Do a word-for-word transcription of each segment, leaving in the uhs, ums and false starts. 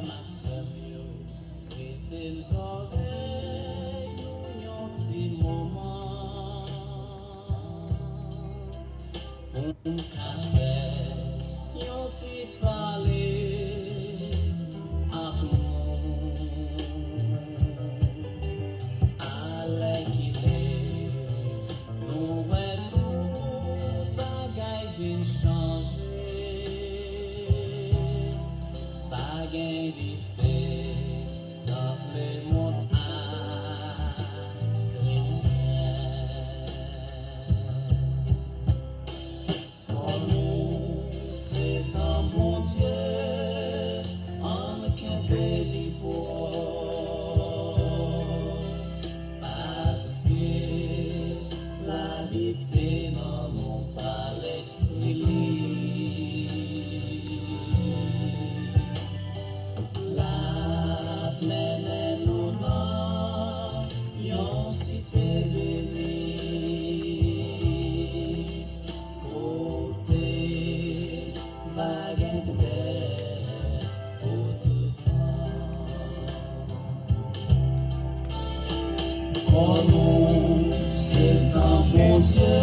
Frè m ak sè m yo, prete m zòrèy nou yon ti moman pou m ka fè yon ti pale ak nou. Alèkile, nou wè tout bagay vin chanje. Pa gen diferans lemonn ak kretyen. Kò nou se tan Bondye, ann kenbe li pwòp, paske lalite nan nou pa lespri li. L ap mennen nou nan yon site beni, kote pa gen pè pou tout tan. Kò nou se tan Bondye,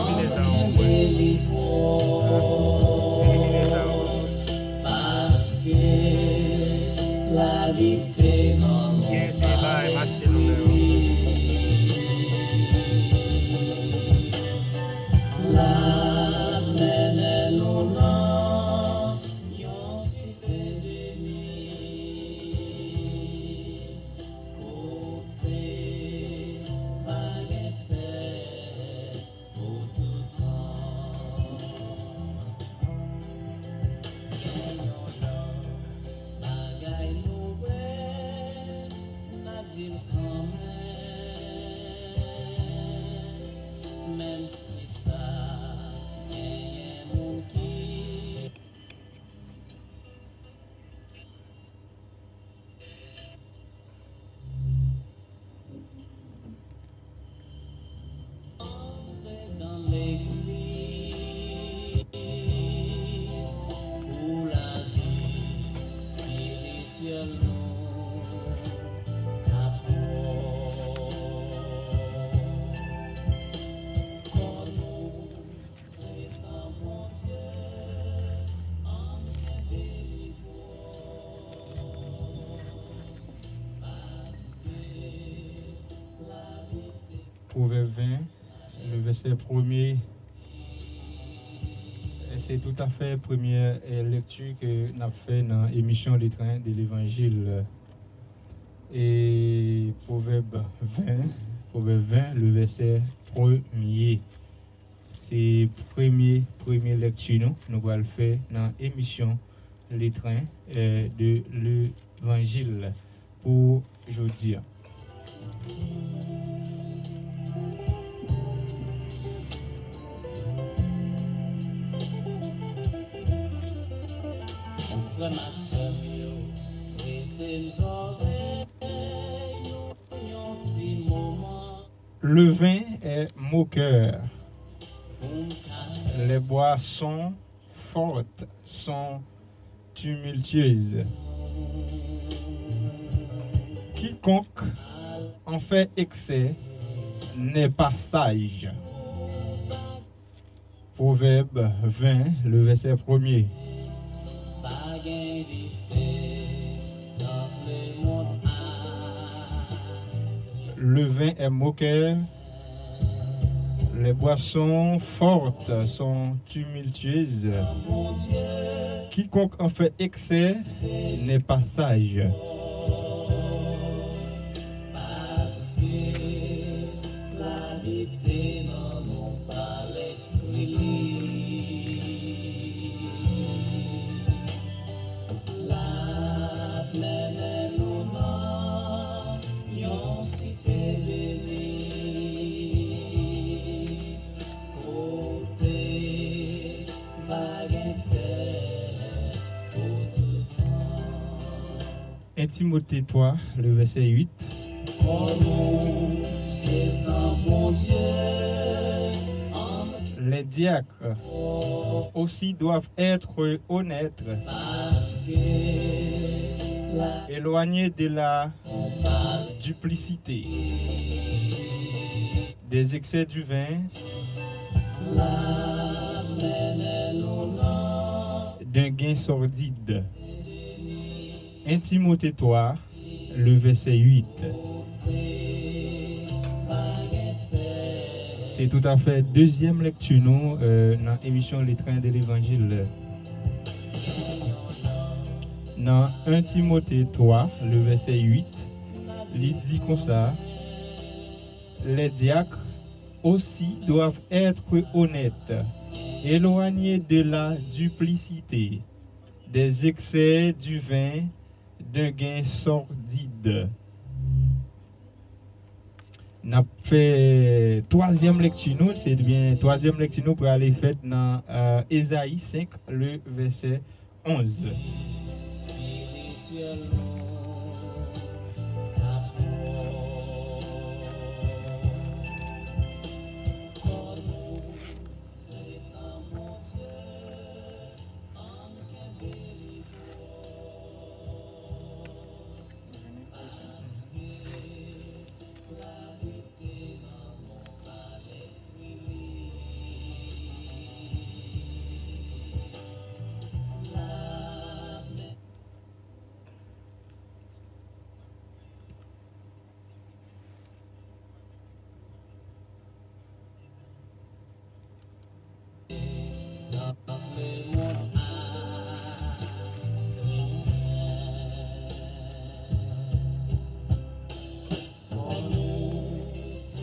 ann kenbe li pwòp, paske lalite nan nou pa lespri li. L ap mennen nou nan yon site beni, kote pa gen pè pou tout tan. Gen yon lòt bagay nou wè, n ap di l kanmenm, menm si ta genyen moun ki antre nan legliz pou lavi espirityèl nou ka pwòp. Kò nou se tan Bondye, ann kenbe li pwòp, paske lalite. Pwovèb ven, le vèsè premye. E se toutafè premyè, e, lèkti ke n ap fè nan emisyon Le Train de l'Évangile. E Pwovèb ven, Pwovèb ven, le vèsè premye. Se premye, premye lèkti nou, nou pral fè nan emisyon Le Train, e, de l'Évangile pou jodi a. Frè m ak sè m yo, prete m zòrèy nou yon ti moman. Le vin est moqueur. Les boissons fortes sont tumultueuses. Quiconque en fait excès n'est pas sage. Pwovèb ven, le vèsè premye. Pa gen diferans lemonn ak. Le vin est moqueur, les boissons fortes sont tumultueuses. Quiconque en fait excès n'est pas sage. Paske lalite nan nou pa lespri li. L ap mennen nou nan yon site beni, kote pa gen pè pou tout tan. En Timote twa, le vèsè uit. Kò nou se tan Bondye, ann diacres aussi doivent être honnêtes, éloignés de la duplicité, des excès du vin, d'un gain sordide. Un Timothée trois, le verset huit. Se toutafè dezyèm lèkti nou, euh, nan emisyon Le Train de l'Évangile. Nan un Timothée trois, le verset huit, li di konsa, les diacres aussi doivent être honnêtes, éloignés de la duplicité, des excès du vin, d'un gain sordide. N ap fè twazyèm lèkti nou, se byen twazyèm lèkti nou prale fèt nan, euh, Ezayi senk, le verset onze.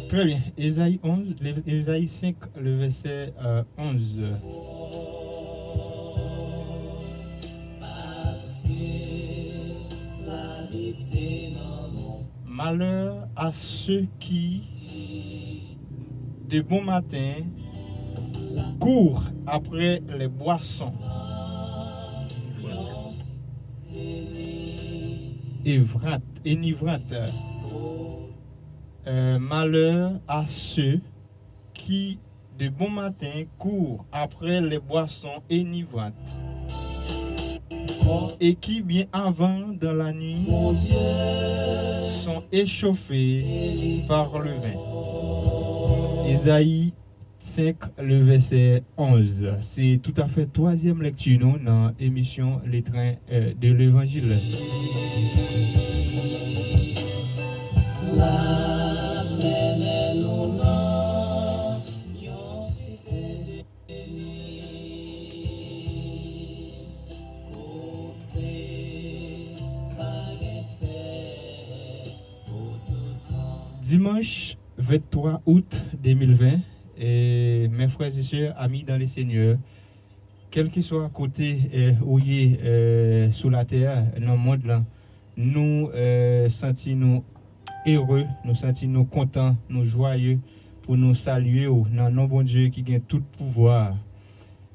Très bien. Ésaïe onze, le- Ésaïe cinq, le verset euh, onze. Malheur à ceux qui, de bon matin, courent après les boissons enivrantes, enivrantes. Euh, malheur à ceux qui, de bon matin, courent après les boissons enivrantes et qui, bien avant dans la nuit, sont échauffés par le vin. Ésaïe cinq, le verset onze. Se toutafè twazyèm lèkti nou nan emisyon Le Train euh, de l'Évangile. Dimanche vingt-trois août deux mille vingt, et mes frères et sœurs, amis dans le Seigneur, kèlkeswa kote euh, ou ye euh, sou latè, nan mond lan, nou euh, santi nou ere, nou santi nou kontan, nou jwaye pou nou salye w nan non Bondye ki gen tout pouvwa.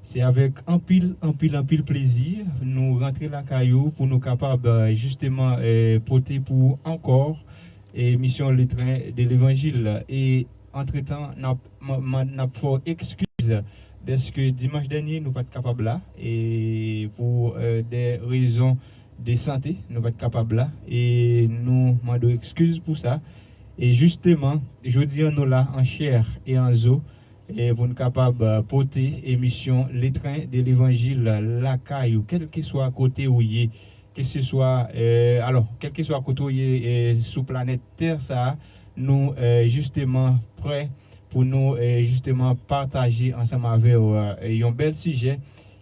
Se avèk anpil, anpil, anpil plezi nou rantre lakay ou pou nou kapab euh, jisteman euh, pote pou ou ankò emisyon Le Train de l'Évangile. E antretan, n ap, m- m- n ap fè w ekskiz dèske dimanch dènye nou pa t kapab la e pou euh, de rezon de sante nou pa t kapab la e nou mande w ekskiz pou sa. E jisteman, jodi an nou la an chè e an zo e pou n kapab euh, pote emisyon Le Train de l'Évangile lakay ou, kèlkeswa kote ou ye, keseswa, euh, alò, kèlkeswa kote ou ye euh, sou planèt tè sa a, nou euh, jisteman prè pou nou euh, jisteman pataje ansanm avè w euh, yon bèl sijè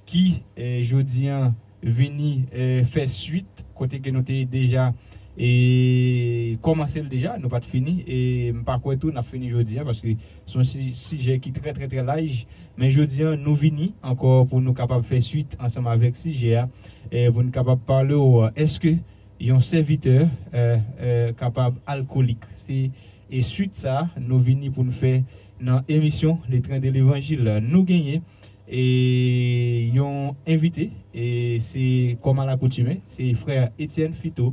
ki euh, jodi an vini euh, fè swit kote ke nou te deja e kòmanse l deja, nou pa t fini e m pa kwè tou n ap fini jodi an paske se yon si- sijè ki trè trè trè laj. Men jodi an nou vini ankò pou nou kapab fè swit ansanm avèk sijè a e pou n kapab pale w èske yon sèvitè euh, euh, kapab alkolik. Se e swit sa a nou vini pou n fè nan emisyon Le Train de l'Évangile. Nou genyen e yon envite e se kòm alakoutime se frè Etienne Fito.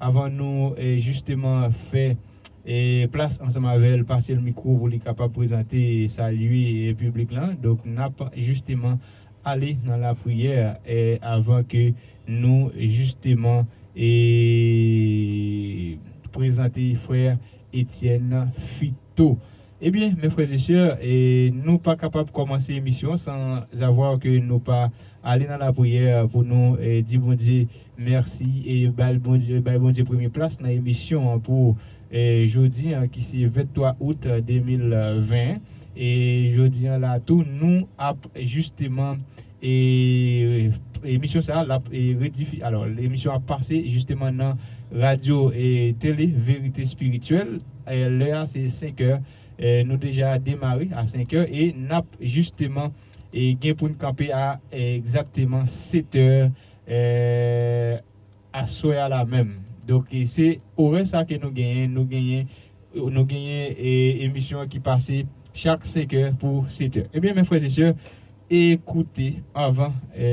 Avan nou e, jisteman fè e, plas ansanm avè l, pase l mikwo pou li kapab prezante, salye, e, piblik lan. Donk, n ap jisteman ale nan lapriyè, e, avan ke nou jisteman, e, prezante frè Etienne Fito. Ebyen, mes frères et sœurs, e, nou pa kapab kòmanse emisyon san avwa ke nou pa ale nan lapriyè pou nou, e, di Bondye mèsi e bay Bondye, bay Bondye premye plas nan emisyon an pou, e, jodi an ki se venntwa out de mil ven. E jodi an la tou, nou ap jisteman, e, emisyon sa a, l ap, e, redifi-, alò, emisyon ap pase jisteman nan radyo e tele Verite Espirityèl. E, lè a se senkè. E, nou deja demare a senkè e n ap jisteman, e, gen pou n kanpe a, e, egzakteman setè, e, aswè a la menm. Donk, e, se orè sa ke nou genyen. Nou genyen, nou genyen, e, emisyon an ki pase chak senkè pou setè. Ebyen, mes frères et sœurs, ekoute, avan, e,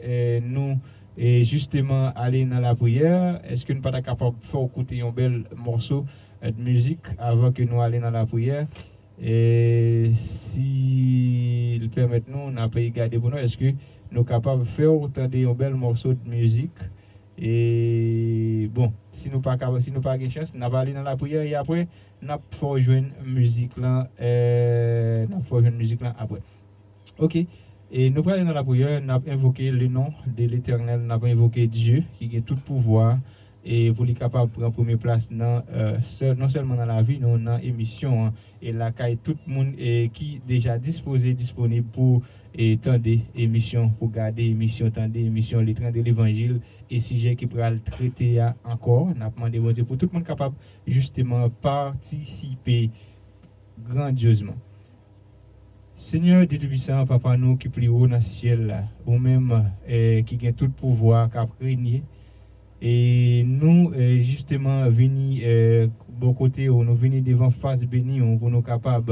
e, nou, e, jisteman ale nan lapriyè, èske n pa ta kapab fè w koute yon bèl mòso, e, de mizik avan ke nou ale nan lapriyè? E si l pèmèt nou, n ap gade pou nou, èske nou kapab fè w tande yon bèl mòso de mizik? E, bon, si nou pa ka, si nou pa gen chans, n ap ale nan lapriyè e apre, n ap fè w jwenn mizik lan, e, n ap fè w jwenn mizik lan apre. Oke. E nou prale nan lapriyè, n ap envoke le non de Letènèl, n ap envoke Dye ki gen tout pouvwa, e pou li kapab pran premye plas nan, e, sè-, non sèlman nan lavi nou, nan emisyon an, e lakay tout moun, e ki deja dispoze, disponib pou, e tande emisyon, pou gade emisyon, tande emisyon Letren de Levanjil, e sijè ki pral trete a ankò. N ap mande Bondye pou tout moun kapab jisteman patisipe grandyezman. Senyè Dye Toupisan, Papa nou ki pi wo nan syèl la, ou menm, e, ki gen tout pouvwa, k ap renye, e nou, e, jisteman vini, e, bò kote w, nou vini devan fas beni w pou nou kapab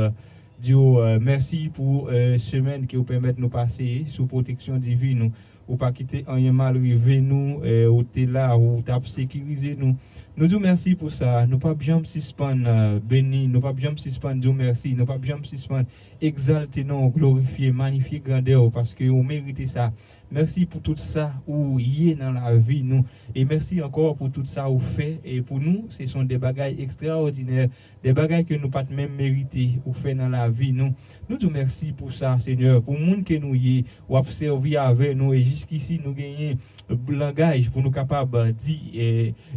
di w, e, mèsi pou, e, semèn ke w pèmèt nou pase sou pwoteksyon divin ou. Ou pa kite anyen mal rive nou, e, ou te la, ou t ap sekirize nou. Nou di w mèsi pou sa. Nou p ap janm sispann, e, beni, nou p ap janm sispann di w mèsi, nou p ap janm sispann egzalte non w, glorifye, manifye grandè w, paske ou merite sa. Mèsi pou tout sa ou ye nan lavi nou. E mèsi ankò pou tout sa ou fè, e pou nou, se son de bagay ekstraòdinè, de bagay ke nou pa t menm merite ou fè nan lavi nou. Nou di w mèsi pou sa, Senyè, pou moun ke nou ye, w ap sèvi avè nou, e jiskisi nou genyen langaj pou nou kapab di, e,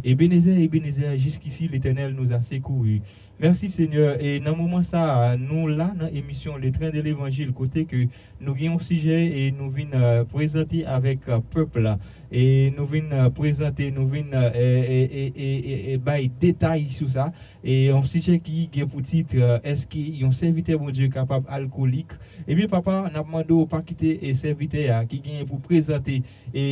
Ebenezè, Ebenezè, jiskisi Letènèl nous a secourus. Mèsi, Senyè, e nan moman sa a, nou la nan emisyon Le Train de l'Évangile, kote ke nou gen yon sijè e nou vin, e, prezante avèk, e, pèp la. E nou vin, e, prezante, nou vin, e, e, e, e, e, e bay detay sou sa. E yon sijè ki gen pou tit, e, èske yon sèvitè Bondye kapab alkolik? Ebyen, Papa, n ap mande w pa kite, e, sèvitè a ki genyen pou prezante, e,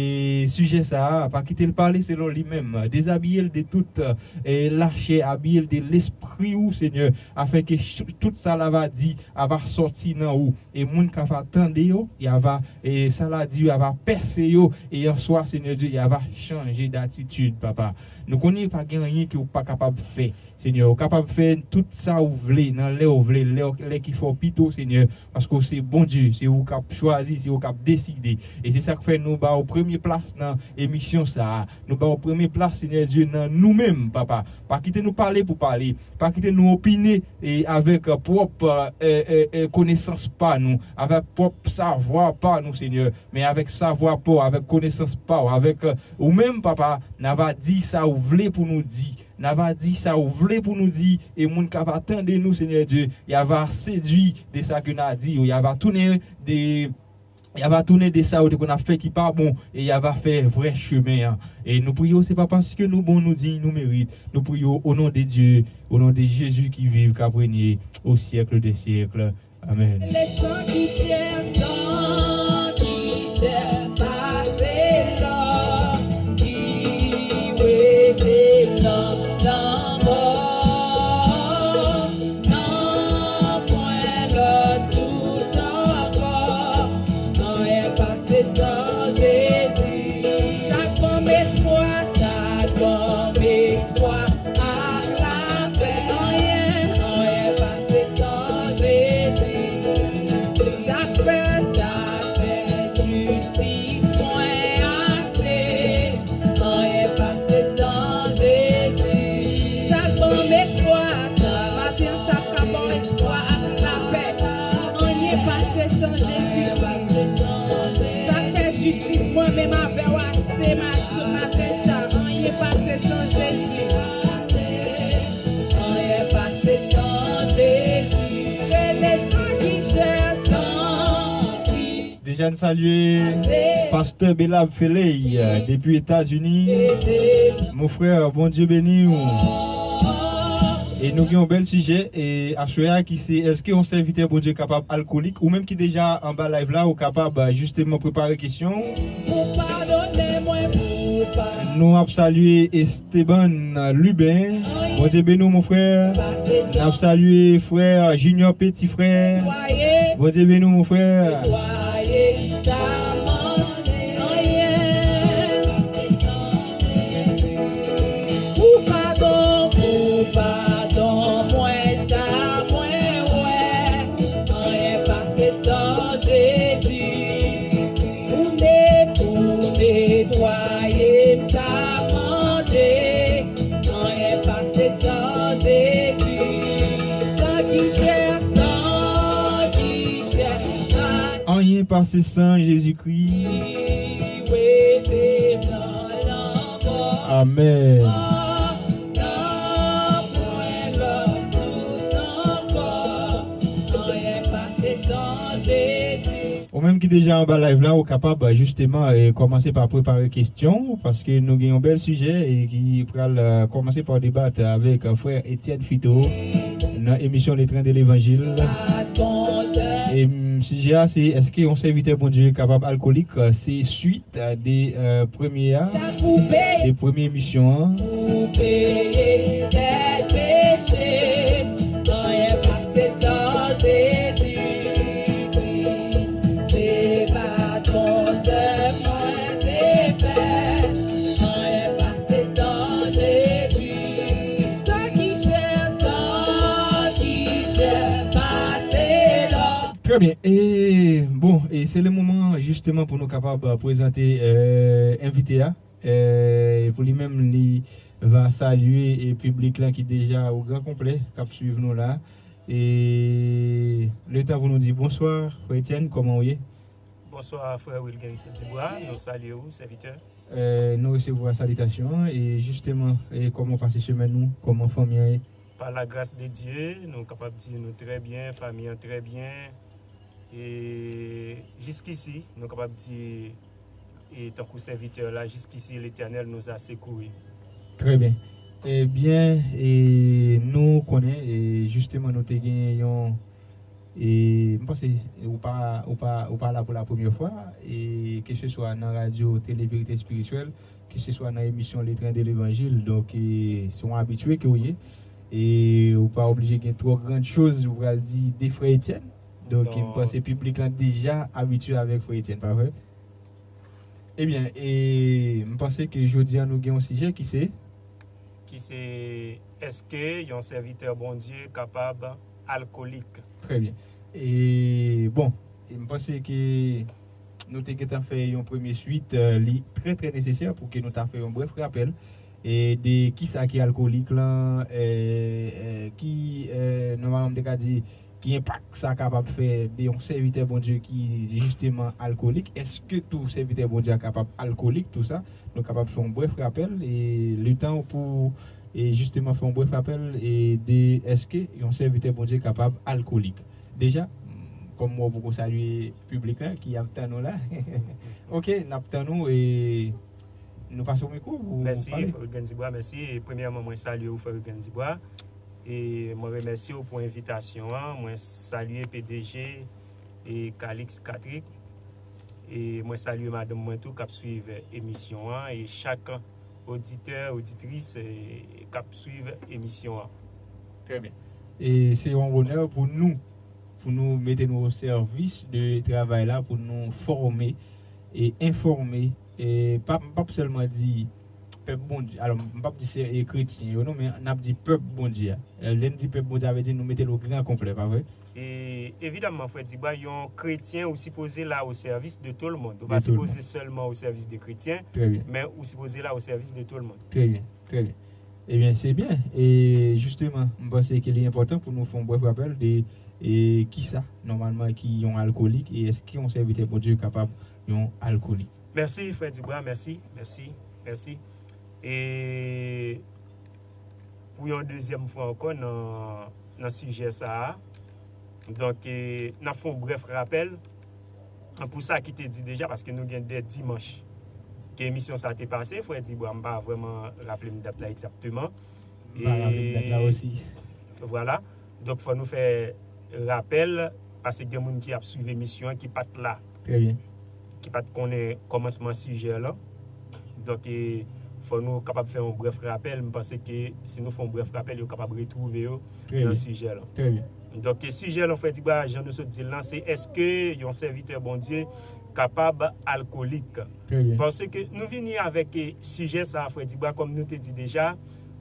sijè sa a, pa kite l pale selon li menm. Dezabiye l de tout, e, lachè, abiye l de lespri ou, Senyè, afenke ch-, tout sa l ava di ava sòti nan ou. E moun k ava tande yo, y ava, e sa l a di yo ava pèse yo, e an swa, Senyè Dye, y ava chanje datitid, Papa. Nou konnen pa gen anyen ke w pa kapab fè. Senyè, ou kapab fè tout sa ou vle, nan lè ou vle, lè, lè ki fè w pito, Senyè, paske w se Bondye, se ou k ap chwazi, se ou k ap deside. E se sa k fè nou ba w premye plas nan emisyon sa a. Nou ba w premye plas, Senyè Dye, nan nou menm, Papa. Pa kite nou pale pou pale. Pa kite nou opine, e, avèk, e, pwòp, e, e, e, konesans pa nou, avèk pwòp savwa pa nou, Senyè, men avèk savwa pa w, avèk konesans pa w, avèk, e, ou menm, Papa, n ava di sa ou vle pou nou di. N ava di sa ou vle pou nou di, e moun k ava tande nou, Senyè Dye, y ava sedui de sa ke n a di yo, y ava tounen de, y ava tounen de sa yo te konn ap fè ki pa bon, e y ava fè vrè chemen an. E nou priye w, se pa paske nou bon, nou diy, nou merit. Nou priye w o non de Dye, o non de Jezi ki viv, k ap renye o syèk dè syèk. Amèn. Le sang qui cherche, sang qui cherche, pase lò, ki wete nan lanmò. Non, pwen lòt souf ankò, anyen pase san Jezi. Sa k ban m espwa, sa k ban m espwa ak lapè. N salye Pastè Belab Feley, euh, depi Etazini. Mon frè, Bondye beni w. E nou gen yon bèl sijè, e aswè a ki se, èske yon sèvitè Bondye kapab alkolik? Ou menm ki deja anba live la, ou kapab, euh, jisteman prepare kesyon w. Nou ap salye Esteban Lubin. Bondye beni w, mon frè. N ap salye frè Junior Petit Frè. Bondye beni w, mon frè. Pou padon, pou padon mwen, sa mwen wè. Anyen pase san Jezi. Pou ne, pou netwaye m, sa mande. Anyen pase san Jezi. San ki chè, san ki chè. Anyen pase san Jezikri. Amèn. Ou menm ki deja anba live la, ou kapab, euh, jisteman, euh, kòmanse pa prepare kesyon w, paske nou gen yon bèl sijè e ki pral, euh, kòmanse pa debat avèk, euh, frè Etienne Fito nan emisyon Le Train de l'Évangile. E, mm, sijè a, se èske yon sèvitè Bondye kapab alkolik? Euh, se swit de, euh, premye a, de premye emisyon an. Pou peye dèt peche, anyen pase san Jezi. Se pa twò tè mwen te fè, anyen pase san Jezi. Sa ki chè, sa ki chè pase lò. Trè byen. E, bon, e se le moman, jisteman, pou nou kapab, euh, prezante, euh, envite a. Euh, pou li menm, li va salye, e, piblik la ki deja o gran konplè, k ap swiv nou la. E, le tan pou nou di bonswa, frè Etienne, kòman w ye? Bonswa, frè Wilgens Dubois. Nou salye w, sèvitè. Euh, nou resevwa salitasyon an, e jisteman, e kòman w pase semèn ou? Kòman fanmi an ye? Pa la gras de Dye, nou kapab di nou trè byen, fanmi an trè byen. E jiskisi, nou kapab di, e tankou sèvitè la, jiskisi Letènèl nous a secourus. Trè byen. Ebyen, e nou konnen, e jisteman, nou te gen yon, e m panse, e ou pa, ou pa, ou pa la pou la premyè fwa, e keseswa nan radyo Tele Verite Espirityèl, keseswa nan emisyon Le Train de l'Évangile, donk, e se yon abitye ke w ye, e ou pa oblije gen twò grann choz ou pral di de frè Etienne. Donk, m panse piblik lan deja abitye avèk frè Etienne, pa vre? Ebyen, e m panse ke jodi a nou gen yon sijè ki se? Ki se, èske yon sèvitè Bondye kapab alkolik? Trè byen. E, bon, e m panse ke nou te gentan fè yon premye swit, euh, li trè, trè nesesè pou ke nou ta fè yon brèf rapèl, e, de kisa ki alkolik lan, e, e, ki, e, nòmalman m te ka di, ki enpak sa kapab fè de yon sèvitè Bondye ki jisteman alkolik? Èske tou sèvitè Bondye a kapab alkolik, tou sa? Nou kapab fè yon brèf rapèl, e, le tan pou, e, jisteman fè yon brèf rapèl, e, de èske yon sèvitè Bondye kapab alkolik. Deja, m, kòm mwen poko salye piblik la ki ap tann nou la. Ok, n ap tann nou, e nou pase w mikwo pou pale. Mèsi, frè Wilgens Dubois, mèsi. E premyèman, mwen salye w, frè Wilgens Dubois. E mwen remèsye w pou envitasyon an. Mwen salye P D G e Calix Catrick. E mwen salye madanm mwen tou k ap swiv emisyon an. E chak oditè, oditris, e, k ap swiv emisyon an. Trè byen. E se yon onè pou nou, pou nou mete nou o sèvis de travay la, pou nou fòme e enfòme, e pa, m p ap sèlman di pèp Bondye, alò, m p ap di se, e, kretyen yo non, men n ap di pèp Bondye a. E lè n di pèp Bondye, sa vle di nou mete l o gran konplè, pa vre? E evidamman, frè Dubois, yon kretyen ou sipoze la o sèvis de tout le monde. Ou pa sipoze sèlman o sèvis de kretyen, men ou sipoze la o sèvis de tout le monde. Trè byen, trè byen. Ebyen, se byen. E jisteman, m panse ke li enpòtan pou nou fè yon brèf rapèl de, e, kisa, nòmalman, ki yon alkolik, e èske yon sèvitè Bondye kapab yon alkolik. Mèsi, frè Dubois, mèsi, mèsi, mèsi. E pou yon dezyèm fwa ankò nan, nan sijè sa a, donk, e, n ap fè yon brèf rapèl. pou sa ki te di deja, paske nou gen de dimanch ke emisyon sa te pase, frè Dibwa, m pa vrèman raple m dat la egzakteman. M pa raple m dat la osi. Vwala. Donk, fò nou fè rapèl, paske gen moun ki ap swiv emisyon an ki pa t la, Trè byen. ki pa t konnen kòmansman sijè lan. Donk, e, fò nou kapab fè yon brèf rapèl. M panse ke si nou fè yon brèf rapèl, yo kapab retwouve yo Trè nan byen. Sijè lan. Trè byen. Donk, e, sijè lan, frè Dibwa, jan nou sot di l lan, se èske yon sèvitè Bondye kapab alkolik? Trè byen. Paske nou vini avèk, e, sijè sa, frè Dibwa, kòm nou te di deja,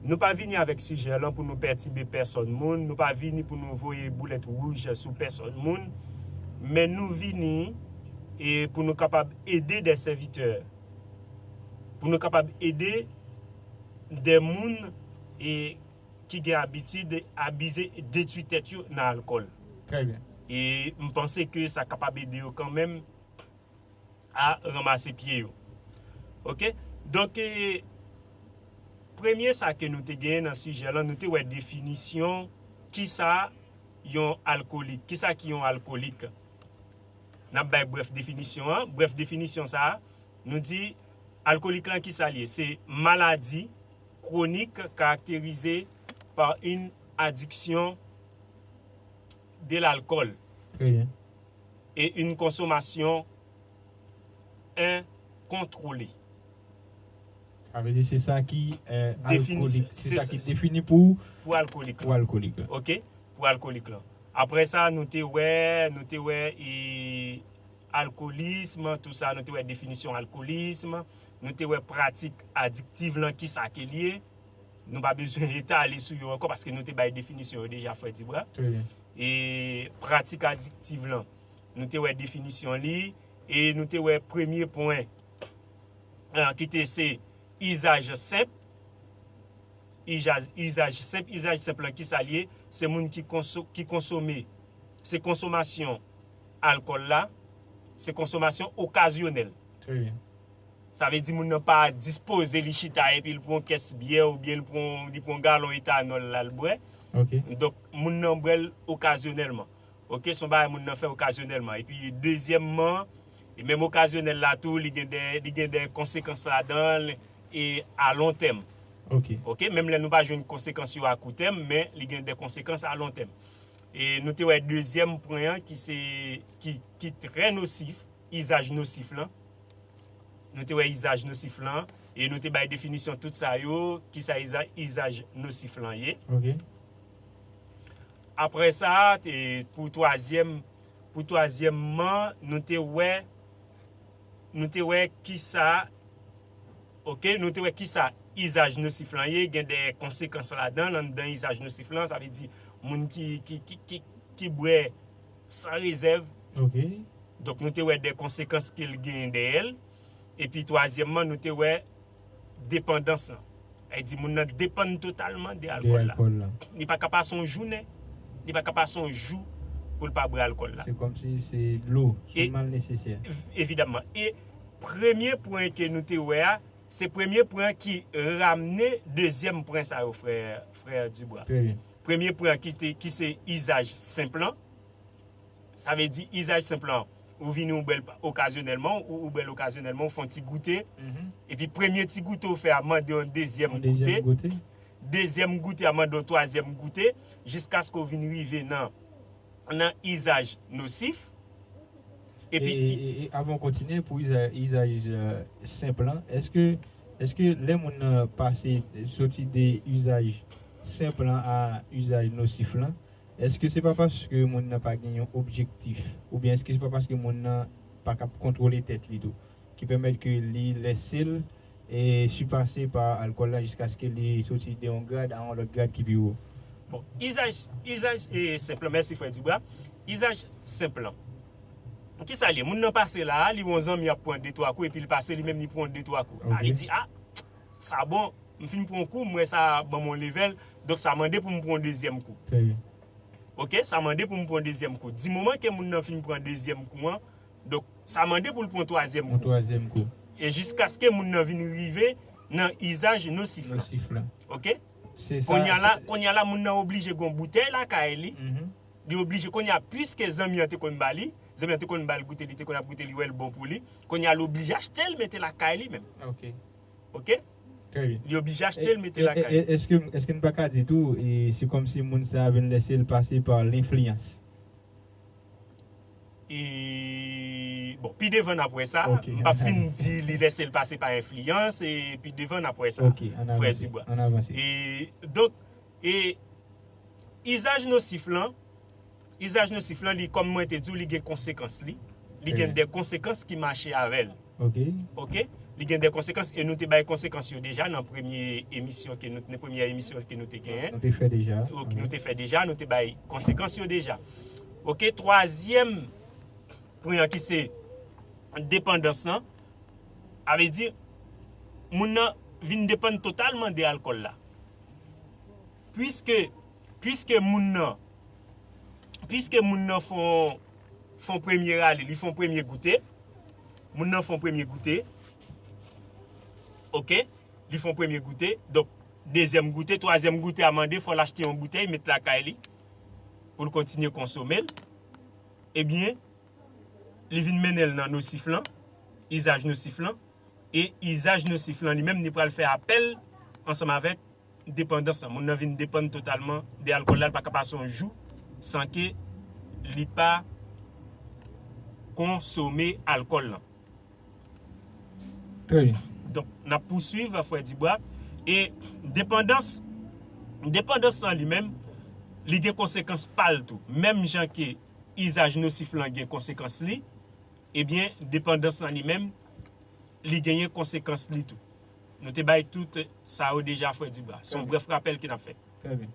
nou pa vini avèk sijè lan pou nou pètibe pèsòn moun, nou pa vini pou nou voye boulèt wouj sou pèsòn moun, men nou vini, e, pou nou kapab ede de sèvitè, pou nou kapab ede de moun, e, ki gen abitid abize, detwi tèt yo nan alkòl. Trè byen. E m panse ke sa kapab ede yo kanmenm a ranmase pye yo. Oke? Donk, e, premye sa ke nou te genyen nan sijè lan, nou te wè definisyon kisa yon alkolik, kisa ki yon alkolik. N ap bay brèf definisyon an. Brèf definisyon sa a, nou di alkolik lan kisa l ye? Se maladi kwonik karakterize pa yon adiksyon de lalkòl Trè byen. e yon konsomasyon enkontwole. Sa vle di se sa ki, e, Defini- alkolik, se se sa sa- ki defini pou, Pou alkolik pou lan. Alkolik lan. Oke? Pou alkolik lan. Apre sa, nou te wè, nou te wè, e, alkolism, tou sa, nou te wè definisyon alkolism, nou te wè pratik adiktiv lan, kisa ke l ye. Nou pa bezwen etale sou yo ankò, paske nou te bay definisyon yo deja, frè Dibwa. Trè byen. E pratik adiktiv lan, nou te wè definisyon li, e nou te wè premye pwen, e, ki te se izaj senp. Izaj, izaj senp, izaj senp lan, kisa l ye? Se moun ki konso-, ki konsome, se konsomasyon alkòl la, se konsomasyon okazyonèl. Trè byen. Sa vle di moun nan pa dispoze li chita epi l pran kès byè oubyen l pran, li pran galon etanòl la l bwè. Oke. Donk, moun nan bwè l okazyonèlman. Oke, se yon bagay moun nan fè okazyonèlman. Epi, dezyèmman, e menm okazyonèl la tou, li gen de, li gen de konsekans ladan l e a lon tèm. Oke. Oke, menm lè nou pa jwenn konsekans yo a kou tèm, men li gen de konsekans a lon tèm. E nou te wè dezyèm pwen an ki se, ki, ki trè nosif, izaj nosif lan. Nou te wè izaj nosif lan, e nou te bay definisyon tout sa yo, kisa iza-, izaj nosif lan ye. Oke. Apre sa, te, pou twazyèm, pou twazyèmman, nou te wè, nou te wè kisa, oke, nou te wè kisa izaj nosif lan ye, gen de konsekans ladan l, anndan izaj nosif lan, sa vle di moun ki, ki, ki, ki, ki bwè san rezèv. Oke. Donk, nou te wè de konsekans ke l genyen dèyè l. Epi, twazyèmman, nou te wè depandans lan. Sa vle di, moun nan depann totalman de De alkòl la. Alkòl la. Li pa ka pase yon jounen, li pa ka pase yon jou pou l pa bwè alkòl la. Se kòmsi se dlo, E- sèlman nesesè. Evidamman. E premye pwen ke nou te wè a, se premye pwen ki ramne dezyèm pwen sa yo, frè, frè Dibwa. Trè byen. Premye pwen ki te, ki se izaj senp lan. Sa vle di izaj senp lan, ou vini ou bwè l okazyonèlman, ou, ou bwè l okazyonèlman, ou fè yon ti goute. Mhm. Epi premye ti goute ou fè a mande yon dezyèm Yon dezyèm goute. Goute. Dezyèm goute a mande yon twazyèm goute, jiskaske ou vin rive nan, nan izaj nosif. Epi, E, e, e avan w kontinye, pou iza-, izaj, e, senp lan, èske, èske lè moun nan pase, soti de izaj senp lan a izaj nosif lan, èske se pa paske moun nan pa gen yon objektif, oubyen èske se pa paske moun nan pa kab kontwole tèt li tou, ki pèmèt ke li lèse l e sipase pa alkòl la jiskaske li soti de yon grad a yon lòt grad ki pi wo? Bon, izaj, izaj e, senp lan, mèsi frè Dibwa. Izaj senp lan. Kisa l ye? Moun nan pase la a, li wè yon zanmi ap pran de twa kou, epi l pase, li menm li pran de twa kou. A, Ok. Li di, a, sa bon, m fin pran kou, m wè sa ban m yon level, donk sa mande pou m pran yon dezyèm kou. Trè byen. Oke, sa mande pou m pran dezyèm kou. Di moman ke moun nan fin pran dezyèm kou an, donk sa mande pou l pran twazyèm Yon kou. Twazyèm kou. E jiskaske moun nan vin rive nan izaj nosif la. Nosif la. Oke? Se sa. Kounye a la, Se- kounye a la, moun nan oblije gon boutèy lakay li. Mhm. Li oblije, kounye a, piske zanmi an te konn ba li, Zanmi an te konn ba l goute, li te konn ap goute, li wè l bon pou li. Kounye a, li oblije achte l, mete lakay li menm. Ok. Oke? Trè byen. Li oblije achte l, mete lakay li. Èske èske n pa ka di tou, e se kòm si moun sa a vin lèse l pase pa lenfliyans? E, bon, pi devan n ap wè sa. Ok. M p ap fin di li lèse l pase pa enfliyans, e pi devan n ap wè sa. Ok, an Frè avanse. Dibwa. An avanse. E, donk, e, izaj nosif lan, izaj nosif lan, li, kòm mwen te di w, li gen konsekans li. Li gen Trè de konsekans ki mache avè l. Ok. Oke? Li gen de konsekans, e nou te bay konsekans yo deja nan premye emisyon ke nou, nan premyè emisyon ke nou te genyen. Nou te fè deja. Ok, nou te fè deja, nou te bay konsekans yo deja. Oke, twazyèm pwen an ki se depandans lan, sa vle di, moun nan vin depann totalman de alkòl la. Piske, piske moun nan, piske moun nan fon, fon premye rale, li fon premye goute, moun nan fon premye goute, oke, li fon premye goute, donk, dezyèm goute, twazyèm goute a mande, fò l achte yon boutèy, met lakay li, pou l kontinye konsome l, ebyen, li vin mennen l nan nosif lan, izaj nosif lan, e izaj nosif lan li menm, li pral fè apèl ansanm avèk depandans lan. Moun nan vin depann totalman de alkòl la, li pa ka pase yon jou san ke li pa konsome alkòl lan. Trè byen. Donk, n ap pouswiv, frè Dibwa. E depandans, depandans lan li menm, li gen konsekans pa l tou. Menm jan ke izaj nosif lan gen konsekans li, ebyen, depandans lan li menm, li genyen konsekans li tou. Nou te bay tout sa yo deja, frè Dibwa. Se yon brèf rapèl ke n ap fè. Trè byen.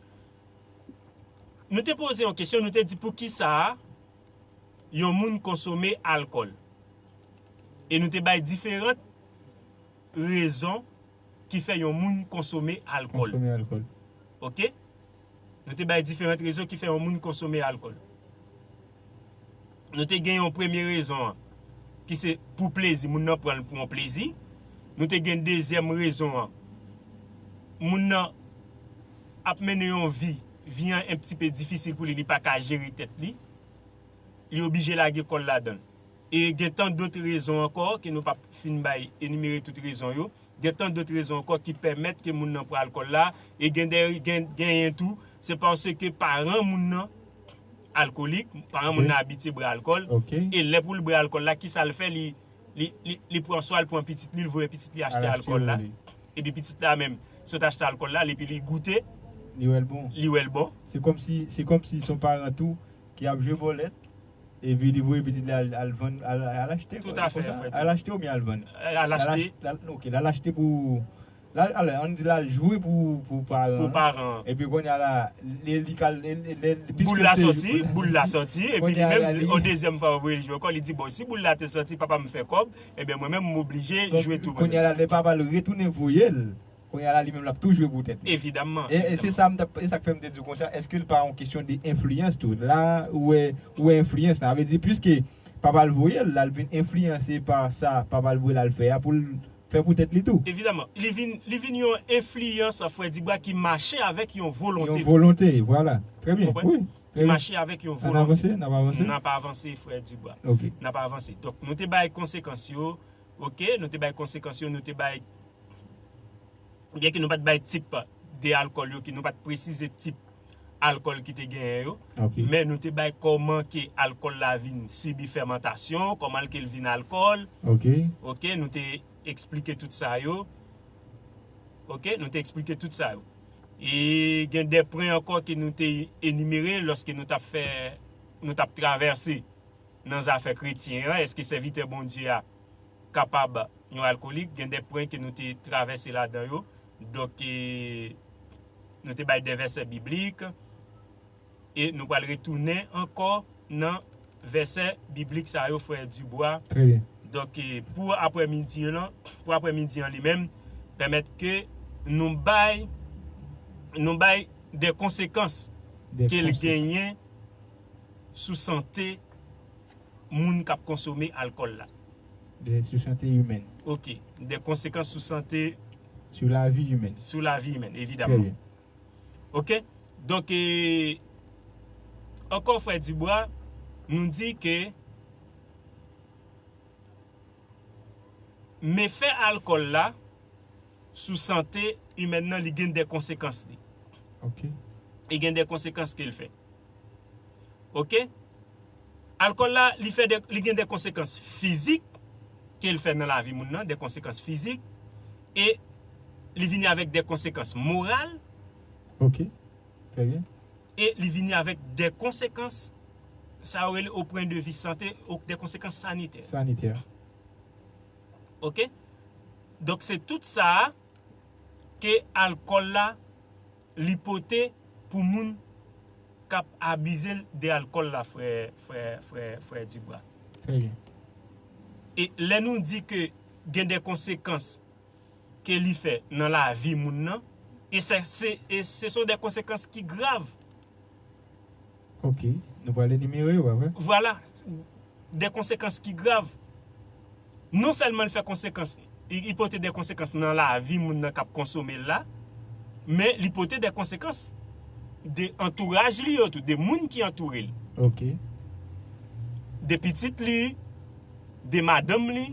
Nou te poze yon kesyon, nou te di poukisa yon moun konsome alkòl. E nou te bay diferan rezon ki fè yon moun konsome alkòl. Konsome alkòl. Oke? Nou te bay diferan rezon ki fè yon moun konsome alkòl. Nou te gen yon premye rezon an, ki se pou plezi, moun nan pran l pou yon plezi. Nou te gen dezyèm rezon an, moun nan ap mennen yon vi, vi an un petit peu difisil pou li, li pa ka jere tèt li. Li oblije lage kò l ladan l. E gen tan dòt rezon ankò ke nou p ap fin bay, enimere tout rezon yo. Gen tan dòt rezon ankò ki pèmèt ke moun nan pran alkòl la. E gen de, gen, genyen tou, se paske paran moun nan alkolik, paran moun nan abitye bwè alkòl. Ok. E lè pou l bwè alkòl la, kisa l fè? Li, li, li, li pran swa l pran pitit li, l voye pitit li achte Al achte alkòl la. pou li. Epi pitit la menm sot achte alkòl la, epi li goute, Li wè l bon. Li wè l bon. Se kòm si, se kòm si son paran tou ki ap jwe bòlèt. Epi li voye pitit li al, al vann, al, al achte. Tout à fait, frè Dibwa. Al achte oubyen al vann? Al achte. Al, ok, l al achte pou. L al, alò, ann di l al jwe pou, pou paran. Pou paran. Epi kounye a la, li, li kal, li, li, li, piske Boul la l te- sòti, boul la sòti, epi Kounye li a la, menm, li- yon dezyèm fwa, ou voye l jwe ankò, li di, bon, si boul la te sòti, papa m fè kòb, ebyen, mwen menm, m oblije Donk, jwe tou. Kounye a la, lè papa l retounen voye l, kounye a la, li menm l ap tou jwe pou tèt li. Evidamman. E, e se sa m t ap, e sa k fè m te di w konsa, èske l pa yon kesyon de enfliyans tou? La, ou wè, ou wè enfliyans la. Sa vle di, piske papa l voye l, la, l vin enfliyanse pa sa papa l voye l al fè a pou l fè pou tèt li tou. Evidamman. Li vin, li vin yon enfliyans, frè Dibwa, ki mache avèk yon volonte. Yon volonte, vwala. Trè byen. Konprann? Wi. Ki mache avèk yon Ann volonte. Avanse, n ap avanse. N ap avanse, frè Dibwa. Ok. N ap avanse. Donk, nou te bay konsekans yo, ok? Nou te bay konsekans yo, nou te bay, byen ke nou pa t bay tip de alkòl yo, ke nou pa t presize tip alkòl ki te genyen yo, Ok. men nou te bay kòman ke alkòl la vin sibi fèmantasyon, kòman ke l vin alkòl, Ok. ok? Nou te eksplike tout sa yo, ok? Nou te eksplike tout sa yo. E gen de pwen ankò ke nou te enimere lòske nou t ap fè, nou t ap travèse nan zafè kretyen an, èske sèvitè Bondye a kapab yon alkolik? Gen de pwen ke nou te travèse ladan yo. Donk, e, nou te bay de vèsè biblik. E nou pral retounen ankò nan vèsè biblik sa yo, frè Dibwa. Trè byen. Donk, e, pou aprèmidi an, pou aprèmidi an li menm, pèmèt ke nou bay, nou bay de konsekans De ke l konsekans. Genyen sou sante moun k ap konsome alkòl la. De, sou sante imèn. Ok, de konsekans sou sante, Sou lavi imèn. Sou lavi imèn, Trè evidamman. Byen. Ok, donk, e, ankò, frè Dibwa, nou di ke mefè alkòl la sou sante imèn nan, li gen de konsekans li. Ok. Li gen de konsekans ke l fè. Ok? Alkòl la, li fè de, li gen de konsekans fizik ke l fè nan lavi moun nan, de konsekans fizik, e li vini avèk de konsekans moral, Ok. Très bien. e li vini avèk de konsekans, sa yo rele o pwen de vi sante, o- de konsekans sanitè. Sanitè. Ok? Donk se tout sa a ke alkòl la li pote pou moun k ap abize l de alkòl la, frè, frè, frè, frè Dibwa. Très bien. E lè nou di ke gen de konsekans ke li fè nan lavi moun nan, e se, se, e se son de konsekans ki grav. Ok. Nou pral enimere yo, pa vre? Vwala, de konsekans ki grav. Non sèlman l fè konsekans, li, li pote de konsekans nan lavi moun nan k ap konsome l la, men li pote de konsekans de antouraj li yo tou, de moun ki antoure l. Ok. De pitit li, de madanm li,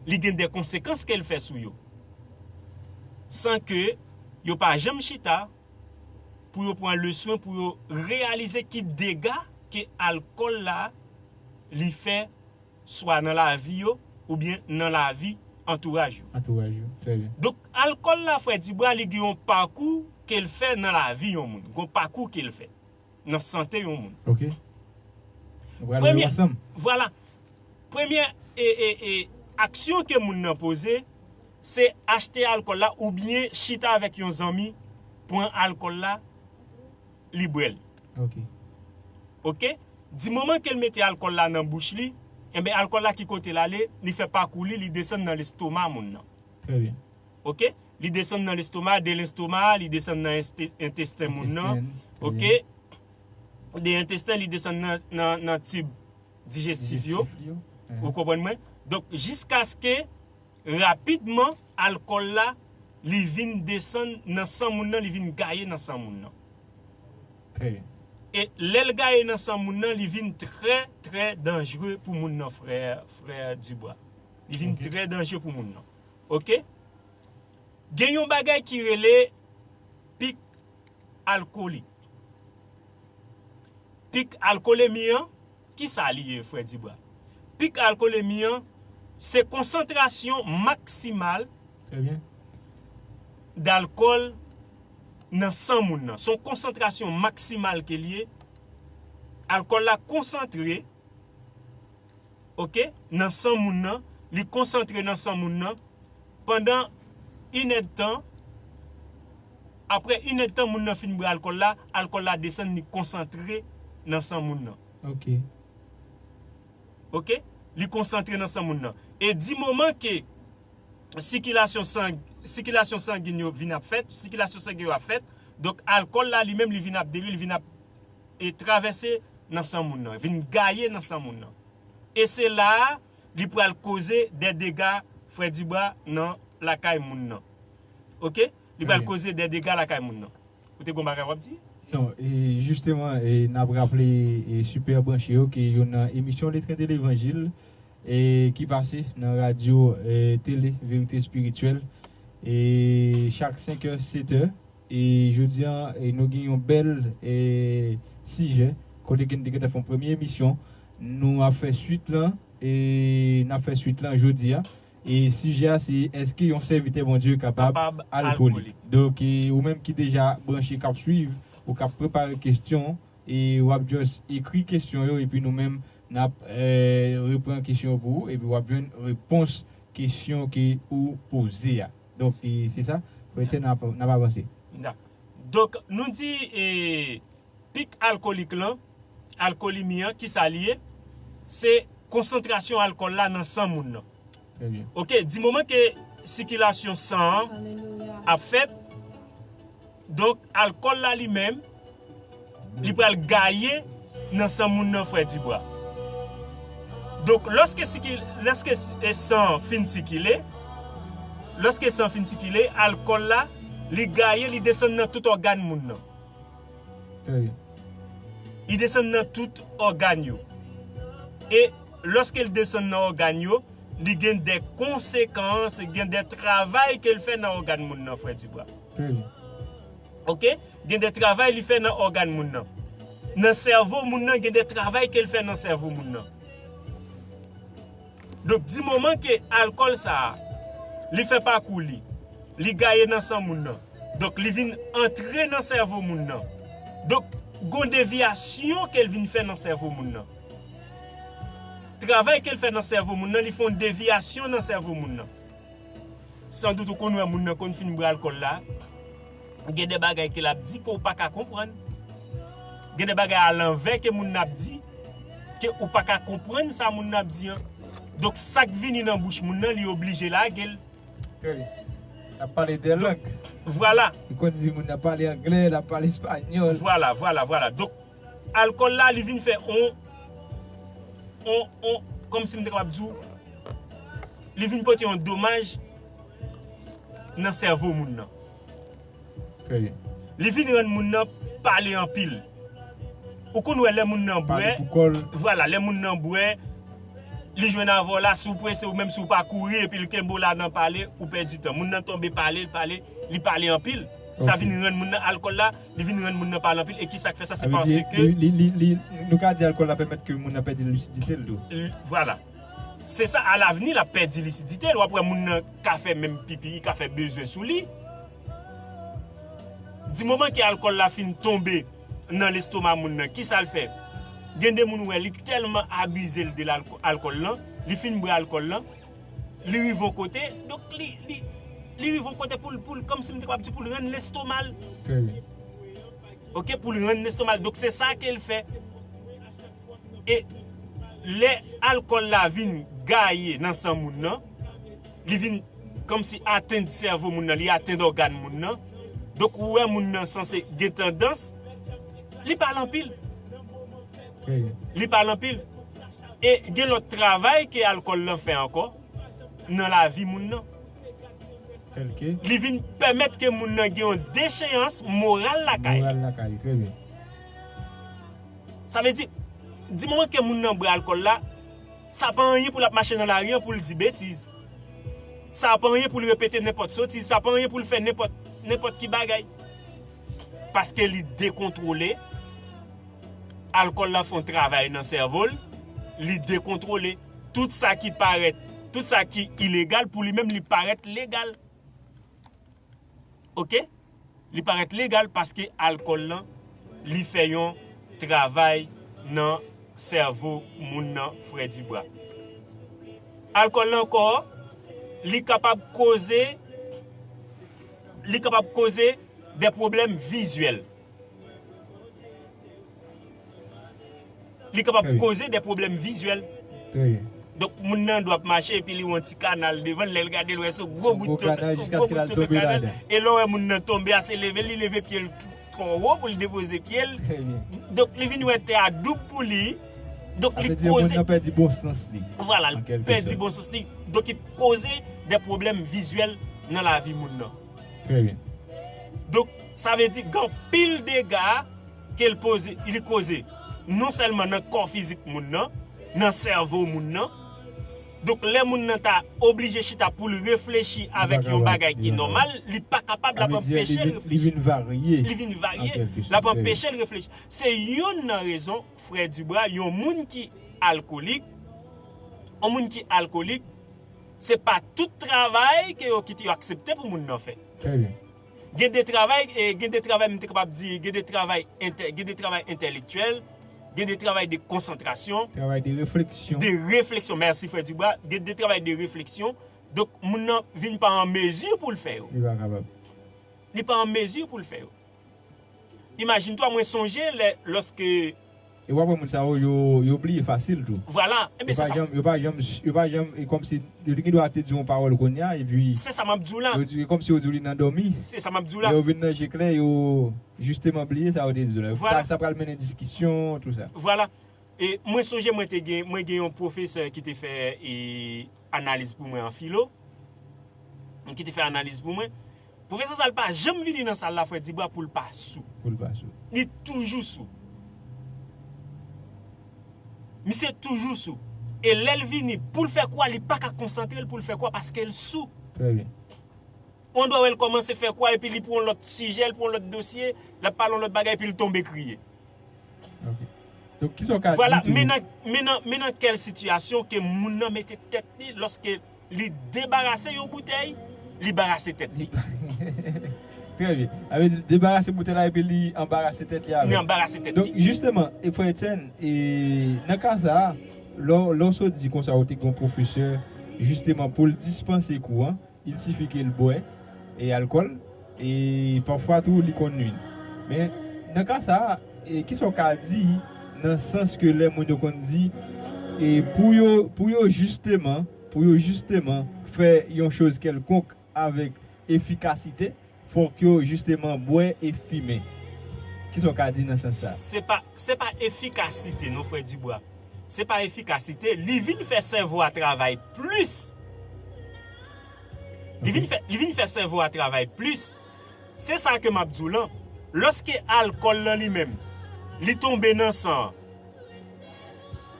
li gen de konsekans ke l fè sou yo. San ke yo pa janm chita pou yo pran leswen, pou yo reyalize ki dega ke alkòl la li fè swa nan lavi yo oubyen nan lavi antouraj yo. Antouraj yo. Très bien. Donk, alkòl la, frè Dibwa, li gen yon pakou ke l fè nan lavi yon moun. Gon pakou ke l fè nan sante yon moun. Ok. Nou pral wè Premye, ansanm. Vwala. Premye e, e, e, aksyon ke moun nan poze, se achte alkòl la oubyen chita avèk yon zanmi, pran alkòl la, li bwè l. Ok. Ok? Di moman ke l mete alkòl la nan bouch li, enben alkòl la ki kote l ale, li fè pakou li, li desann nan lestoma moun nan. Très bien. Ok? Li desann nan lestoma, de lestoma, li desann nan este- entesten moun nan. Entesten, très Ok? bien. De entesten, li desann nan, nan, nan tib dijestif yo. Dijestif yo. Ou konprann mwen? Donk, jiskaske rapidman, alkòl la, li vin desann nan san moun nan, li vin gaye nan san moun nan. Très bien. E lè l gaye nan san moun nan, li vin trè, trè danjere pou moun nan, frè, frè Dibwa. Li vin Ok. Trè danjere pou moun nan. Ok? Gen yon bagay ki rele pik alkolik. Pik alkolemi an, ki sa li ye, frè Dibwa? Pik alkolemi an, se konsantrasyon maksimal Très bien. dalkòl nan san moun nan. Se yon konsantrasyon maksimal ke l ye. Alkòl la konsantre, ok, nan san moun nan. Li konsantre nan san moun nan pandan inèdtan. Apre inèdtan, moun nan fin bwè alkòl la, alkòl la desann, li konsantre nan san moun nan. Ok. Ok? Li konsantre nan san moun nan. E di moman ke sikilasyon sang, sikilasyon sangin yo vin ap fèt, sikilasyon sangin yo ap fèt, donk alkòl la li menm li vin ap deri, li vin ap e travèse nan san moun nan, vin gaye nan san moun nan. E se la a, li pral koze de dega, frè Dibwa, nan lakay moun nan. Ok? Li pral Ebyen. Koze de dega lakay moun nan. Ou te gon bagay w ap di? Non, e jisteman, e n ap raple, e Super Branche yo, ke yo nan emisyon Le Train de l'Évangile, e ki pase nan radyo, e tele Verite Espirityèl, e chak senk è, sèt è. E jodi a, e nou gen yon bèl, e sijè, kote ke n te gentan fè yon premye emisyon. Nou ap fè swit lan, e n ap fè swit lan jodi a. E sijè a se, èske yon sèvitè Bondye kapab Kapab alkolik? Alkolik. Donk, e ou menm ki deja branche, k ap swiv, ou k ap prepare kesyon, e w ap just ekri kesyon yo, epi nou menm, n ap, e, repran kesyon yo pou ou, epi w ap jwenn repons kesyon ke ou poze a. Donk, e se sa, frè Etienne, n ap, n ap avanse. Da. Donk, nou di, e, pik alkolik lan, alkolemi an, ki sa li ye? Se konsantrasyon alkòl la nan san moun nan. Très bien. Ok, di moman ke sikilasyon san an ap fèt, donk alkòl la li menm, li pral gaye nan san moun nan, frè Dibwa. Donk, lòske siki-, lòske s-, e san an fin sikile, lòske san an fin sikile, alkòl la, li gaye, li desann nan tout ògàn moun nan. Très bien. Li desann nan tout ògàn yo. E lòske l desann nan ògàn yo, li gen de konsekans, gen de travay ke l fè nan ògàn moun nan, frè Dibwa. Oke? Gen de travay li fè nan ògàn moun nan. Nan sèvo moun nan, gen de travay ke l fè nan sèvo moun nan. Donk, di moman ke alkòl sa a, li fè pakou li, li gaye nan san moun nan. Donk, li vin antre nan sèvo moun nan. Donk, gon devyasyon ke l vin fè nan sèvo moun nan. Travay ke l fè nan sèvo moun nan, li fè yon devyasyon nan sèvo moun nan. Sandout ou konn wè moun nan konn fin bwè alkòl la, gen de bagay ke l ap di ke w pa ka konprann. Gen de bagay alanvè ke moun nan ap di, ke ou pa ka konprann sa moun nan ap di an. Donk, sa k vini nan bouch moun nan, li oblije lage l. Trè byen. L ap pale de lang. Vwala. Li konn di moun nan pale anglè, l ap pale espanyòl. Vwala, vwala, vwala. Donk, alkòl la, li vin fè on, on, on, kòmsi m te kapab di w, li vin pote yon domaj nan sèvo moun nan. Trè byen. Li vin rann moun nan pale anpil. Ou konn wè lè moun nan bwè, vwala, lè moun nan bwè, li jwenn avè w la, si w prese ou menm si w pa kouri epi l kenbe w la nan pale, ou pèdi tan. Moun nan tonbe pale, l pale, li pale anpil. Sa vin rann moun nan, alkòl la, li vin rann moun nan pale anpil. E kisa k fè sa? Se paske li, li, li, li, nou ka di alkòl la pèmèt ke moun nan pèdi lisidite l tou. Vwala. Se sa, alavni, l ap pèdi lisidite l. W ap wè moun nan ka fè menm pipi, li ka fè bezwen sou li. Di moman ke alkòl la fin tonbe nan lestoma moun nan, kisa l fè? Gen de moun ou wè, li tèlman abize l de lalkò-, alkòl lan, li fin bwè alkòl lan, li rive yon kote, donk li, li, li rive yon kote pou l, pou l, kòmsi m te kapab di, pou l rann lestoma l. Trè byen. Oke, pou l rann lestoma l. Donk, se sa ke l fè. E lè alkòl la vin gaye nan san moun nan, li vin kòmsi atenn sèvo moun nan, li atenn ògàn moun nan. Donk, ou wè moun nan sanse gen tandans, li pale anpil. Trè byen. Li pale anpil. E gen lòt travay ke alkòl lan fè ankò nan lavi moun nan. Tèlke? Li vin pèmèt ke moun nan gen yon decheyans moral lakay li. Moral lakay li, trè byen. Sa vle di, di moman ke moun nan bwè alkòl la, sa pa anyen pou l ap mache nan lari an pou l di betiz. Sa pa anyen pou l repete nenpòt sotiz, sa pa anyen pou l fè nenpòt, nenpòt ki bagay. Paske li dekontwole, alkòl la fè yon travay nan sèvo l, li dekontwole. Tout sa ki parèt, tout sa ki ilegal, pou li menm, li parèt legal. Oke? Li parèt legal paske alkòl lan, li fè yon travay nan sèvo moun nan, frè Dibwa. Alkòl lan ankò, li kapab koze, li kapab koze de pwoblèm vizyèl. Li kapab koze de pwoblèm vizyèl. Trè byen. Donk, moun nan dwe ap mache epi li wè yon ti kanal devan l, lè l gade l wè se yon gwo bout kanal, gwo bout kanal. E lè w wè moun nan tonbe a, se leve, li leve pye l twò wo pou l depoze pye l. Trè byen. Donk, li vin wè tè a doub pou li. Donk, li koze. Sa vle di moun nan pèdi bon sans li. Vwala, li pèdi bon sans li. Donk, li koze de pwoblèm vizyèl nan lavi moun nan. Trè byen. Donk, sa vle di gen anpil dega ke l poze, li koze non sèlman nan kò fizik moun nan, nan sèvo moun nan. Donk, lè moun nan ta oblije chita pou l reflechi avèk yon bagay ki nòmal, li pa kapab, l ap anpeche l reflechi. Li vin varye. Li vin varye, l ap anpeche l reflechi. Se youn nan rezon, frè Dibwa, yon moun ki alkolik, yon moun ki alkolik, se pa tout travay ke yo kite, yo aksepte pou moun nan fè. Trè byen. Gen de travay, e, gen de travay, m te kapab di, gen de travay entè-, gen de travay entèlektyèl, gen de travay de konsantrasyon. Travay de refleksyon. De refleksyon, mèsi, frè Dibwa. Gen de travay de refleksyon. Donk, moun nan vin pa an mezi pou l fè yo. Li pa kapab. Li pa an mezi pou l fè yo. Imajine twa, mwen sonje lè, lòske... E w ap wè moun sa yo, yo, yo bliye fasil tou. Vwala. Enben, se sa. Yo pa janm, yo pa janm, yo pa janm, e kòmsi, yo te gen dwa te di yon pawòl kounye a, epi... Se sa m ap di w la. Yo di, e kòmsi yo di w li nan dòmi. Se sa m ap di w la. Lè yo vin nan je klè, yo jisteman bliye sa yo te di w la. Vwala. Sa, sa pral mennen diskisyon, tou sa. Vwala. E mwen sonje mwen te gen, mwen gen yon pwofesè ki te fè, e, analiz pou mwen an filo. Ki te fè analiz pou mwen. Pwofesè sa l pa janm vini nan sal la, frè Dibwa, pou l pa sou. Pou l pa sou. Li toujou sou. Misye toujou sou. E lè l vini, pou l fè kou a, li pa ka konsantre l pou l fè kou a paske l sou. Trè byen. On dwa wè l kòmanse fè kou a, epi li pran yon lòt sijè, li pran yon lòt dosye, l ap pale yon lòt bagay, epi l tonbe kriye. Ok. Donk, kisa w ka di tou? Vwala, men nan, men nan, men nan kèl sitiyasyon ke moun nan mete tèt li lòske li debarase yon boutèy, li barase tèt li. Trè byen. Sa vle di, debarase boutèy la epi li anbarase tèt li avè l. Li anbarase tèt li. Donk, jisteman, e frè Etienne, e nan ka sa a, lè w, lè w sot di konsa ou te gen yon pwofesè, jisteman, pou l dispanse kou an, il sifi ke l bwè e alkòl, e pafwa tou li konn nwi. Men, nan ka sa a, e kisa w ka di nan sans ke lè moun yo konn di, e pou yo, pou yo jisteman, pou yo jisteman fè yon choz kèlkonk avèk efikasite, fòk yo jisteman bwè e fimen. Kisa w ka di nan sans sa a? Se pa, se pa efikasite non, frè Dibwa. Se pa efikasite. Li vin fè sèvo a travay plis. Li vin fè, li vin fè sèvo a travay plis. Se sa ke m ap di w lan. Lòske alkòl lan li menm, li tonbe nan san an,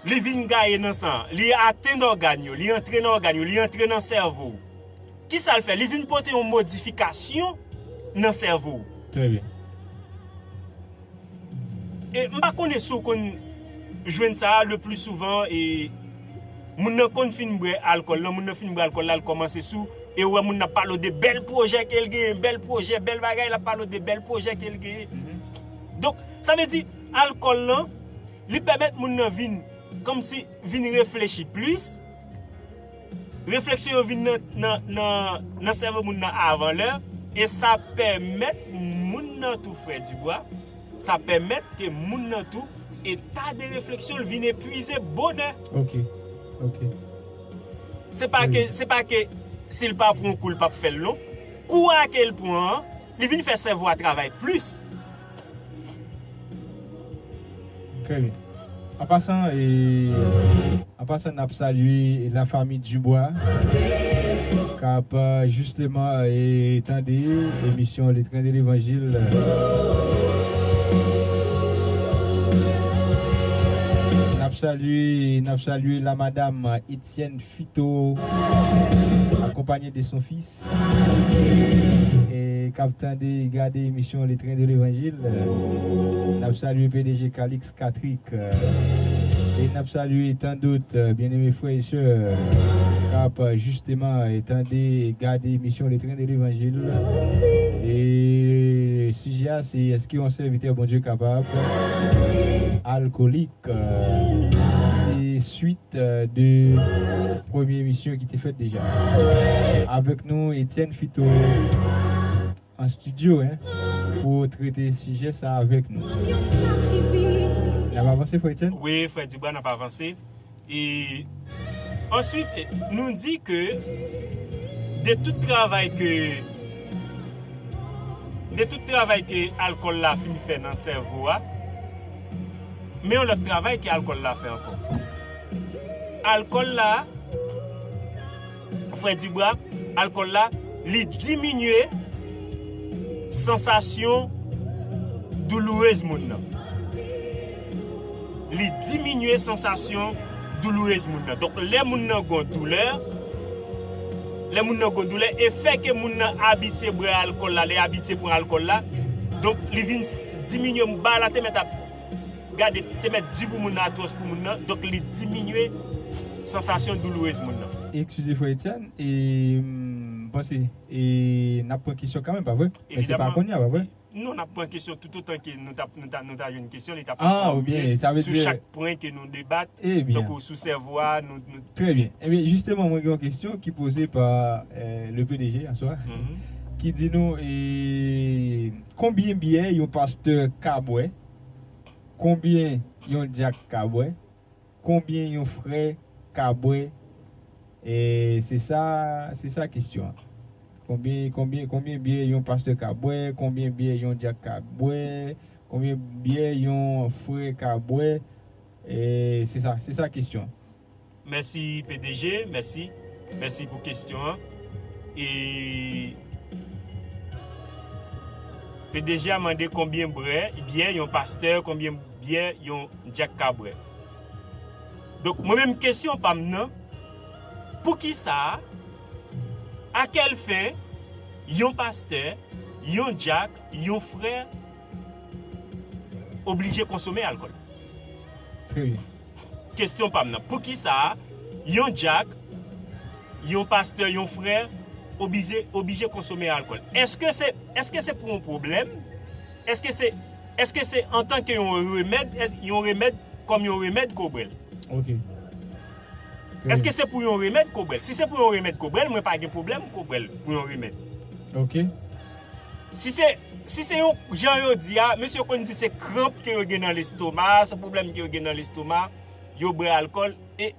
li vin gaye nan san an, li atenn ògàn yo, li antre nan ògàn yo, li antre nan sèvo w. Kisa l fè? Li vin pote yon modifikasyon nan sèvo w. Trè byen. E m pa konnen si w konn jwenn sa le plus souvent, e moun nan konn fin bwè alkòl lan, moun nan fin bwè alkòl la, l kòmanse sou, e ou wè moun nan ap pale w de bèl pwojè ke l genyen, bèl pwojè, bèl bagay, l ap pale w de bèl pwojè ke l genyen. Donk, sa vle di, alkòl lan, li pèmèt moun nan vin, kòmsi, vin reflechi plis, refleksyon yo vin nan, nan, nan, nan sèvo moun nan avan lè, e sa pèmèt moun nan tou, frè Dibwa, sa pèmèt ke moun nan tou, eta de refleksyon l vin epuize bonè. Ok, ok. Se pa ke, se pa ke si l pa pran kou, l p ap fè l non. Kou a ke l pran an, li vin fè sèvo a travay plis. Trè byen. An pasan, e, an pasan, n ap salye la famille Dubois k ap, euh, jisteman, e, tande emisyon Le Train de l'Évangile. N ap salye, n ap salye la madam Etienne Fito, akonpanye de son fis, e k ap tande, gade emisyon Le Train de l'Évangile. N ap salye P D G Calix Cattrick, e n ap salye tan dòt, byeneme frè e sè, k ap, jisteman, tande e gade emisyon Le Train de l'Évangile. E sijè a se, èske yon sèvitè Bondye kapab alkolik? Se swit, euh, de premye emisyon ki te fèt deja. Avèk nou, Etienne Fito an estidyo, en, pou trete sijè sa avèk nou. N ap avanse, frè Etienne? Wi, frè Dibwa, n ap avanse. E answit, nou di ke de tout travay ke, de tout travay ke alkòl la fin fè nan sèvo a, men yon lòt travay ke alkòl la fè ankò. Alkòl la, frè Dibwa, alkòl la, li diminye sansasyon doulourez moun nan. Li diminye sansasyon doulourez moun nan. Donk, lè moun nan gon doulè, lè moun nan gon doulè, e fè ke moun nan abitye bwè alkòl la, li abitye pran alkòl la, donk, li vin s-, diminye, m ba la te mèt ap gade, te mèt di pou moun nan, atwòs pou moun nan, donk, li diminye sansasyon doulourez moun nan. Eskize, frè Etienne, e, m panse, e, n ap pran kesyon kanmenm, pa vre? Men se pa kounye a, pa vre? Non, n ap pran kesyon toutotan ke nou t ap, nou ta, nou ta jwenn kesyon, li t ap informe sou chak pwen ke nou debat, tankou sou sèvo a, nou, nou. Trè byen. Ebyen, jisteman, mwen gen yon kesyon ki poze pa, euh, le P D G aswè, ki di nou, e, konbyen byè yon pastè ka bwè? Konbyen yon dyak ka bwè? Konbyen yon frè ka bwè? E se sa, se sa kesyon an. Konbyen, konbyen, konbyen byè yon pastè ka bwè? Konbyen byè yon dyak ka bwè? Konbyen byè yon frè ka bwè? E se sa, se sa kesyon an. Mèsi P D G, mèsi. Mèsi pou kesyon an. E P D G a mande konbyen brè, byè yon pastè, konbyen byè yon dyak ka bwè. Donk, mwen menm kesyon pa m nan, poukisa, à quelle fin, yon pastè, yon dyak, yon frè oblije konsome alkòl? Trè byen. Kesyon pa m nan. Poukisa yon dyak, yon pastè, yon frè oblije, oblije konsome alkòl? Èske se, èske se pou yon pwoblèm? Èske se, èske se antanke yon remèd, yon remèd kòm yon remèd ke w bwè l? Ok. Èske se pou yon remèd ke w bwè l? Si se pou yon remèd ke w bwè l, mwen pa gen pwoblèm ke w bwè l pou yon remèd. Ok. Si se, si se yon jan yo di a, mesye yo konn di se kranp ke yo gen nan lestoma, se pwoblèm ke yo gen nan lestoma, yo bwè alkòl. E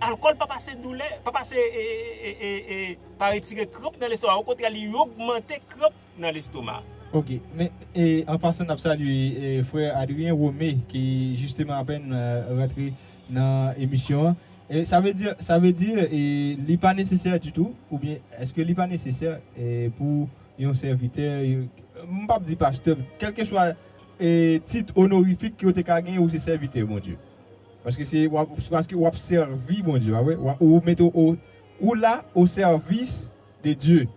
alkòl pa pase doulè, pa pase, e, e, e, e, pa retire kranp nan lestoma. Okontrè, li ogmante kranp nan lestoma. Ok, men e, an pasan n ap salye e, frè Adrien Romé ki jisteman apèn e, rantre nan emisyon an. E, sa vle di, sa vle di e, li pa nesesè ditou, oubyen èske li pa nesesè e, pou yon sèvitè, e, m p ap di pastè, kèlkeswa e, tit onorifik ke w te ka genyen, ou se sèvitè Bondye. Paske se w ap, paske w ap sèvi Bondye, pa vre? W ap, ou mete w, ou la au service de Dieu.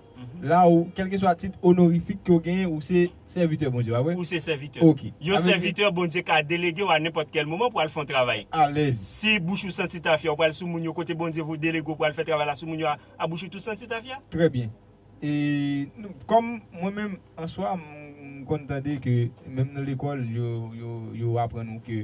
La ou, kèlkeswa tit onorifik ke w genyen, ou se sèvitè Bondye, pa vre? Ou se sèvitè. Ok. Yon Sa vle di- sèvitè, Bondye ka delege w a nenpòt kèl moman pou al fè yon travay. Alèz. Si bouch ou santi tafya, ou pral sou moun yo kote Bondye vou delege w pou al fè travay la sou moun yo a, a bouch ou tou santi tafya. Trè byen. E nou- kòm mwen menm an swa, m m konn tande ke menm nan lekòl, yo, yo, yo aprann ou ke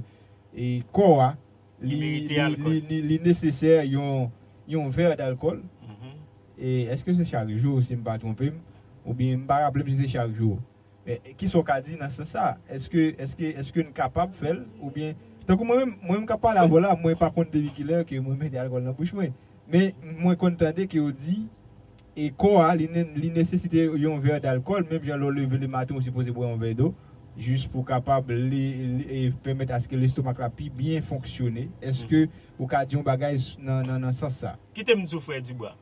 e, kò a, Li li, merite li, alkòl. li, li, li nesesè yon, yon vè dalkòl. Mhm. E èske se chak jou, si m pa twonpe m? Oubyen m pa raple m si se chak jou. Men kisa w ka di nan sans sa? Èske, èske, èske n kapab fè l? Oubyen, tankou mwen menm, mwen menm k ap pale avè w la, mwen pa konn depi kilè ke mwen mete alkòl nan bouch mwen. Men mwen konn tande ke yo di, e kò a, li, ne- li nesesite yon vè dalkòl, menm jan lè w leve lematen, ou sipoze bwè yon vè dlo, jis pou kapab li, li, e, pèmèt aske lestomak la pi byen fonksyone. Èske ou ka di yon bagay s- nan, nan, nan sans sa? Kite m di w, frè Dibwa.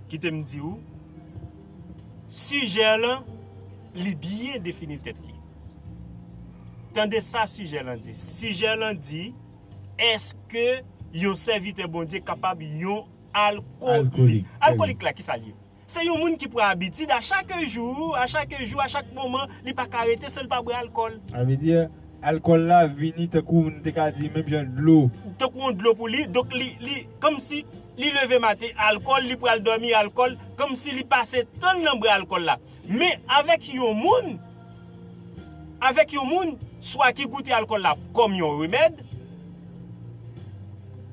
Kite m di w, sijè lan, li byen defini tèt li. Tande sa sijè lan di. Sijè lan di, èske yon sèvitè Bondye kapab yon alkolik? Alkolik, Alkolik la, kisa l ye? Se yon moun ki pran abitid a chak jou, a chak jou, a chak moman, li pa ka rete san l pa bwè alkòl. Sa vle di, alkòl la vini tankou n te ka di menm jan dlo. Tankou yon dlo pou li, donk li, li, kòmsi li leve maten, alkòl, li pral dòmi, alkòl, kòmsi li pase tan l nan bwè alkòl la. Men avèk yon moun, avèk yon moun, swa ki goute alkòl la kòm yon remèd,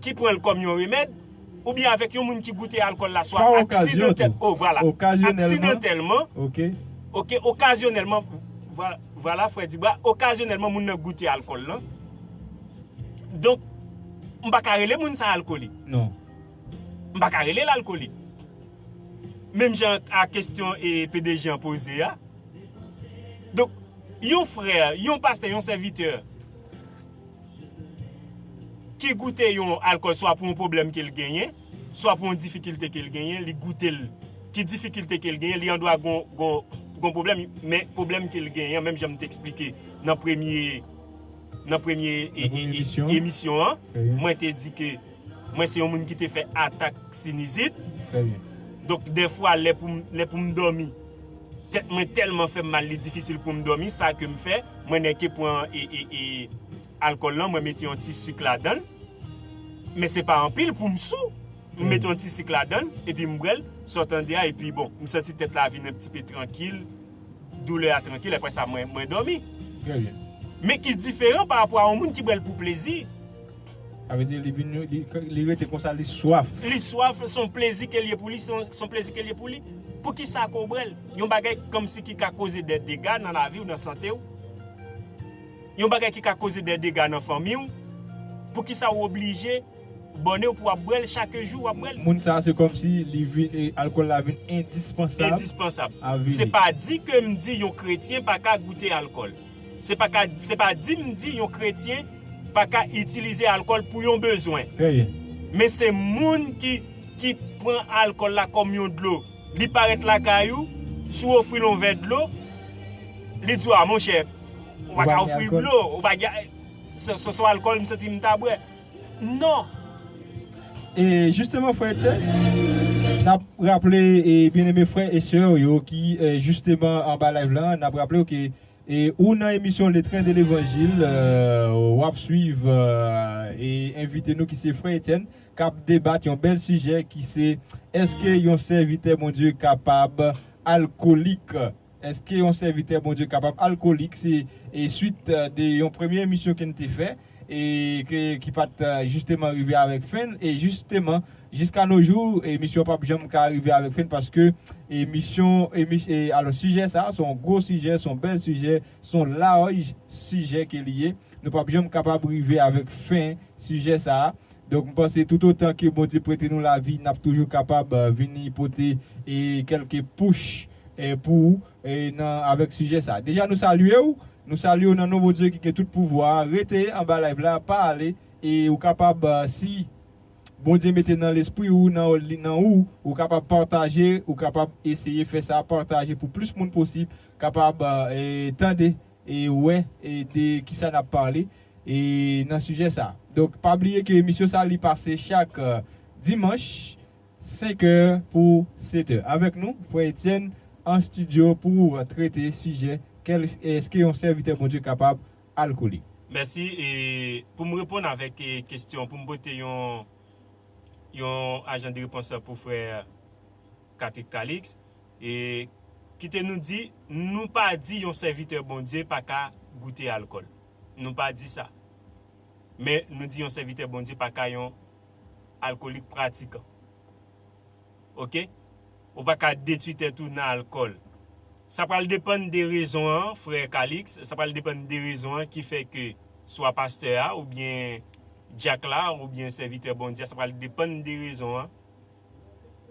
ki pran l kòm yon remèd, oubyen avèk yon moun ki goute alkòl la, swa Pa okazyon aksidantel, tou. Oh, vwala. Okazyonèlman. Aksidantelman, Ok. ok, okazyonèlman, vwa- vwala, frè Dibwa, okazyonèlman, moun nan goute alkòl lan. Donk, m pa ka rele moun sa alkolik. Non. M pa ka rele l alkolik. Menm jan a kesyon e P D G an poze a. Donk, yon frè, yon pastè, yon sèvitè ki goute yon alkòl swa pou yon pwoblèm ke l genyen, swa pou yon difikilte ke l genyen, li goute l. Ki difikilte ke l genyen, li andwa gon, gon, gon pwoblèm, men pwoblèm ke l genyen, menm jan m te eksplike nan premye, nan premye, e- Nan premye e- e- emisyon. Emisyon an, Trè byen. Mwen te di ke mwen se yon moun ki te fè atak sinizit. Trè byen. Donk, dèfwa, lè pou m, lè pou m dòmi, tèt mwen tèlman fè m mal, li difisil pou m dòmi. Sa ke m fè, mwen nèke pran e, e, e, alkòl lan, mwen mete yon ti sik ladan l. Men se pa anpil pou m sou. M Mm. mete yon ti sik ladan l, epi m bwè l, sòtan de a, epi bon, m santi tèt la vin yon ti pe trankil, doulè a trankil, apre sa, mwen, mwen dòmi. Trè byen. Men ki diferan pa rapò a yon moun ki bwè l pou plezi. Sa vle di, li vin, li, li rete konsa, li swaf. Li swaf, se yon plezi ke l ye pou li, se yon, se yon plezi ke l ye pou li. Poukisa ke w bwè l? Yon bagay kòmsi ki ka koze de dega nan lavi w, nan sante w. Yon bagay ki ka koze de dega nan fanmi w. Poukisa w oblije bòne w pou w ap bwè l chak jou, w ap bwè l? Moun sa, se kòmsi li vin, e, alkòl la vin endispansab. Endispansab. A vi Se li. Pa di ke m di yon kretyen pa ka goute alkòl. Se pa ka, se pa di m di yon kretyen pa ka itilize alkòl pou yon bezwen. Trè byen. Men se moun ki, ki pran alkòl la kòm yon dlo. Li parèt lakay ou, si w ofri l yon vè dlo, li di w, "A, monchè, ou pa ka ofri dlo, ou pa gen, se, se, se alkòl m santi m ta bwè." Non. E jisteman, frè Etienne, n ap raple, e, byeneme frè e sè yo ki, e, jisteman anba live la, n ap raple w ke, e, ou nan emisyon Le Train de l'Évangile, e, w ap swiv, e, e envite nou ki se frè Etienne, k ap debat yon bèl sijè ki se, èske yon sèvitè Bondye kapab alkolik? Èske yon sèvitè Bondye kapab alkolik? Se, e, swit, e, de yon premye emisyon ke n te fè, e ke, ki pa t, e, jisteman rive avèk fen l. E jisteman, jiska no jou, emisyon p ap janm ka rive avèk fen l paske emisyon, emis, e, alò, sijè sa a, se yon gwo sijè, se yon bèl sijè, se yon laj sijè ke li ye. Nou p ap janm kapab rive avèk fen sijè sa a. Donk, m panse toutotan ke Bondye prete nou lavi, n ap toujou kapab, e, vini pote, e, kèlke push, e, pou ou, e, nan, avèk sijè sa. Deja, nou salye w, nou salye w nan non Bondye ki gen tout pouvwa a. Rete anba live la, pa ale, e ou kapab, e, si Bondye mete nan lespri ou, nan, nan ou, ou kapab pataje, ou kapab eseye fè sa, pataje pou plis moun posib kapab, e, tande e wè, e, de kisa n ap pale, e, nan sijè sa. Donk, pa bliye ke emisyon sa, li pase chak, e, dimanch, senk è pou sèt è. Avèk nou, frè Etienne, an estidyo pou trete sijè, kèl, èske yon sèvitè Bondye kapab alkolik? Mèsi. E pou m reponn avèk, e, kesyon, pou m pote yon, yon ajan de repons pou frè Patrick Calix, e kite nou di, nou pa di yon sèvitè Bondye pa ka goute alkòl. Nou pa di sa. Men nou di yon sèvitè Bondye pa ka yon alkolik pratikan. Oke? Ou pa ka detwi tèt ou nan alkòl. Sa pral depann de rezon an, frè Calix, sa pral depann de rezon an ki fè ke swa pastè a, oubyen dyak la, oubyen sèvitè Bondye a, sa pral depann de rezon an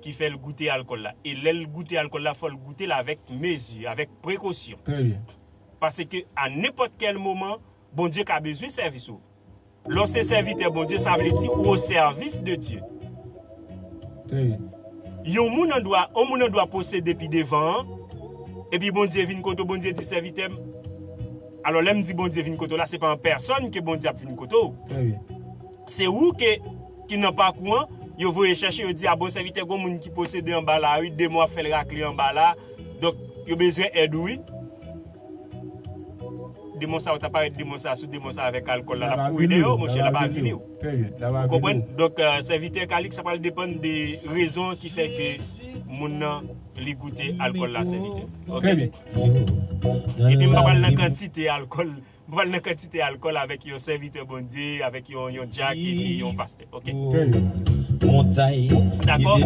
ki fè l goute alkòl la. E lè l goute alkòl la, fò l goute l avèk mezi, avèk prekosyon. Trè byen. Paske a nenpòt kèl moman, Bondye ka bezwen sèvis ou. Lè w se sèvitè Bondye, sa vle di ou o sèvis de Dye. Trè byen. Yon moun an dwa, yon moun an dwa posede pi devan an, epi Bondye vin kote w, Bondye di, sèvitè m. Alò, lè m di Bondye vin kote w la, se pa an pèsòn ke Bondye ap vin kote w. Trè byen. Se ou ke, ki nan pakou an, yo voye chèche, yo di, a bon, sèvitè, gon moun ki posede anba la, wi, demon ap fè l rakle anba la. Donk, yo bezwen èd ou, wi. Demon sa, ou ta parèt demon sa, sou demon sa avèk alkòl la, l ap kouri dèyè w, monchè, l ap avili w. Ou konprann? Donk, e, sèvitè Calix, sa pral depann de rezon ki fè ke moun nan, li goute alkòl la, sèvitè. Oke? Epi m pa pral nan kantite alkòl. M pa pral nan kantite alkòl avèk yon sèvitè Bondye, avèk yon, yon dyak epi yon pastè. Oke? Dakò?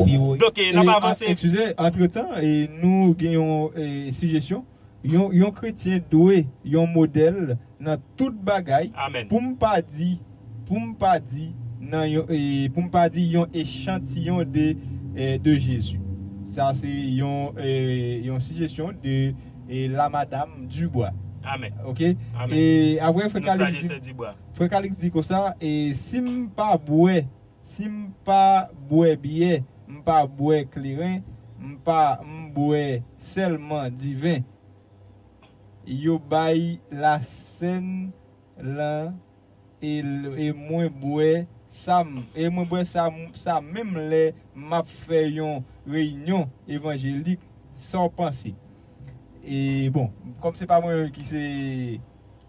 Donk, e, n ap avanse. Eskize, antretan, e, nou gen yon, e, sijesyon. Yon, yon kretyen dwe yon modèl nan tout bagay. Amèn. Pou m pa di, pou m pa di nan yon, e, pou m pa di yon echantiyon de, e, de Jezi. Sa se yon, e, yon sijesyon de, e, la madam Dubois. Amèn. Oke? Amèn. E apre, frè Calix di, frè Calix di konsa, e si m pa bwè, si m pa bwè byè, m pa bwè kleren, m pa, m bwè sèlman diven. Yo bay lasèn lan e, e mwen bwè sa m, e mwen bwè sa, sa menm lè m ap fè yon reyinyon evanjelik. Sa w panse? E bon, kòm se pa mwen menm ki se,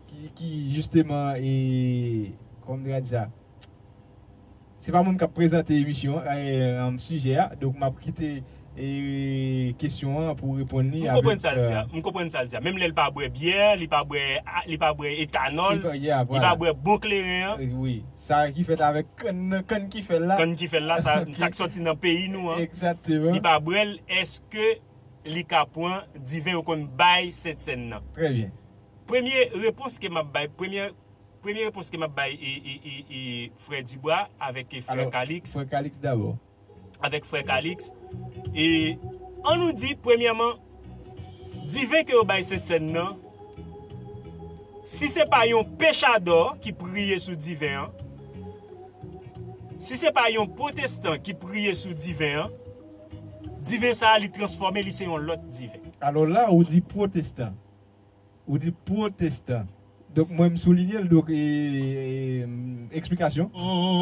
ki, ki jisteman, e kòman m te ka di sa? Se pa mwen k ap prezante emisyon an, e, sijè a. Donk, m ap kite, e, kesyon an pou w reponn li. M konprann sa l di a. M konprann sa l di a. Menm lè l pa bwè byè, li pa bwè, a, li pa bwè etanòl, li pa bwè bon kleren an. Wi. Sa ki fèt avèk kann nan, kann ki fè l la. Kann ki fè l la, sa, sa k sòti nan peyi nou an. Egzakteman. Li pa bwè l, èske li ka pran diven yo konn bay Sentsèn nan? Trè byen. Premye repons ke m ap bay, premye Premye repons ke m ap bay, e, e, e, e, frè Dubois avèk, e, frè Calix. Frè Calix dabò. Avèk frè Calix. E ann nou di, premyèman, diven ke yo bay Sentsèn nan, si se pa yon pechadò ki priye sou diven an, si se pa yon pwotestan ki priye sou diven an, diven sa a, li transfòme, li se yon lòt diven. Alò la, ou di pwotestan. Ou di pwotestan. Donk, mwen, m soulinye l, donk, e, e, m, eksplikasyon.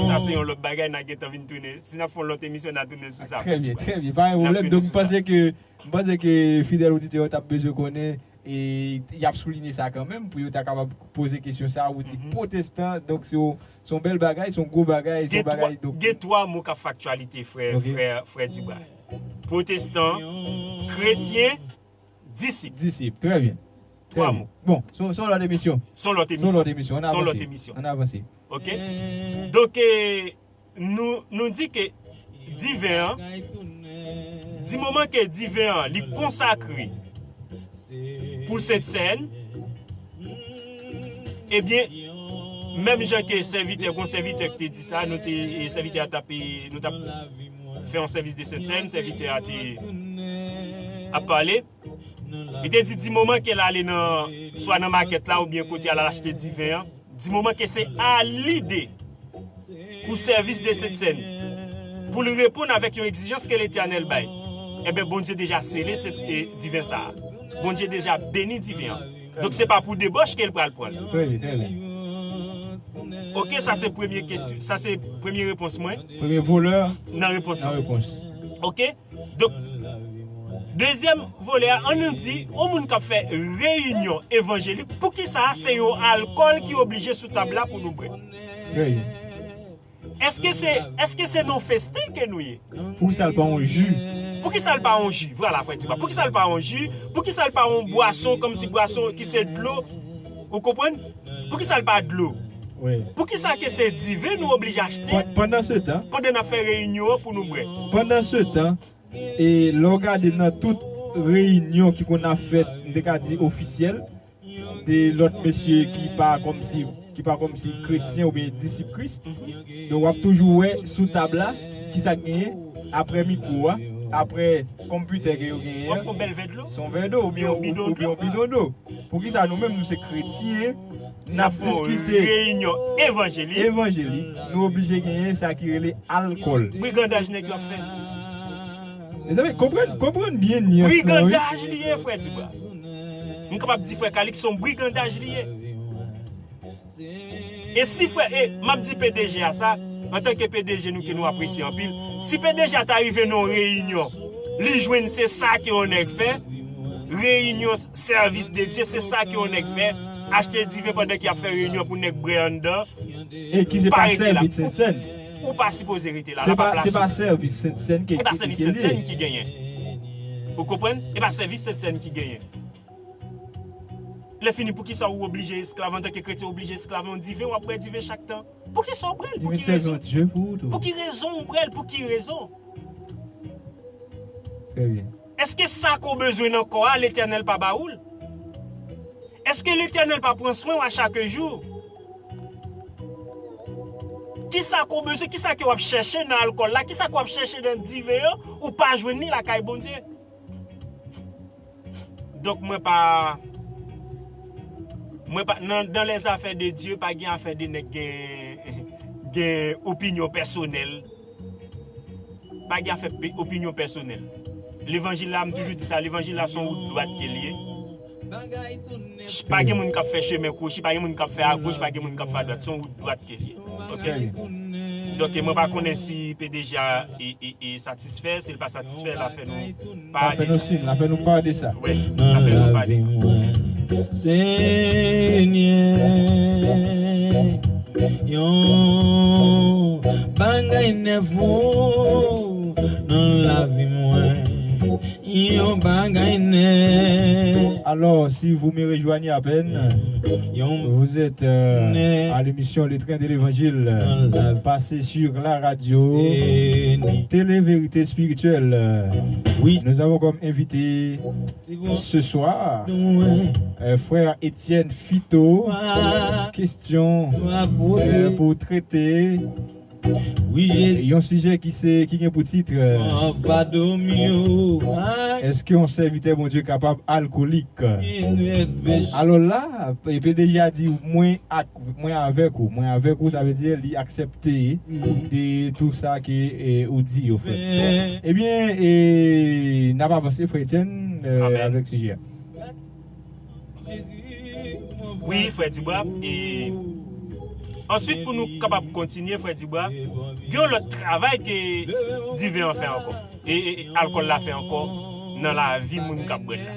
Sa se yon lòt bagay, n a gentan vin tounen. Si n ap fè yon lòt emisyon, n a tounen sou sa. Trè byen, trè byen. Pa gen pwoblèm. Donk, m panse ke, m panse ke fidèl oditè yo t ap bezwen konnen, e y ap soulinye sa kanmenm, pou yo ta kapab poze kesyon sa, ou di pwotestan, donk se yon, se yon bèl bagay, se yon gwo bagay, se yon bagay, donk. Gen twa mo k ap fè aktyalite, frè, frè, frè Dubras. Pwotestan, kretyen, disip. Disip, trè byen. Twa mo. Bon, se yon, se yon lòt emisyon. Se yon lòt emisyon. Se yon lòt emisyon. Ann avanse. Ann avanse. Ok? Donk, e, nou, nou di ke diven an, di moman ke diven an, li konsakre pou Sentsèn, ebyen, menm jan ke sèvitè, gon sèvitè ki te di sa, nou te, e, sèvitè a t ap, e, nou t ap fè yon sèvis de Sentsèn, sèvitè a te ap pale. Li te di, di moman ke l ale nan, swa nan makèt la oubyen kote al achte diven an, di moman ke se a li de pou sèvis de Sentsèn, pou l reponn avèk yon egzijans ke Letènèl bay, enben, Bondye deja sele se, e, diven sa a. Bondye deja beni diven an. Donk, se pa pou debòch ke l pral pran l. Trè byen, trè byen. Ok, sa se premye kesyon, sa se premye repons mwen. Premye volè nan repons. Nan repons. Ok? Donk, dezyèm volè a, ann nou di, yon moun k ap fè reyinyon evanjelik, poukisa se yon alkòl ki oblije sou tab la pou nou bwè? Èske se, èske se nan festen ke nou ye? Poukisa l pa yon ji? Poukisa l pa yon ji? Vwala, frè Dubras. Poukisa l pa yon ji? Poukisa l pa yon bwason, kòmsi bwason ki se dlo? Ou konprann? Poukisa l pa dlo? Poukisa ke se diven nou oblije achte? Pandan se tan, pandan n ap fè reyinyon an pou nou bwè. Pandan se tan, e lè w gade nan tout reyinyon ki konn ap fèt, m te ka di ofisyèl, de lòt mesye ki pa kòmsi, ki pa kòmsi kretyen oubyen disip Kris, donk w ap toujou wè sou tab la, kisa k genyen, apre mikwo a, apre konpitè ke yo genyen an, se yon vè dlo oubyen yon bidon dlo. Poukisa nou menm, nou se kretyen, n ap diskite reyinyon evanjelik, nou oblije genyen sa ki rele alkòl? Brigandaj nèg yo ap fè. Mezanmi, konprann, konprann byen nyans lan, wi. Brigandaj li ye, frè Dubras. M kapab di, frè Calix, se yon brigandaj li ye. E si frè, e m ap di P D G a sa, antanke P D G nou ke nou apresye anpil, si P D G a ta rive nan yon reyinyon, li jwenn se sa ke yon nèg fè, reyinyon sèvis de Dye, se sa ke yon nèg fè, achte diven pandan ke y ap fè reyinyon pou nèg bwè anndan, e ki se pa sèvis Sentsèn. Ou pa sipoze rete la, la pa plas ou. Se pa sèvis Sentsèn ki genyen. Ou konprann? E pa sèvis Sentsèn ki genyen. Lè fini, poukisa ou oblije esklav antanke kretyen, oblije esklav yon diven, w ap bwè diven chak tan? Poukisa w bwè l? Pou ki rezon? Pou ki rezon w bwè l? Pou ki rezon? Trè byen. Èske sa ke w bezwen nan kò a, Letènèl pa ba ou l? Èske Letènèl pa pran swen w a chak jou? Kisa ke w bezwen? Kisa ke w ap chèche nan alkòl la? Kisa ke w ap chèche nan diven an? Ou pa jwenn li lakay Bondye. Donk mwen pa, mwen pa, nan, dans les affaires de Dieu, pa gen afè de nèg gen, gen opinyon pèsonèl. Pa gen afè pe-, opinyon pèsonèl. Levanjil la, m toujou di sa, levanjil la se yon wout dwat ke l ye. Pa gen moun k ap fè chemen kwochi, pa gen moun k ap fè agoch, pa gen moun k ap fè adwat, se yon wout dwat ke l ye. Ok? Donk, mwen pa konnen si P D G a e, e, e satisfè, si l pa satisfè, l a fè nou pa de sa. L a fè nou siy, l a fè nou pa de sa. Wi, l a fè nou pa de sa. Senyè, yon bagay nèvo nan lavi mwen. Yon bagay nèvo. Alors, si vous me rejoignez à peine, vous êtes, euh, à l'émission Le Train de l'Évangile, passée sur la radio Télé Vérité Spirituelle. Oui. Nous avons comme invité ce soir, euh, frère Étienne Fito. Question, euh, pour traiter. Yon sijè ki se, ki gen pou tit, euh, èske yon sèvitè Bondye kapab alkolik? Alò la, P D G a di, mwen ak, mwen avèk ou. Mwen avèk ou, sa vle di li aksepte de tou sa ke, eh, ou di, ofèt. Ebyen, eh, n ap avanse, frè Etienne, eh, avèk sijè a. Wi, frè Dibwa. E answit, pou nou kapab kontinye, frè Dibwa, gen yon lòt travay ke diven an fè ankò. E, e, e alkòl la fè ankò nan lavi moun k ap bwè l la.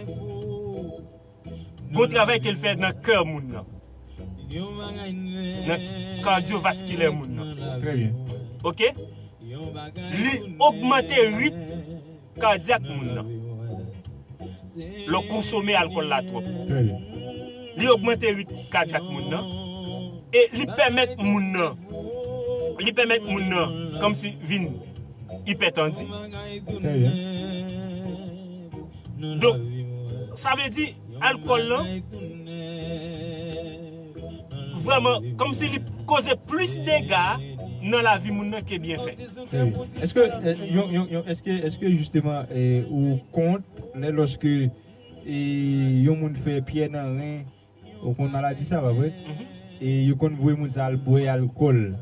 Gon travay ke l fè nan kè moun nan, nan kadyovaskilè moun nan. Trè byen. Ok? Li ogmante rit kadyak moun nan. Lè w konsome alkòl la twòp. Trè byen. Li ogmante rit kadyak moun nan. E li pèmèt moun nan, li pèmèt moun nan kòmsi vin ipètandi. Trè byen. Donk, sa vle di, alkòl lan, vrèman, kòmsi li koze plis dega nan lavi moun nan ke byenfè. Trè byen. Èske, eh, yon, yon, yon, èske, èske jisteman, eh, ou kont lè lòske, eh, yon moun fè pyè nan ren, ou konn maladi sa, pa vre? E yo konn voye moun sa al bwè alkòl.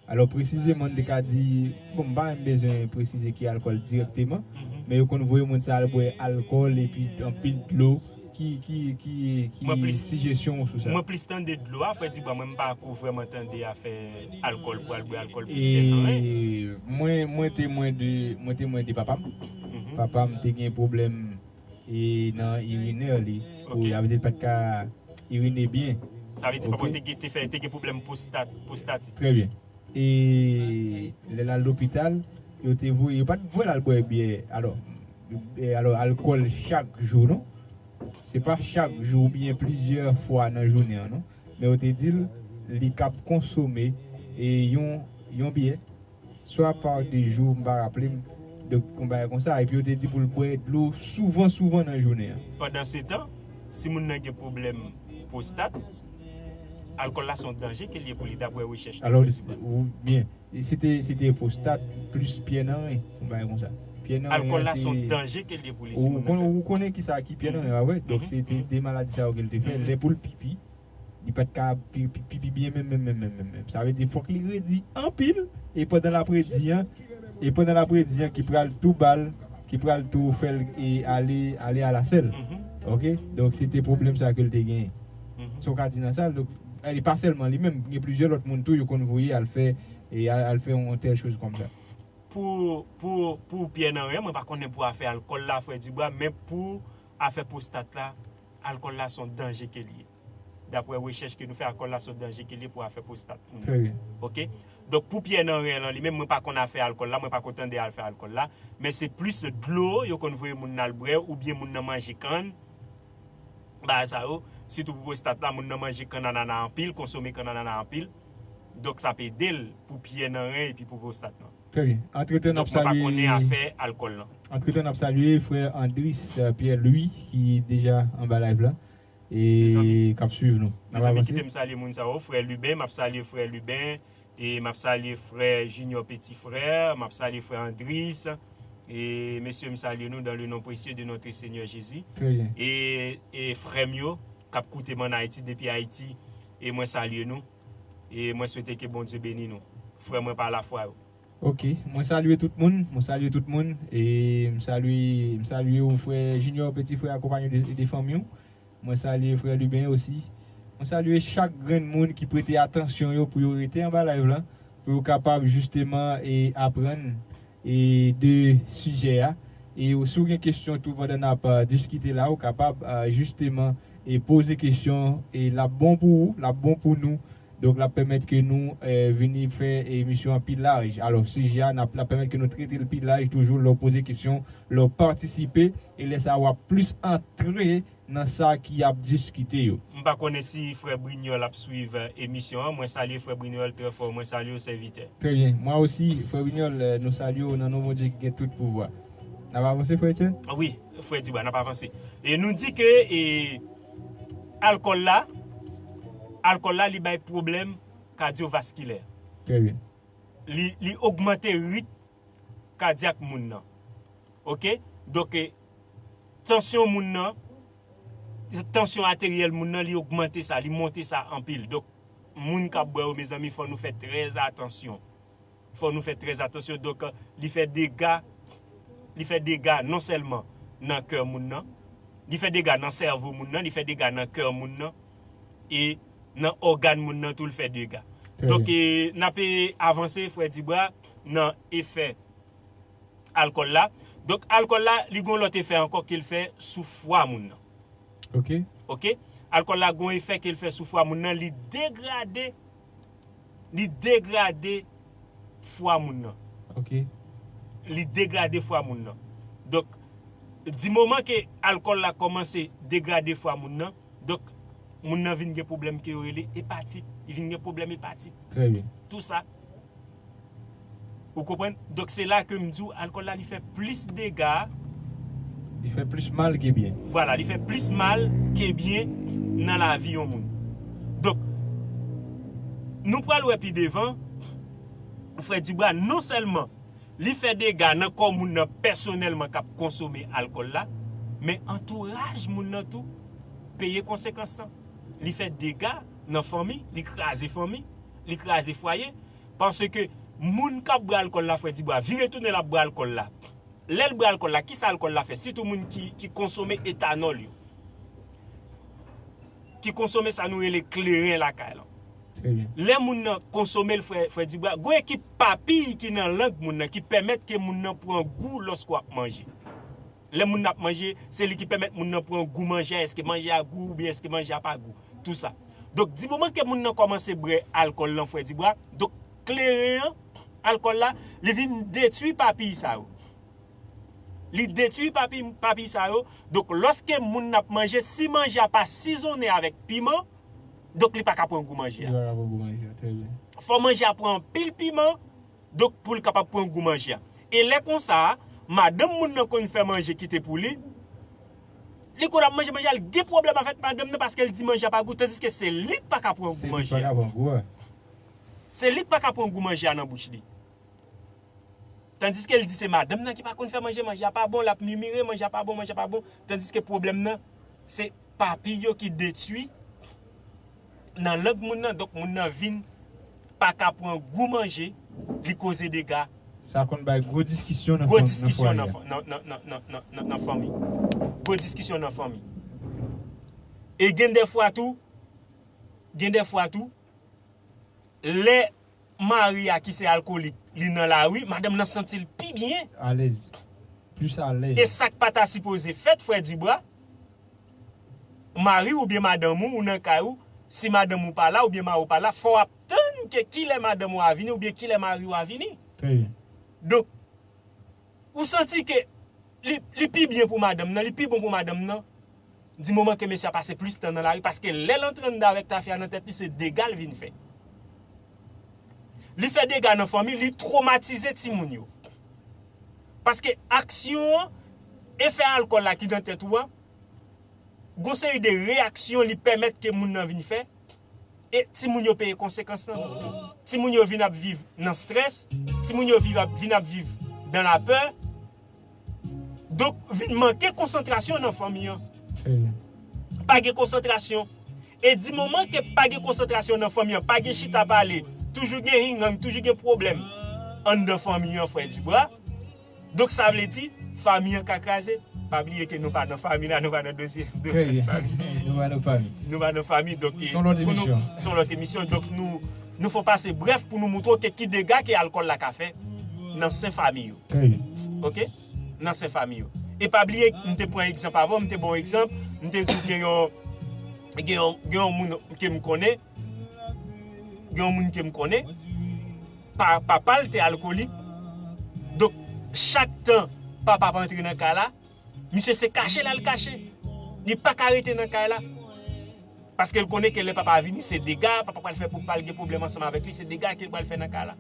Alò, presizeman, n te ka di, bon, m pa menm bezwen presize ki alkòl dirèkteman, men yo konn voye moun sa al bwè alkòl epi anpil dlo. Ki, ki, ki, ki Mwen plis- sijesyon w sou sa? Mwen plis tande dlo a, frè Dibwa, mwen m pa ko vrèman tande afè alkòl pou al bwè alkòl pou pyè nan ren. E mwen, mwen temwen de, mwen temwen de papa m. Mhm. Papa m te gen pwoblèm e nan irinè li. Ok. Sa vle di l pa t ka irine byen. Sa vle di papa Ok. w te gen, te fè, te gen pwoblèm pwostat, pwostatik. Trè byen. E lè l al lopital, yo te voye, yo pa t voye l al bwè byè. Alò, e, alò, alkòl chak jou, non. Se pa chak jou oubyen plizyè fwa nan jounen an, non. Men yo te di l, li kab konsome e yon, yon byè, swa pa de jou, m pa raple m, donk, yon bagay konsa. Epi yo te di pou l bwè dlo souvan, souvan nan jounen an. Pandan se tan, si moun nan gen pwoblèm pwostat, alkòl la se yon danje ke l ye pou li, daprè rechèch nou Alò, fè sou ou byen, se te, se te pwostat plis pyè nan ren, se yon bagay konsa. Pyè nan ren alkòl an, la se yon se danje ke l ye pou li si Ou moun konnen, nan fè. Ou konnen ki sa ki pyè nan ren an, vre? Donk, Mhm, se te mhm. De maladi sa yo ke l te fè. Mhm. Lè pou l pipi, li pa t ka pi- pi- pipi byen menm, menm, menm, menm, menm, menm. Sa vle di, fòk li redi anpil, e pandan l ap redi an, e pandan l ap redi an, ki pral tou ba l, ki pral tou fè l e ale, ale alasèl. Mhm, Ok? Donk, se te pwoblèm sa ke l te genyen. mhm. Sa w ka di nan sa, donk, e pa sèlman li menm, gen plizyè lòt moun tou, yo konn voye al fè, e al, al fè yon tèl choz kòmsa. Pou, pou, pou pyè nan ren, mwen pa konnen pou afè alkòl la, frè Dibwa, men pou afè pwostat la, alkòl la se yon danje ke l ye. Daprè rechèch ke nou fè, alkòl la se yon danje ke l ye pou afè pwostat moun. Trè byen. Ok? Donk, pou pyè nan ren lan, li menm, mwen pa konn afè alkòl la, mwen pa konn tande afè alkòl la, men se plis dlo yo konn voye moun nan al bwè, oubyen moun nan manje kann, bagay sa yo, sitou pou pwostat la, moun nan manje kann anana anpil, konsome kann anana anpil, donk sa ap ede l pou pyè nan ren epi pou pwostat lan. Trè byen. Antretan, n ap Donk, mwen pa konnen salye, afè alkòl lan. Antretan, n ap salye frè Andris, euh, Pierre Louis, ki deja anba live la, e Mezanmi. K ap swiv nou. N ap Mezanmi, avanse. Kite m salye moun sa yo, frè Luben, m ap salye frè Luben, e m ap salye frè Junior Petit Frère, m ap salye frè Andris, e mesye, m salye nou dans le nom précieux de notre Seigneur Jésus. Trè byen. E, e frè m yo, k ap koute m ann Ayiti, depi Ayiti, e mwen salye nou, e mwen swete ke Bondye beni nou. Frè mwen pa lafwa yo. Ok, mwen salye tout moun, mwen salye tout moun, e m salye, m salye w frè Junior, Petit Frère, akonpanye de, de fanmi w. Mwen salye frè Luben osi. Mwen salye chak grenn moun ki prete atansyon yo pou yo rete anba live lan, pou yo kapab jisteman e aprann e de sijè a. E ou, si w gen kesyon tou pandan n ap, euh, diskite la, ou kapab, euh, jisteman e poze kesyon, e l ap bon pou ou, l ap bon pou nou. Donk, l ap pèmèt ke nou, eh, vini fè emisyon an pi laj. Alò, sijè a, n ap, l ap pèmèt ke nou trete l pi laj toujou lè w poze kesyon, lè w patisipe, e lè sa a w ap plis antre nan sa ki ap diskite yo. M pa konnen si frè Brignol ap swiv, eh, emisyon an. Mwen salye frè Brignol trè fò. Mwen salye w, sèvitè. Trè byen. Mwen osi, frè Brignol, eh, nou salye w nan non Bondye ki gen tout pouvwa. N ap avanse, frè Etienne? Wi, frè Duba, n ap avanse. E nou di ke, e, alkòl la, alkòl la, li bay pwoblèm kadyovaskilè. Trè byen. Li, li ogmante rit kadyak moun nan. Ok? Donk, e, tansyon moun nan, tansyon ateryèl moun nan, li ogmante sa, li monte sa anpil. Donk, moun k ap bwè yo, mezanmi, fò nou fè trè atansyon. Fò nou fè trè atansyon. Donk, li fè dega, li fè dega non sèlman nan kè moun nan, li fè dega nan sèvo moun nan, li fè dega nan kè moun nan. e nan ògàn moun nan tou, l fè dega. Donk, e, n ap, e, avanse, frè Dibwa, nan efè alkòl la. Donk, alkòl la, li gen yon lòt efè ankò ke l fè sou fwa moun nan. Ok. Ok? Alkòl la gen yon efè ke l fè sou fwa moun nan, li degrade, li degrade fwa moun nan. Ok. Li degrade fwa moun nan. Donk, di moman ke alkòl la kòmanse degrade fwa moun nan, donk, moun nan vin gen pwoblèm ke yo rele epatit. Li vin gen pwoblèm epatit. Trè byen. Tou sa. Ou konprann? Donk, se la ke m di w, alkòl la, li fè plis dega. Li fè plis mal ke byen. Vwala, li fè plis mal ke byen nan lavi yon moun. Donk, nou pral wè pi devan, frè Dibwa, non sèlman li fè dega nan kò moun nan pèsonèlman k ap konsome alkòl la, men antouraj moun nan tou peye konsekans lan. Li fè dega nan fanmi, li kraze fanmi, li kraze fwaye, paske moun k ap bwè alkòl la, frè Dibwa, vire tounen l ap bwè alkòl la. Lè l bwè alkòl la, kisa alkòl la fè? Sitou moun ki, ki konsome etanòl yo, ki konsome sa nou rele kleren lakay lan. Trè byen. Lè moun nan konsome l, frè, frè Dibwa, gon ekip papiy ki nan lang moun nan ki pèmèt ke moun nan pran gou lòske w ap manje. Lè moun nan ap manje, se li ki pèmèt moun nan pran gou manje a, èske manje a gou oubyen èske manje a pa gou, tou sa. Donk, di moman ke moun nan kòmanse bwè alkòl lan, frè Dibwa, donk, kleren an, alkòl la, li vin detwi papiy sa yo. Li detwi papiy, papiy sa yo. Donk, lòske moun nan ap manje, si manje a pa sizonnen avèk piman, donk, li pa ka pran gou manje a. Li pa ka pran gou manje a, trè byen. Fò manje a pran anpil piman, donk, pou l kapab pran gou manje a. E lè konsa a, madanm moun nan konn fè manje kite pou li, li konn ap manje manje a, l gen pwoblèm avèk madanm nan paske l di manje a pa gou, tandiske se li k pa ka pran gou manje a. Se li k pa ka pran gou a. Se li k pa ka pran gou manje a nan bouch li. Tandiske l di se madanm nan ki pa konn fè manje, manje a pa bon, l ap mimire, manje a pa bon, manje a pa bon. Tandiske pwoblèm nan, se papiy yo ki detwi nan lang moun nan, donk moun nan vin pa ka pran gou manje, li koze dega. Sa konn bay gwo diskisyon nan fanmi. Gwo diskisyon nan fanmi. Gwo diskisyon nan fanmi. E gen de fwa tou, gen de fwa tou, lè mari a ki se alkolik, li nan lari, madanm nan santi l pi byen. Alèz. Plis alèz. E sa k pa ta sipoze fèt, frè Dibwa, mari w oubyen madanm ou, ou nan kay ou, si madanm ou pa la oubyen mari w pa la, fò w ap tann ke kilè madanm ou a vini oubyen kilè mari w a vini. Trè byen. Donk, ou santi ke li, li pi byen pou madanm nan, li pi bon pou madanm nan, di moman ke mesye a pase plis tan nan lari, paske lè l antre anndan avèk tafya nan tèt li, se dega l vin fè. Li fè dega nan fanmi, li twomatize timoun yo. Paske aksyon an, efè alkòl la ki nan tèt ou an, gon seri de reyaksyon li pèmèt ke moun nan vin fè, e timoun yo peye konsekans lan. Timoun yo vin ap viv nan strès, timoun yo viv ap, vin ap viv dan lapè. Donk, vin manke konsantrasyon nan fanmi an. Pa gen konsantrasyon. E di moman ke pa gen konsantrasyon nan fanmi an, pa gen chita pale, toujou gen hingang, toujou gen pwoblèm anndan fanmi an, frè Dibwa. Donk, sa vle di, fanmi an ka kraze. Pa bliye ke nou pa nan fanmi la, nou pa nan dosye, dosye fanmi. Nou pa nan fanmi. Nou pa nan fanmi, donk, se yon lòt emisyon. Se yon lòt emisyon, donk nou, nou fè pase brèf pou nou montre w ke ki dega ke alkòl la ka fè nan sen fanmi yo. Ok? Nan sen fanmi yo. E pa bliye, m te pran egzanp avan, m te ba w egzanp, m te di w gen yon, gen yon, gen yon moun ke m konnen, gen yon moun ke m konnen, pa, papa l te alkolik. Donk, chak tan papa pa antre nan kay la, misye se kache l al kache. Li pa ka rete nan kay la. Paske l konnen ke lè papa a vini, se dega papa pral fè pou pa l gen pwoblèm ansanm avèk li, se dega ke l pral fè nan kay la.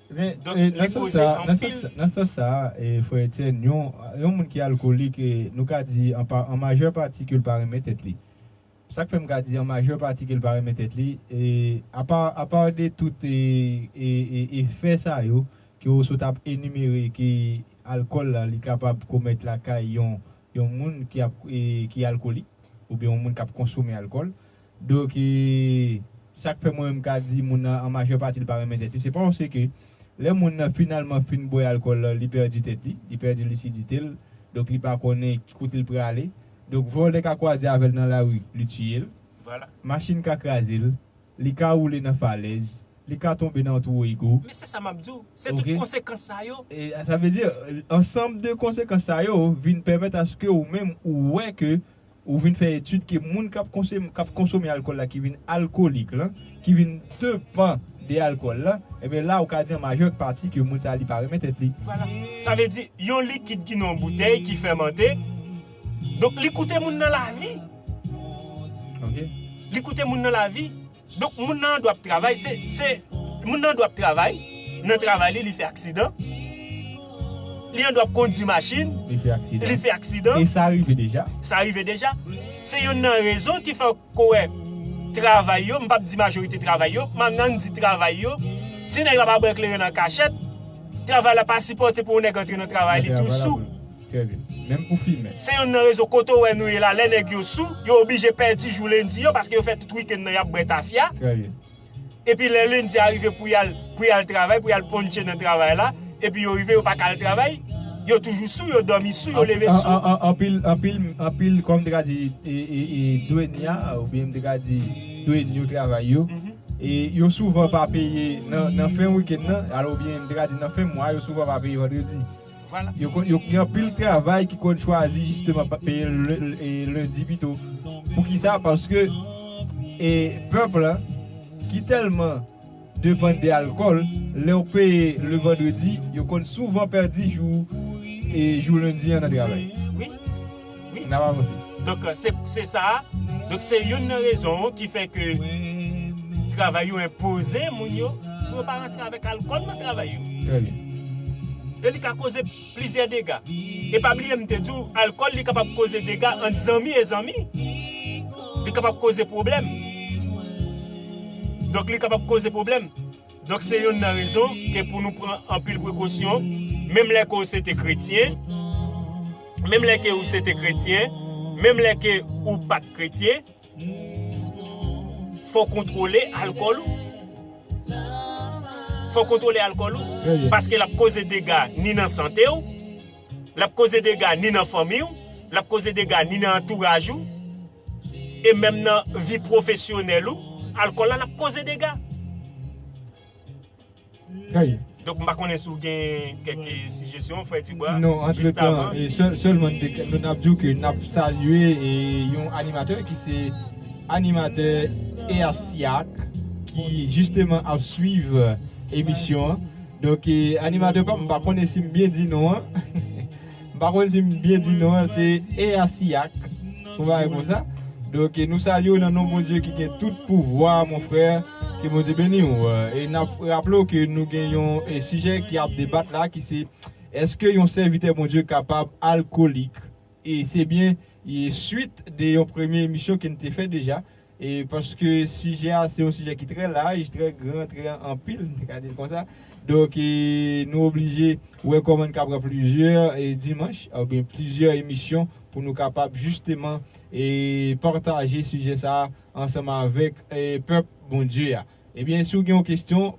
Donk, li poze anpil. Nan sans sa, nan sans sa, e, frè Etienne, yon, yon moun ki alkolik, e, nou ka di an pa, an majè pati ke l pa renmen tèt li. Sa k fè m ka di an majè pati ke l pa renmen tèt li, e, apa, apa de tout, e, e, e, efè sa yo ke w sot ap enimere ke alkòl la, li kapab komèt lakay yon, yon moun ki ap, e, ki alkolik, oubyen yon moun k ap konsome alkòl. Donk, e, sa k fè mwen menm ka di moun nan an majè pati li pa renmen tèt li, se paske lè moun nan finalman fin bwè alkòl la, li pèdi tèt li, li pèdi lisidite l, donk li pa konnen kote l prale. Donk, vòlè ka kwaze avè l nan lari, li tiye l. Machin ka kraze l, li ka woule nan falèz, li ka tonbe nan twou igo. Men se sa m ap di w. Se tout konsekans sa yo. E sa vle di, ansanm de konsekans sa yo vin pèmèt aske ou menm ou wè ke ou vin fè etid ke moun k ap konsome, k ap konsome alkòl la, ki vin alkolik la, ki vin depan de alkòl la, ebyen la ou ka di an majè pati ke moun sa li pa renmen tèt li. Vwala. Sa vle di, yon likid ki nan yon boutèy ki fèmante, donk li koute moun nan lavi. Ok. Li koute moun nan lavi. Donk moun nan an dwa ap travay, se, se, moun nan an dwa ap travay, nan travay li, li fè aksidan. Li an dwa ap kondui machin, li fè aksidan. Li fè aksidan. E sa rive deja. Sa rive deja. Se youn nan rezon ki fè ke w wè travay yo, m p ap di majorite travay yo, m ap nan di travay yo, si nèg la pa bwè kleren nan kachèt, travay la pa sipòte pou yon nèg antre nan travay li tou sou. Trè byen. Menm pou fimen. Se youn nan rezon kote w wè nou ye la, lè nèg yo sou, yo oblije pèdi jou lendi yo, paske yo fè tout wikenn nan y ap bwè tafya. Trè byen. Epi lè lendi a rive pou y al, pou y al travay, pou y al ponche nan travay la, epi yo rive, yo pa ka al travay, yo toujou sou, yo dòmi sou, yo leve sou. Anpil, anpil, anpil, kòm m te ka di, e, e, e, dwenya, oubyen m te ka di, dwenyo travay yo, e yo souvan pa peye nan, nan fen wikenn nan, alò oubyen m te ka di nan fen mwa, yo souvan pa peye vandredi. Vwala. Yo konn, yo gen anpil travay ki konn chwazi jisteman pa peye le-, e, lendi pito. Poukisa? Paske, e, pèp la, ki tèlman depann de alkòl, lè yo peye le vandredi, yo konn souvan pèdi jou, e, jou lendi an nan travay. Wi. Wi. N ap avanse. Donk, se, se sa. Donk, se youn nan rezon ki fè ke travay yo enpoze moun yo pou yo pa rantre avèk alkòl nan travay yo. Trè byen. E li ka koze plizyè dega. E pa bliye, m te di w, alkòl, li kapab koze dega ant zanmi e zanmi. Li kapab koze pwoblèm. Donk, li kapab koze pwoblèm. Donk, se youn nan rezon ke pou nou pran anpil prekosyon, menm lè ke w se te kretyen, menm lè ke w se te kretyen, menm lè ke ou pa t kretyen, fò w kontwole alkòl ou. Fò w kontwole alkòl ou. Trè byen. Paske l ap koze dega ni nan sante w, l ap koze dega ni nan fanmi w, l ap koze dega ni nan antouraj ou, e menm nan vi pwofesyonèl ou, alkòl la, l ap koze dega. Trè byen. Donk, m pa konnen si w gen kèk sijesyon, frè Dibwa. Non, antretan, e sèl-, sèlman n te, nou n ap di w ke n ap salye, e, yon animatè ki se animatè Easiac, ki jisteman ap swiv emisyon an. Donk, e, animatè pa m, m pa konnen si m byen di non an. M pa konn si m byen di non an, se Easiac, se yon bagay konsa. Donk, e, nou salye w nan non Bondye ki gen tout pouvwa, mon frè, ke Bondye beni w. E n ap raple w ke nou gen yon, e, sijè ki ap debat la, ki se, èske yon sèvitè Bondye kapab alkolik? E se byen, e, swit de yon premye emisyon ke n te fè deja. E paske sijè a, se yon sijè ki trè laj, trè gran, trè anpil, m te ka di l konsa. Donk, e, nou oblije wè kòman n ka pran plizyè, e, dimanch, oubyen plizyè emisyon pou nou kapab jisteman, e, pataje sijè sa a ansanm avèk, e, pèp Bondye a. Ebyen, si w gen yon kesyon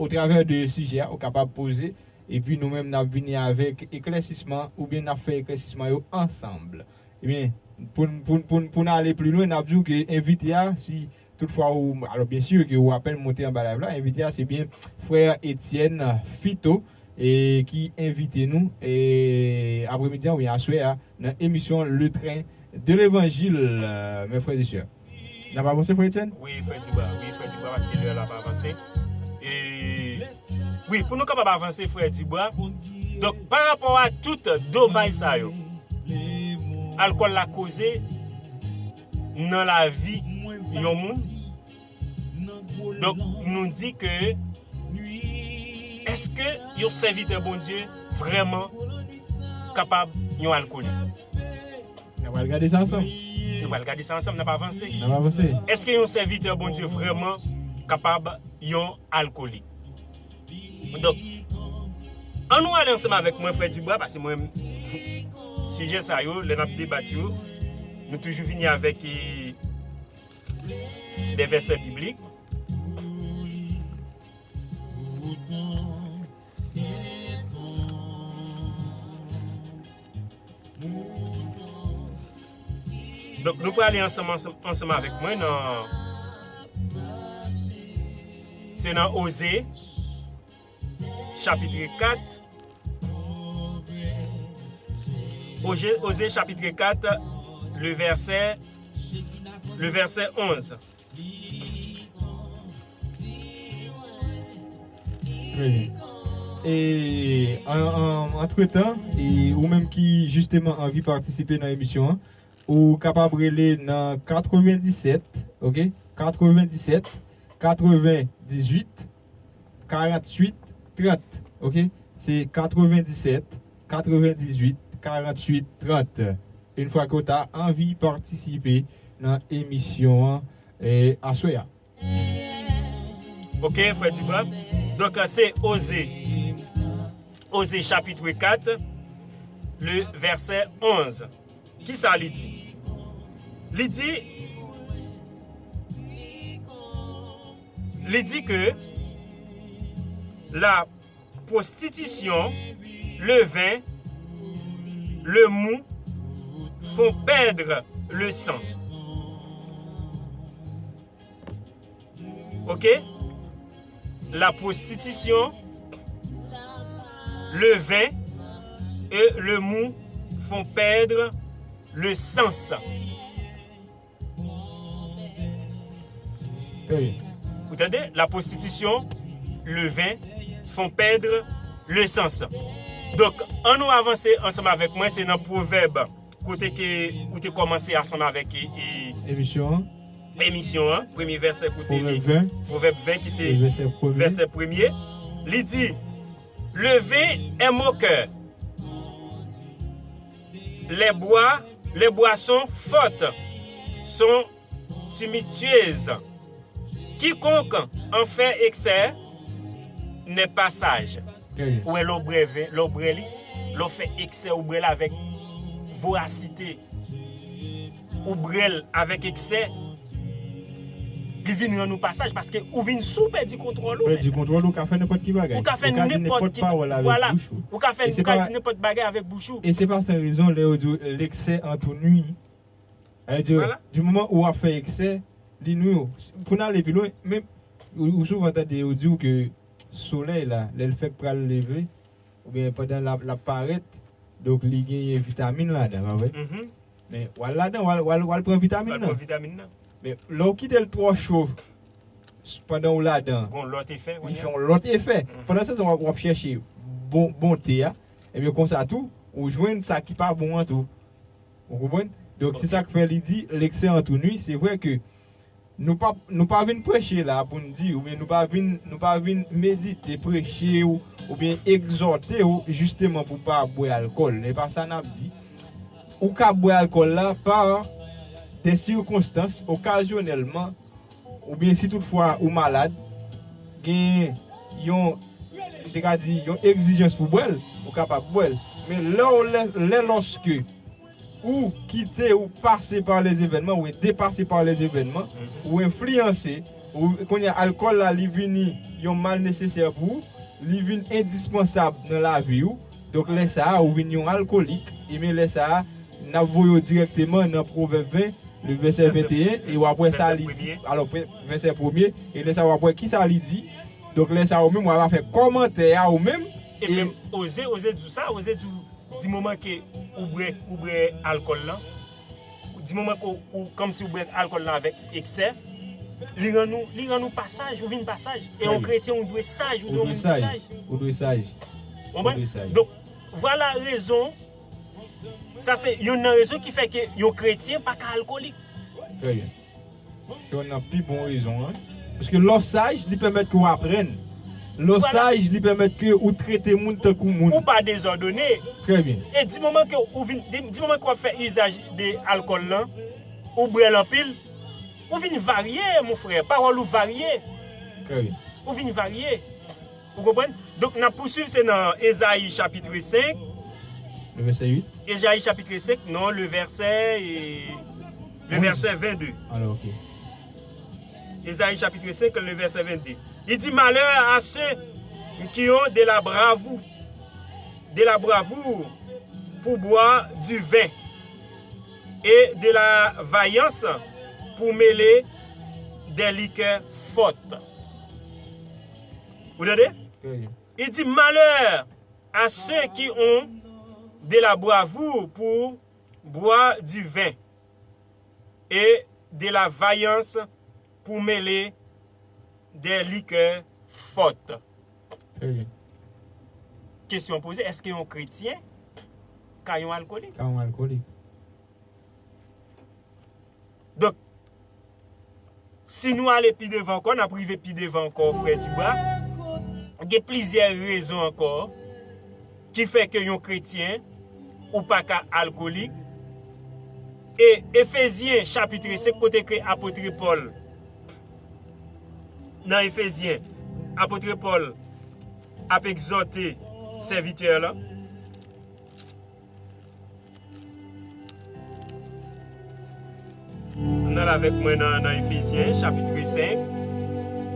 otravè de sijè a, ou kapab poze. Epi nou menm n ap vini avèk eklèsisman, oubyen n ap fè eklèsisman yo ansanm. Ebyen, pou n, pou n, pou n, pou n ale pli lwen, n ap di w ke envite a, si toutfwa ou, alò, byen si ke ou apèn monte anba live la, envite a, se byen frè Etienne Fito, e, ki envite nou, e, apremidi an, wi, aswè a, nan emisyon Le Train de l'Évangile, e, mes frères et sœurs. N ap avanse, frè Etienne? Wi, frè Dibwa, wi, frè Dibwa, paske lè a ap avanse. E, wi, pou nou kapab avanse, frè Dibwa. Donk, pa rapò a tout domaj sa yo, alkòl la koze nan lavi yon moun. Donk, nou di ke, èske yon sèvitè Bondye vrèman kapab yon alkolik? Nou pral gade sa ansanm. Nou pral gade sa ansanm, n ap avanse. N ap avanse. Èske yon sèvitè Bondye vrèman kapab yon alkolik? Donk, ann nou ale ansanm avèk mwen, frè Dibwa, paske mwen, sijè sa yo, lè n ap debat yo, nou toujou vini avèk, e, de vèsè biblik. Donk, nou prale ansanm, ansanm, ansanm avèk mwen nan, se nan Oze, chapit kat, Oze, Oze, chapit kat, le vèsè, le vèsè onz. Trè byen. E, an, an, antretan, e, ou menm ki jisteman anvi patisipe nan emisyon an, ou kapab rele nan katrevendisèt, ok? Katrevendisèt, katrevendizuit, karanntuit, trant, ok? Se katrevendisèt, katrevendizuit, karanntuit, trant. Yon fwa ke w ta anvi patisipe nan emisyon an, e, aswè a. Ok, frè Dubras. Donk, se Oze, Oze chapit kat, le vèsè onz. Kisa li di? Li di, li di ke la prostitution, le vin, le mou font perdre le sang. Ok? La prostitution, le vin et le mou font perdre le sens. Trè byen. Ou tande? La prostitution, le vin font perdre le sens. Donk, ann nou avanse ansanm avèk mwen, se nan Pwovèb, kote ke ou te kòmanse ansanm avèk, e, e, emisyon an. Emisyon an, premye vèsè kote li, Pwovèb ven. Pwovèb ven ki se vèsè premye. Vèsè premye, li di, le vin est moqueur, les bois, les boissons fortes sont tumultueuses. Quiconque en fait excès n'est pas sage. Trè byen. Ou wè, lè w bwè ven, lè w bwè li, lè w fè eksè, ou bwè l avèk vorasite, ou bwè l avèk eksè, li vin rann ou pa saj, paske ou vin sou, pèdi kontwòl ou. Pèdi kontwòl ou, ou ka fè nenpòt ki bagay. Ou ka fè nenpòt ki, vwala, ou ka fè, ou ka di nenpòt bagay avèk bouch ou. E se pa san rezon, lè yo di w, l'excès en tout nuit. Sa vle di, di moman ou ap fè eksè, li nwi w. Pou n ale pi lwen, men ou, ou souvan tande yo di w ke solèy la, lè l fèk pral leve, oubyen pandan l ap, l ap parèt, donk li genyen vitamin ladan, pa vre? Men w al ladan, w al, w al, w al pran vitamin nan. Men lè w kite l twò cho s-, pandan w ladan, li fè yon lòt efè. Pandan se tan w ap, w ap chèche bon, bonte a, ebyen konsa tou, ou jwenn sa ki pa bon an tou. Ou konprann? Donk, se sa k fè li di, l'excès en tout nuit, se vre ke nou pa, nou pa vin preche la pou n di, oubyen nou pa vin, nou pa vin medite, preche w, oubyen egzòte w, jisteman pou w pa bwè alkòl. Se pa sa n ap di. Ou ka bwè alkòl la pa de sikonstans, okazyonèlman, oubyen si toutfwa ou malad, gen yon, m te ka di, yon egzijans pou bwè l, ou kapab bwè l. Men lè w, lè, lè lòske ou kite ou pase pa lèzevènman, ou depase pa lèzevènman, ou enfliyanse, ou, kounye a, alkòl la, li vini yon mal nesesè pou ou, li vin endispansab nan lavi ou. Donk, lè sa a, ou vin yon alkolik, ebyen, lè sa a, n ap voye w dirèkteman nan Pwovèb ven, le vèsè venteyen, e w ap wè sa li di, alò, vèsè premye, e lè sa a w ap wè kisa li di. Donk, lè sa a, ou menm, w ap fè kòmantè a ou menm. E menm Oze, Oze di w sa, Oze di w, di moman ke ou bwè, ou bwè alkòl lan, di moman ke ou, ou, kòmsi ou bwè alkòl lan avèk eksè, li rann ou, li rann ou pa saj, ou vin pa saj. E yon kretyen, ou dwe saj, ou dwe yon moun ki saj. Ou dwe saj. Ou konprann? Donk, vwala rezon. Sa se youn nan rezon ki fè ke yon kretyen pa ka alkolik. Trè byen. Se youn nan pi bon rezon an. Paske lè w saj, li pèmèt ke w aprann. Lè w saj, li pèmèt ke ou trete moun tankou moun. Ou pa dezòdone. Trè byen. E di moman ke ou vin, di, di moman ke w ap fè izaj de alkòl lan, ou bwè l anpil, ou vin varye, mon frè. Pawòl ou varye. Trè byen. Ou vin varye. Ou konprann? Donk, n ap pouswiv, se nan Ezayi chapit senk. Le vèsè uit. Ezayi chapit senk, non, le vèsè, e, le vèsè vennde. Alò, ok. Ezayi chapit senk, le vèsè vennde. Li di, malheur à ceux qui ont de la bravoure, de la bravoure pour boire du vin. et de la vaillance pour mêler des liqueurs fortes. Ou tande? Li di, malheur à ceux qui ont de la bravoure pour boire du vin et de la vaillance pour mêler des liqueurs fortes. Kesyon poze, èske yon kretyen ka yon alkolik? Ka yon alkolik. Donk, si nou ale pi devan ankò, n ap rive pi devan ankò, frè Dibwa. Gen plizyè rezon ankò ki fè ke yon kretyen ou pa ka alkolik. E Efezyen chapit senk, kote ke apot Pòl, nan Efezyen, apot Pòl ap egzòte sèvitè lan. Ann al avèk mwen nan, nan Efezyen, chapit senk.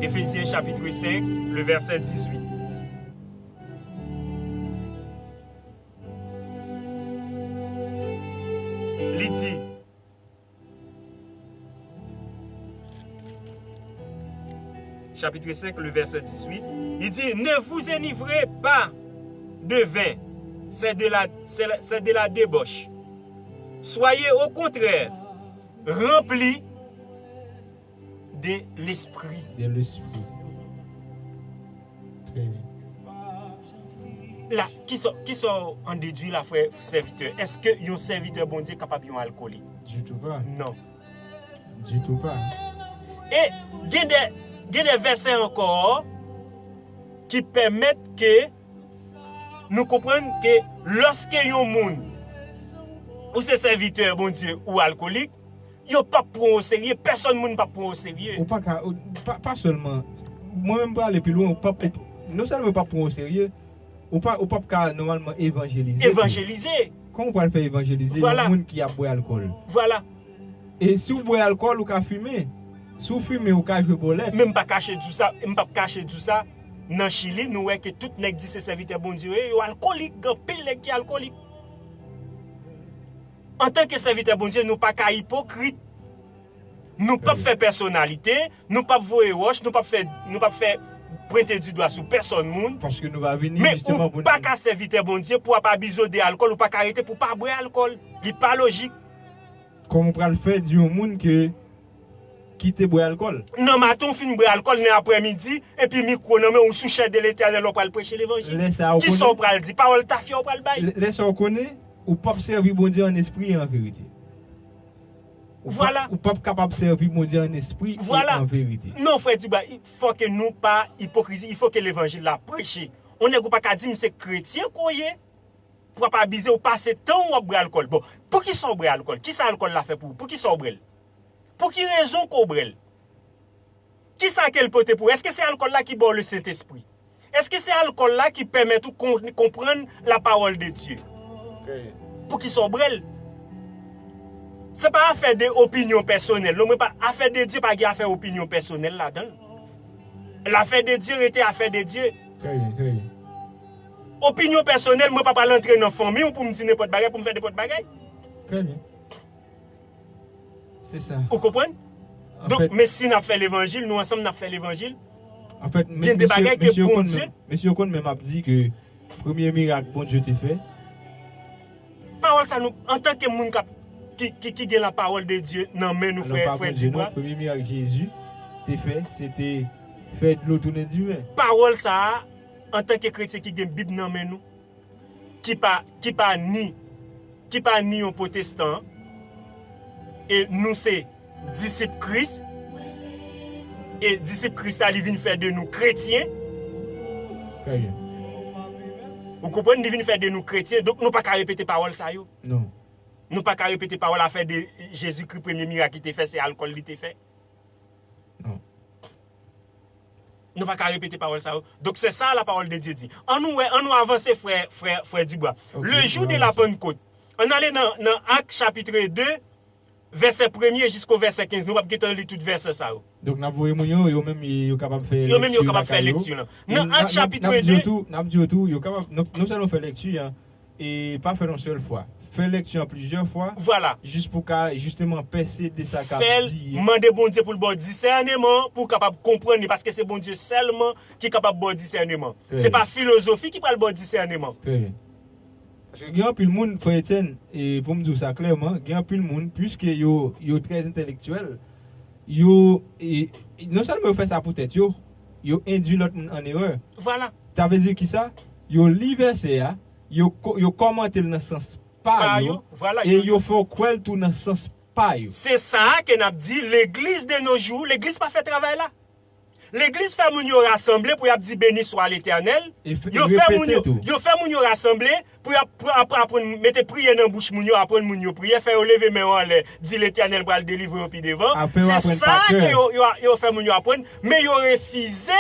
Efezyen, chapit senk, le vèsè dizuit. Li di, chapitre cinq, le verset dix-huit, il dit, ne vous enivrez pas de vin, c'est de la, c'est la- c'est de la débauche. Soyez au contraire remplis de l'esprit. De l'esprit. Très bien. La, kisa, kisa w an dedui la, frè sèvitè? Èske yon sèvitè Bondye kapab yon alkolik? Du tout pas. Non. Du tout pas. E gen de, gen de vèsè ankò ki pèmèt ke nou konprann ke lòske yon moun ou se sèvitè Bondye ou alkolik, yo p ap pran w oserye, pèsòn moun p ap pran w oserye. Ou pa ka, ou, pa, pa sèlman, mwen menm prale pi lwen, ou p ap, ou, non sèlman yo p ap pran w oserye, ou pa, ou p ap ka nòmalman evanjelize tou. Evanjelize. Kòman ou pral fè evanjelize yon moun ki ap bwè alkòl? Vwala. E si w bwè alkòl, ou ka fimen. Si w fimen, ou ka jwe bòlèt. Men m pa kache di w sa, m p ap kache di w sa. Nan Chili, nou wè ke tout nèg di se sèvitè Bondye yo ye, yo alkolik, gen anpil nèg ki alkolik. Antanke sèvitè Bondye, nou pa ka ipokrit. Nou p ap fè pèsonalite, nou p ap voye wòch, nou p ap fè, nou p ap fè pwente di dwa sou pèsòn moun. Paske nou pa vini jisteman pou nou. Men ou pa ka sèvitè Bondye pou w ap abize w de alkòl, ou pa ka rete pou w pa bwè alkòl. Li pa lojik. Kòman w pral fè di yon moun ke kite bwè alkòl? Nan maten w fin bwè alkòl, nan aprèmidi, epi mikwo nan men w, sou chè de Letènèl, w pral preche levanjil. Lè sa a, ou konnen. Kisa w pral di? Pawòl tafya w pral bay? Lè, lè sa a, ou konnen, ou p ap sèvi Bondye an espri e an verite. Ou p ap, vwala, ou p ap kapab sèvi Bondye an espri e an verite. Non, frè Dibwa, il faut que nou pa ipokrizi, il faut que levanjil la preche. Yon nèg ou pa ka di m se kretyen ke w ye, pou w ap abize, ou pase tan w ap bwè alkòl. Bon, poukisa w bwè alkòl? Kisa alkòl la fè pou ou? Poukisa w bwè l? Pou ki rezon ke w bwè l? Kisa ke l pote pou ou? Èske se alkòl la ki ba w Lesentespri? Èske se alkòl la ki pèmèt ou kon-, konprann lapawòl de Dye? Poukisa w bwè l? Se pa afè de opinyon pèsonèl. Non, mwen pa, afè de Dye pa gen afè opinyon pèsonèl ladan l. Lafè de Dye rete afè de Dye. Trè byen, trè byen. Opinyon pèsonèl, mwen pa pral antre nan fanmi w pou m di nenpòt bagay, pou m fè nenpòt bagay. Trè byen. Se sa. Ou konprann? Donk, men si n ap fè levanjil, nou ansanm n ap fè levanjil. Anfèt, gen de bagay ke Bondye. Mesye yo konn menm ap di ke premye mirak Bondye te fè. Pawòl sa nou, antanke moun k ap, ki, ki, ki gen lapawòl de Dye nan men nou, frè, frè Dibwa. Premye mirak Jezi te fè, se te fè dlo tounen diven. Pawòl sa a, antanke kretyen ki gen Bib nan men nou, ki pa, ki pa ni, ki pa ni yon pwotestan, e nou se disip Kris, e disip Kris la, li vin fè de nou kretyen. Trè byen. Ou konprann? Li vin fè de nou kretyen, donk nou pa ka repete pawòl sa yo. Non. Nou pa ka repete pawòl afè de Jezikri, premye mirak li te fè, se alkòl li te fè. Non. Nou pa ka repete pawòl sa yo. Donk, se sa lapawòl de Dye di. Ann nou wè, ann nou avanse, frè, frè, frè Dibwa. Le jour de la Pentecôte. Ann ale nan, nan Ak, chapitre de, vèsè premye jisko vèsè kenz. Nou p ap gentan li tout vèsè sa yo. Donk, n ap voye moun yo, yo menm, yo kapab fè lekti lakay yo. Yo menm, yo kapab fè lekti lan. Nan Ak, chapitre de. N ap di yo tou, n ap di yo tou, yo kapab, non, non sèlman fè lekti an, e pa fè l yon sèl fwa. Fè lèkti an plizyè fwa. Vwala. Jis pou ka jisteman pèse de sa k ap Fè l di. Mande Bondye pou l ba w disèneman, pou w kapab konprann li, paske se Bondye sèlman ki kapab ba w disèneman. Trè Se byen. Pa filozofi ki pral ba w disèneman. Trè byen. Paske gen anpil moun, frè Etienne, e pou m di w sa klèman, gen anpil moun, piske yo, yo trè entèlektyèl, yo, e, non sèlman yo fè sa pou tèt yo, yo endui lòt moun an erè. Vwala. Sa vle di ki sa? Yo li vèsè a, yo, ko- yo kòmante l nan sans pa Pa yo, yo, vwala. e yo fè w kwè l tou nan sans pa yo. Se sa ke n ap di, legliz de nos jours, legliz pa fè travay la. Legliz fè moun yo rasanble pou y ap di beni swa Letènèl. E f- Yo e fè repete moun yo, tou. Yo fè moun yo rasanble pou y ap pou ap- aprann mete priyè nan bouch moun yo, aprann moun yo priyè, fè yo leve men yo anlè, di Letènèl pral delivre yo pi devan. Apre yo Se aprann sa pa kè. Ke yo, yo, yo fè moun yo aprann, men yo refize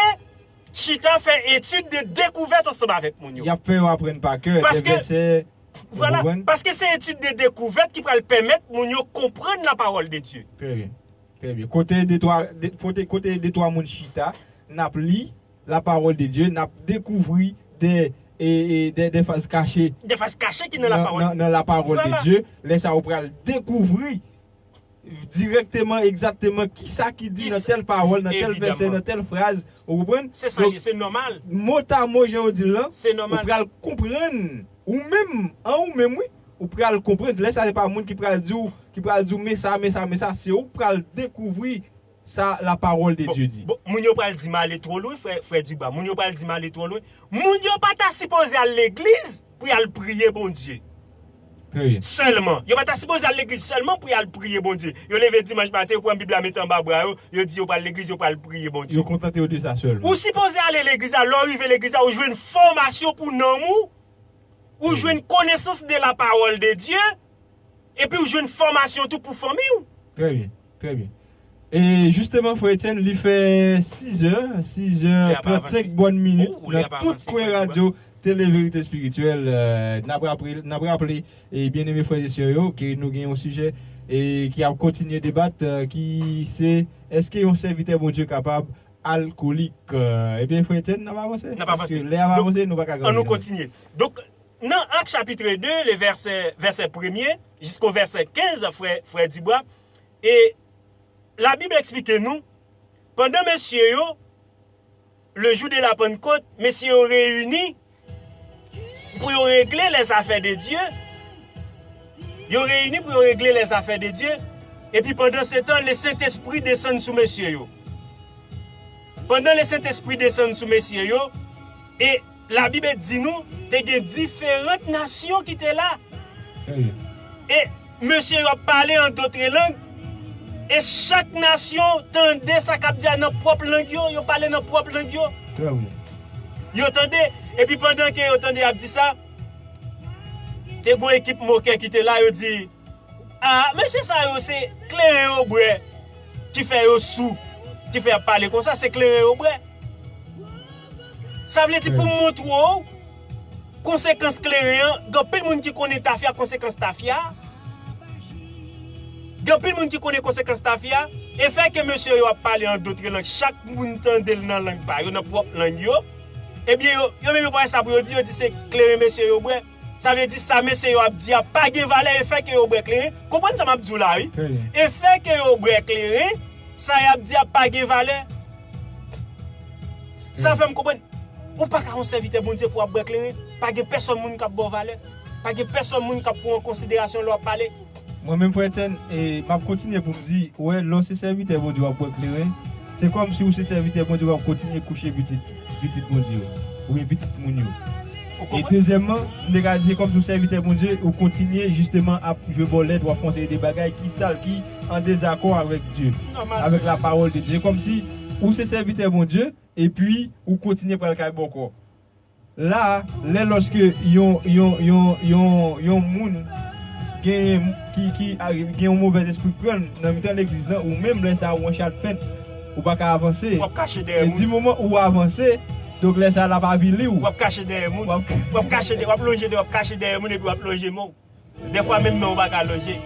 chita fè etid de dekouvèt ansanm avèk moun yo. Y ap fè yo aprann pa kè, Paske- de vèsè, Vwala, ou konprann? Paske se etid de dekouvèt ki pral pèmèt moun yo konprann la parole de Dieu. Trè byen. Trè byen. Kote de twa, de, kote, kote de twa moun chita, n ap li la parole de Dieu, n ap dekouvri de, e, e, de, de faz kache De faz kache ki nan la nan, parole. nan, nan la parole Vwala. de Dieu. Lè sa ou pral dekouvri dirèkteman, egzakteman ki sa ki di Ki nan sa- tèl pawòl, nan tèl Evidaman. Vèsè, nan tèl fraz. Ou konprann? Se sa, Donk, li, se nòmal. Motamo jan yo di l lan, Se ou nòmal. Pral konprann ou menm, an ou menm, wi, ou pral konprann. Lè sa se pa moun ki pral di w, ki pral di w men sa, men sa, men sa, se ou k pral dekouvri sa la parole de Dieu dit. Bon, moun yo pral di m ale twò lwen, frè, frè Dubois. Moun yo pral di m ale twò lwen. Moun yo pa ta sipoze al legliz pou y al priye Bondye. Trè byen. Sèlman. Yo pa ta sipoze al legliz sèlman pou y al priye Bondye. Yo leve dimanch maten, yo pran Bib la, mete anba bra yo, yo di yo pral legliz, yo pral priye Bondye. Yo kontante yo de sa sèlman. Ou sipoze ale legliz la, lè w rive legliz la, ou jwenn fòmasyon pou nanm ou, ou jwenn konesans de la parole de Dieu, epi ou jwenn fòmasyon tou pou fanmi w. Trè byen, trè byen. E jisteman, frè Etienne, li fè sizè, sizè trannsenk bòn minit nan tout kwen radyo Tele Verite Espirityèl. N ap raple, n ap raple, e byeneme frè e sè yo, ke nou gen yon sijè e ki ap kontinye debat, e ki se, èske yon sèvitè Bondye kapab alkolik? Ebyen, frè Etienne, n ap avanse. N ap avanse. Paske lè ap avanse, nou pa ka gade. Ann nou kontinye. Donk, nan Ak chapit de, le vèsè, vèsè premye, jisko vèsè kenz, frè, frè Dubois, e Labib eksplike nou, pandan mesye yo, le jou de la Pannkot, mesye yo reyini pou yo regle lèzafè de Dye. Yo reyini pou yo regle lèzafè de Dye. Epi pandan se tan, le Sentespri desann sou mesye yo. Pandan le Sentespri desann sou mesye yo, e Labib di nou, te gen diferan nasyon ki te la. E mesye yo ap pale an dotre lang. E chak nasyon tande sa k ap di a nan pwòp lang yo, yo pale nan pwòp lang yo. Yo tande, epi pandan ke yo tande y ap di sa, te gon ekip mokè ki te la, yo di, a, mesye sa yo se kleren yo bwè ki fè yo sou, ki fè y ap pale konsa, se kleren yo bwè. Sa vle di pou m montre w konsekans kleren an, gen anpil moun ki konnen tafya, konsekans tafya. Gen anpil moun ki konnen konsekans tafya, e fè ke mesye yo ap pale an dot lang, chak moun tande l nan lang pa yo, nan pwòp lang yo. Ebyen, yo, yo menm yo pa wè sa pou yo di, yo di se kleren mesye yo bwè. Sa vle di sa mesye yo ap di a pa gen valè, e fè ke yo bwè kleren. Konprann sa m ap di w la, wi. E fè ke yo bwè kleren, sa y ap di a pa gen valè. Sa fè m konprann, ou pa ka yon sèvitè Bondye pou w ap bwè kleren. Pa gen pèsonn moun k ap ba w valè. Pa gen pèsonn moun k ap pran w an konsiderasyon lè w ap pale. Mwen menm, frè Etienne, e m ap kontinye pou m di, ou wè, lè w se sèvitè Bondye w ap bwè kleren, se kòmsi ou se sèvitè Bondye w ap kontinye kouche pitit, pitit Bondye yo, oubyen pitit moun yo. E dezyèmman, m te ka di se kòmsi ou sèvitè Bondye, ou kontinye jisteman ap jwe bòlèt, w ap fè yon seri de bagay ki sal, ki an dezakò avèk Dye, avèk la pawòl de Dye. Se kòmsi ou se sèvitè Bondye, epi ou kontinye pral kay bòkò. La, lè lòske yon, yon, yon, yon, yon moun gen, ki, ki a- gen yon movèz espri pran l nan mitan legliz lan, ou menm lè sa a ou an chalpent, ou pa ka avanse. W ap kache dèyè moun. E di moman ou avanse, donk lè sa a l ap avili w. W ap kache dèyè moun. W ap kache dèyè, w ap lonje dèyè, w ap kache dèyè moun epi w ap lonje men w. Dèfwa menm men w pa ka lonje.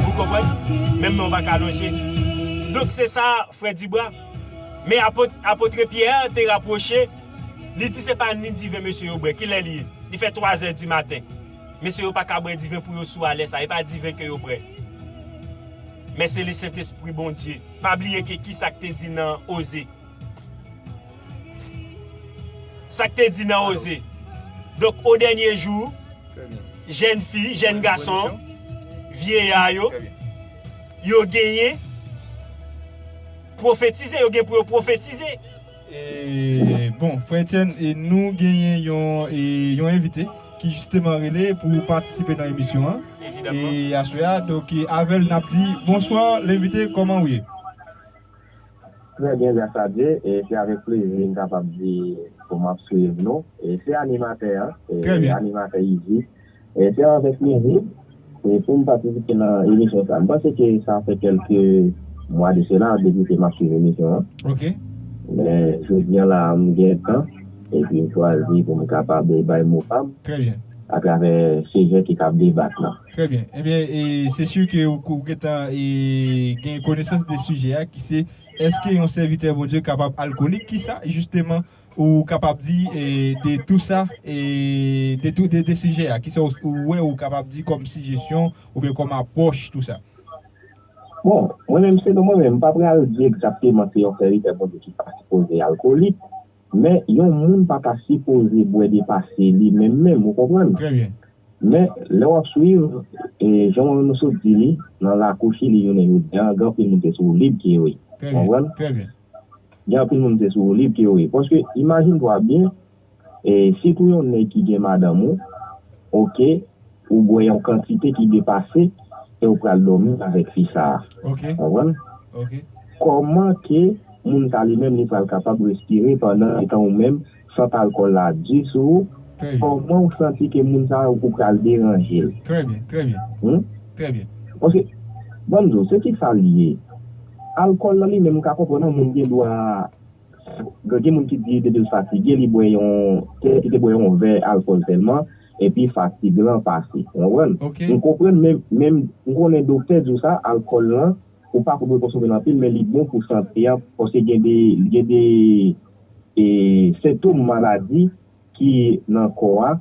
Ou konprann? Menm men w pa ka lonje. Donk se sa, frè Dibwa. Men apot, apot Pyè te rapwoche, li di se pa ni diven mesye yo bwè. Kilè li ye? Li fè twazè di maten. Mesye yo pa ka bwè diven pou yo sou alè sa, e pa diven ke yo bwè. Men se le Sentespri Bondye. Pa bliye ke ki sa k te di nan Oze. Sa k te di nan Oze. Donk, o dènye jou, jèn fi, jèn gason, vyeya yo, yo genyen pwofetize, yo gen pou yo pwofetize. E, bon, frè Etienne, e nou genyen yon, e, yon envite ki jisteman rele pou patisipe nan emisyon an. E aswè a, donk, e, avè l n ap di, bonswa, lenvite, kòman w ye? Trè byen, gras a Dye, e se avèk plezi m kapab di pou m ap swiv nou. E se animatè an, e animatè Izi. E se avèk plezi e pou m patisipe nan emisyon sa. M panse ke sa fè kèlke mwa de sela depi ke m ap swiv emisyon an. Ok. Men jodi an la, m gen tan, epi m chwazi pou m kapab bay mo pa m Trè byen. atravè sijè ki k ap debat la. Trè byen. Ebyen, e, se si ke ou, ou gentan e, gen konesans de sijè a ki se èske yon sèvitè Bondye kapab alkolik? Kisa, jisteman, ou kapab di e, de tou sa, e, de tou de, de sijè a? Kisa ou, ou wè ou kapab di kòm sijesyon oubyen kòm apwòch tou sa? Bon, mwen menm, selon mwen menm, m pa pral di egzakteman se yon sèvitè Bondye ki pa sipoze alkolik, men yon moun pa ta sipoze bwè depase li menm menm, ou konprann? Trè byen. Men, lè w ap swiv, e, jan nou sot di li, nan lakou Chili jounen jodi a, gen anpil moun se sou lib ke yo ye. Trè Konprann? Byen. Trè byen. Gen anpil moun se sou lib ke yo ye. Paske, imajine twa byen, e, sitou yon nèg ki gen madanm ou, oke, ou bwè yon kantite ki depase, e ou pral dòmi avèk fi sa a. Ok. Konprann? Ok. Kòman ke moun sa li menm li pral kapab respire pandan etan ou menm sant alkòl la di sou ou? Trè byen. Kòman ou santi ke moun sa ou pral deranje l? Trè byen, trè byen. Hmm? Trè byen. Paske, ban m di w, se ki sa l ye? Alkòl lan li menm, m ka konprann yon moun gen dwa, gen moun ki di depi l fatige, li bwè yon, te, ki te bwè yon vè alkòl sèlman, epi fatig lan pase. Ou konprann? Ok. M konprann, men, men m konnen doktè di w sa, alkòl lan, ou pa dwe konsome l anpil, men li bon pou sante a, paske gen de, gen de e, sentòm maladi ki nan kò a,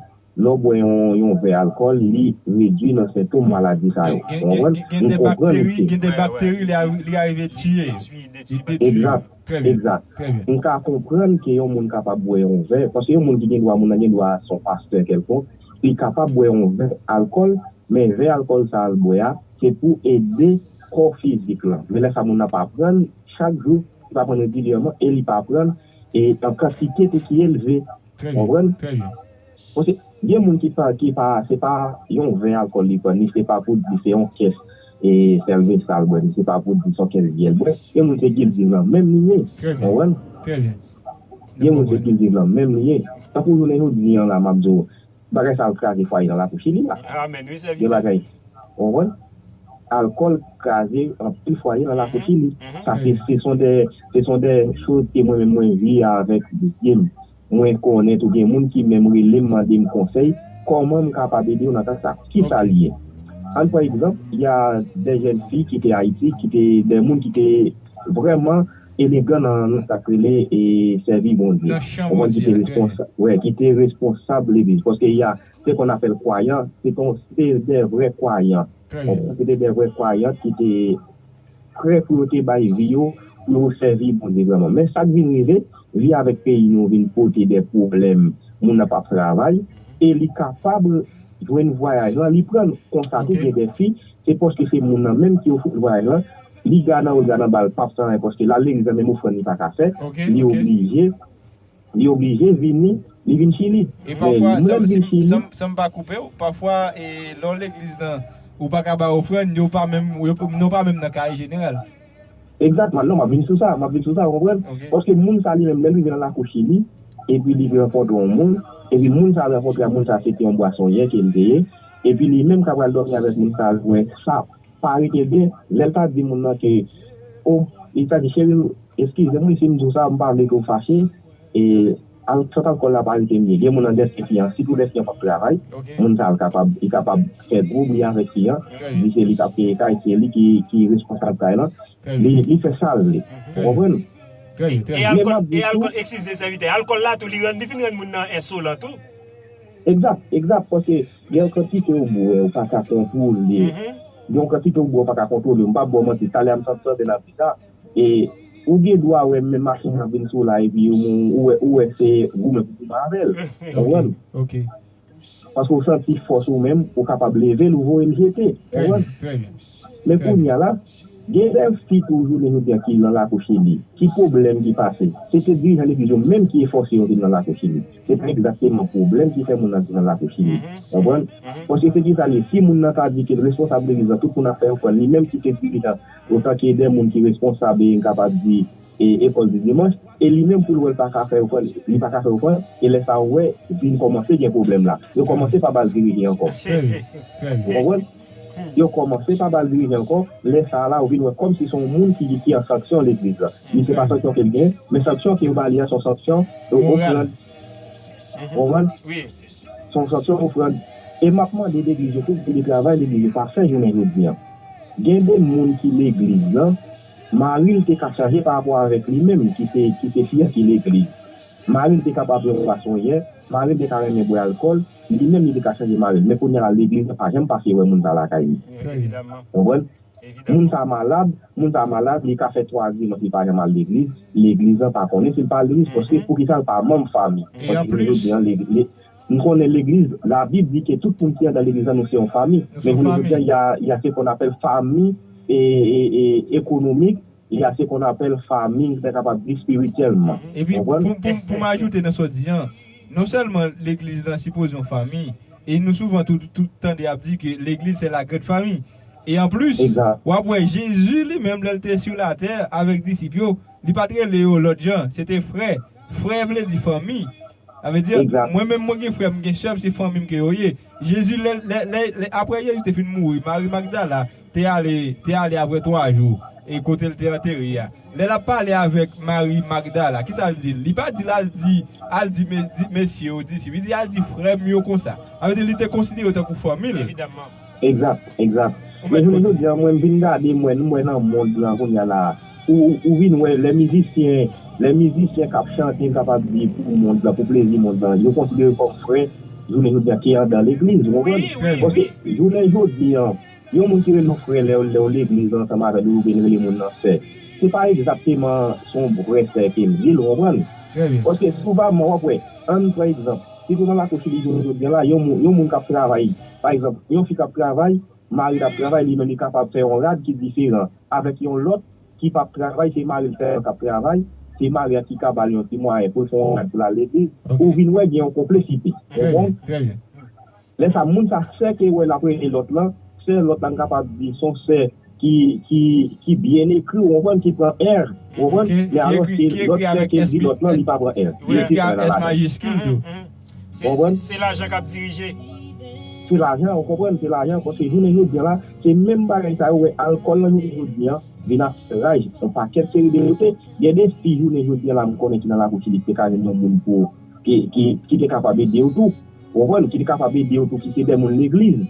lè w bwè yon, yon vè alkòl, li redui nan sentòm maladi sa yo. Gen, gen, gen, gen de bakteri, gen de bakteri li, a- li arive tiye. Li detwi. Egzak, Trè byen. Egzak. Trè byen. M ka konprann ke yon moun kapab bwè yon vè, paske yon moun ki gen dwa, moun nan gen dwa se yon pastè kèlkonk, li kapab bwè yon vè alkòl, men vè alkòl sa a l bwè a, se pou ede kò fizik lan. Men lè sa moun nan pa pran l chak jou, li pa pran l regilyèman, e li pa pran l e an kantite tou ki elve. Trè Konprann? Byen. Trè byen. Paske gen moun ki pa, ki pa, se pa yon vè alkòl li pran, ni se pa pou di se yon kès e sèvesa l bwè, ni se pa pou di se yon kès byè l bwè. Gen moun se gildiv lan menm li ye. Trè byen. Konprann? Trè byen. Gen moun se gildiv lan menm li ye. Tankou jounen jodi an la, m ap di w, bagay sa al kraze fwaye nan lakou Chili la. Amen, wi, Gen sèvitè. Bagay. Ou konprann? Alkòl kraze anpil fwaye nan lakou Chili. Sa se, se son de, se son de choz ke mwen menm mwen vi avèk zye m. Mwen konnen tou gen moun ki menm rele m mande m konsèy, kòman m kapab ede w nan ka sa. Ki sa l ye? Ann pran egzanp, y a de jèn fi ki te Ayiti, ki te, de moun ki te vrèman elegan nan, nan sa k rele e sèvi Bondye. Nan chan Ou konprann, ki te Bondye a, trè byen. responsa- wè, ki te responsab legliz. Paske y a, se qu'on appelle kwayan, se te, se te de vrè kwayan. Trè byen. Se te de vrè kwayan ki te prè pou yo te bay vi yo, pou yo sèvi Bondye vrèman. Men sa k vin rive, vi avèk peyi nou vin pote de pwoblèm, moun nan p ap travay, e li kapab jwenn vwayaj lan, li pran l. Konsa tou, gen de fi, se paske se moun nan menm ki ofri l vwayaj lan, li gade anwo, li gade anba, l p ap fè anyen, paske l al legliz la, menm ofrann li pa ka fè, li oblije, li oblije vini, li vin Chili. E pafwa, san, si, san, san m pa koupe w, pafwa, e, lè w legliz nan, ou pa ka bay ofrann, yo pa menm, yo, nou pa menm nan kare jeneral. Egzakteman, non, m ap vin sou sa, m ap vin sou sa, ou konprann? Paske moun sa li menm, lè l rive nan lakou Chili, epi li rankontre yon moun, epi moun sa rankontre a, moun sa se te yon bwasonyè ke l te ye, epi li menm k ap pral dòmi avèk moun sa, l wè sa pa rete byen, lè l ta di moun nan ke, o, li ta di, cheri, eskize m wi si m di w sa, m pa vle ke w fache, e, al, sant alkòl la pa rete m ye. Gen moun nan dèske fi an, sitou lè fi an p ap travay, moun sa l kapab, li kapab fè gwo bri avèk fi an, di se li k ap peye kay, se li ki, ki responsab kay lan, li, li fè sa l vle. Ou konprann? Trè byen, trè E byen. alkòl, e alkòl, eskize sèvitè, alkòl la tou, li rann, li fin rann moun nan ensolan tou. Egzak, egzak, paske Gen yon kantite ou bwè, ou pa ka kontwole. Gen yon kantite ou bwè, ou pa ka kontwole. M p ap ba w manti, talè a m t ap tande n ap di sa. E ou gen dwa wè menm machin nan vin sou w la, epi ou, ou wè, ou wè se goumen pou goumen avè l. Konprann? Paske ou santi fòs ou menm, ou kapab leve l, ou voye l jete. Konprann? Men kounye a la, gen de fi tou jounen jodi a ki nan lakou Chili. Ki pwoblèm ki pase? Se te dirijan legliz yo menm ki efòse yo vin nan lakou Chili. Se pa egzakteman pwoblèm ki fè moun nan vin nan lakou Chili. Konprann? Paske se ki sa l ye? Si moun nan ta di ke l responsab legliz la, tout moun ap fè yo pran li menm ki te dirijan, otan ke de moun ki responsab, e n kapab di, e, ekòl di dimanch, e li menm pou l wè l pa ka fè yo pran, li pa ka fè yo pran, e lè sa a ou wè, vin kòmanse gen pwoblèm la. Yo kòmanse pa ba l dirije ankò. Ou konprann? Yo kòmanse pa ba l dirije ankò, lè sa a la, ou vin wè kòmsi se yon moun ki, ki an sanksyon legliz la. Li se pa sanksyon ke l gen, men sanksyon ke yo ba li a, se yon sanksyon, yo ofrann. Ou konprann? Se yon sanksyon ofrann. E m ap mande legliz yo tou pou yo travay legliz yo pa fè jounen jodi a. Gen de moun ki legliz lan, mari l te ka chanje pa rapò avèk li menm ki se, ki se fi a ki legliz. Mari l te kapab yon masonyè, mari l te ka renmen bwè alkòl, li menm li te ka chanje mari l. Men kounye a la, legliz lan pa janm pase wè moun sa lakay li. Konprann? Moun sa malad, moun sa malad, li ka fè twa dimanch li pa janm al legliz, legliz lan pa konnen si l pa al legliz, paske poukisa l pa manm fanmi? Paske jodi a, legliz, m konnen legliz, Labib di ke tout moun ki anndan legliz lan, nou se yon fanmi. Men jounen jodi a, y a, y a ce qu'on appelle famille e, e, e, économique, y a ce qu'on appelle famille, nou ta kapab di espirityèlman. Epi, pou, pou, pou m ajoute nan sa w di an, non sèlman legliz lan sipoze yon fanmi, e nou souvan tou, tou tande ap di ke legliz se la grande famille. E anplis, w ap wè Jezi li menm, lè l te sou latè avèk disip yo, li pa t rele yo lòt jan, se te frè. Frè vle di fanmi. Sa vle di, mwen menm, mwen gen frè m, gen sè m, se fanmi m ke yo ye. Jezi, lè, lè, lè, lè, apre Jezi te fin mouri, Mari Magdala te ale, te ale apre twa jou, e kote l te antere a. Lè l ap pale avèk Mari Magdala, kisa l di l? Li pa di l al di, al di, me-, di mesye yo, disip. Li di al di frè m yo konsa. Sa vle di, li te konsidere yo tankou fanmi l. Egzak, egzak. Men jounen jodi a, mwen, m vin gade, mwen, m wè nan mond lan kounye a la, ou, ou vin wè lè mizisyen, lè mizisyen k ap chante, m kapab di pou mond lan, pou plezi mond lan, yo konsidere yo kòm frè, jounen jodi a, ki anndan legliz, ou konprann? Paske jounen jodi a, yon moun ki rele w frè lè, lè w legliz ansanm avè l, oubyen l rele moun nan sè, se pa egzakteman se yon vrè sè ke l ye l, ou konprann? Paske souvaman, w ap wè, ann pran egzanp, sitou nan lakou Chili jounen jodi a la, yon moun, yon moun k ap travay, pa egzanp, yon fi k ap travay, mari l ap travay, li menm li kapab fè yon rad ki diferan avèk yon lòt ki p ap travay, se mari l sèlman k ap travay, se mari a ki ka ba l yon ti mwayen pou l fè yon rad pou l al legliz, ou vin wè gen yon konplisite. Ou konprann? Lè sa, moun sa sè ke wè l ap rele lòt lan, sè lòt lan, m kapab di se yon sè ki, ki, ki byen ekri, ou konprann, ki pran R, ou konprann? Men alòske lòt sè ke di lòt lan, li pa pran R. Li ekri nan lajè. Se, se, se lajan k ap dirije. Se lajan, ou konprann, se lajan, paske jounen jodi a la, se menm bagay sa yo, wè, alkòl lan jounen jodi a, vin ap fè raj, yon pakèt seri de kote. Gen de fi jounen jodi a la, m konnen ki nan lakou Chili, ki te ka jwenn yon moun pou, ki, ki, ki te kapab ede yo tou. Ou konprann? Ki te kapab ede yo tou, ki se de moun legliz,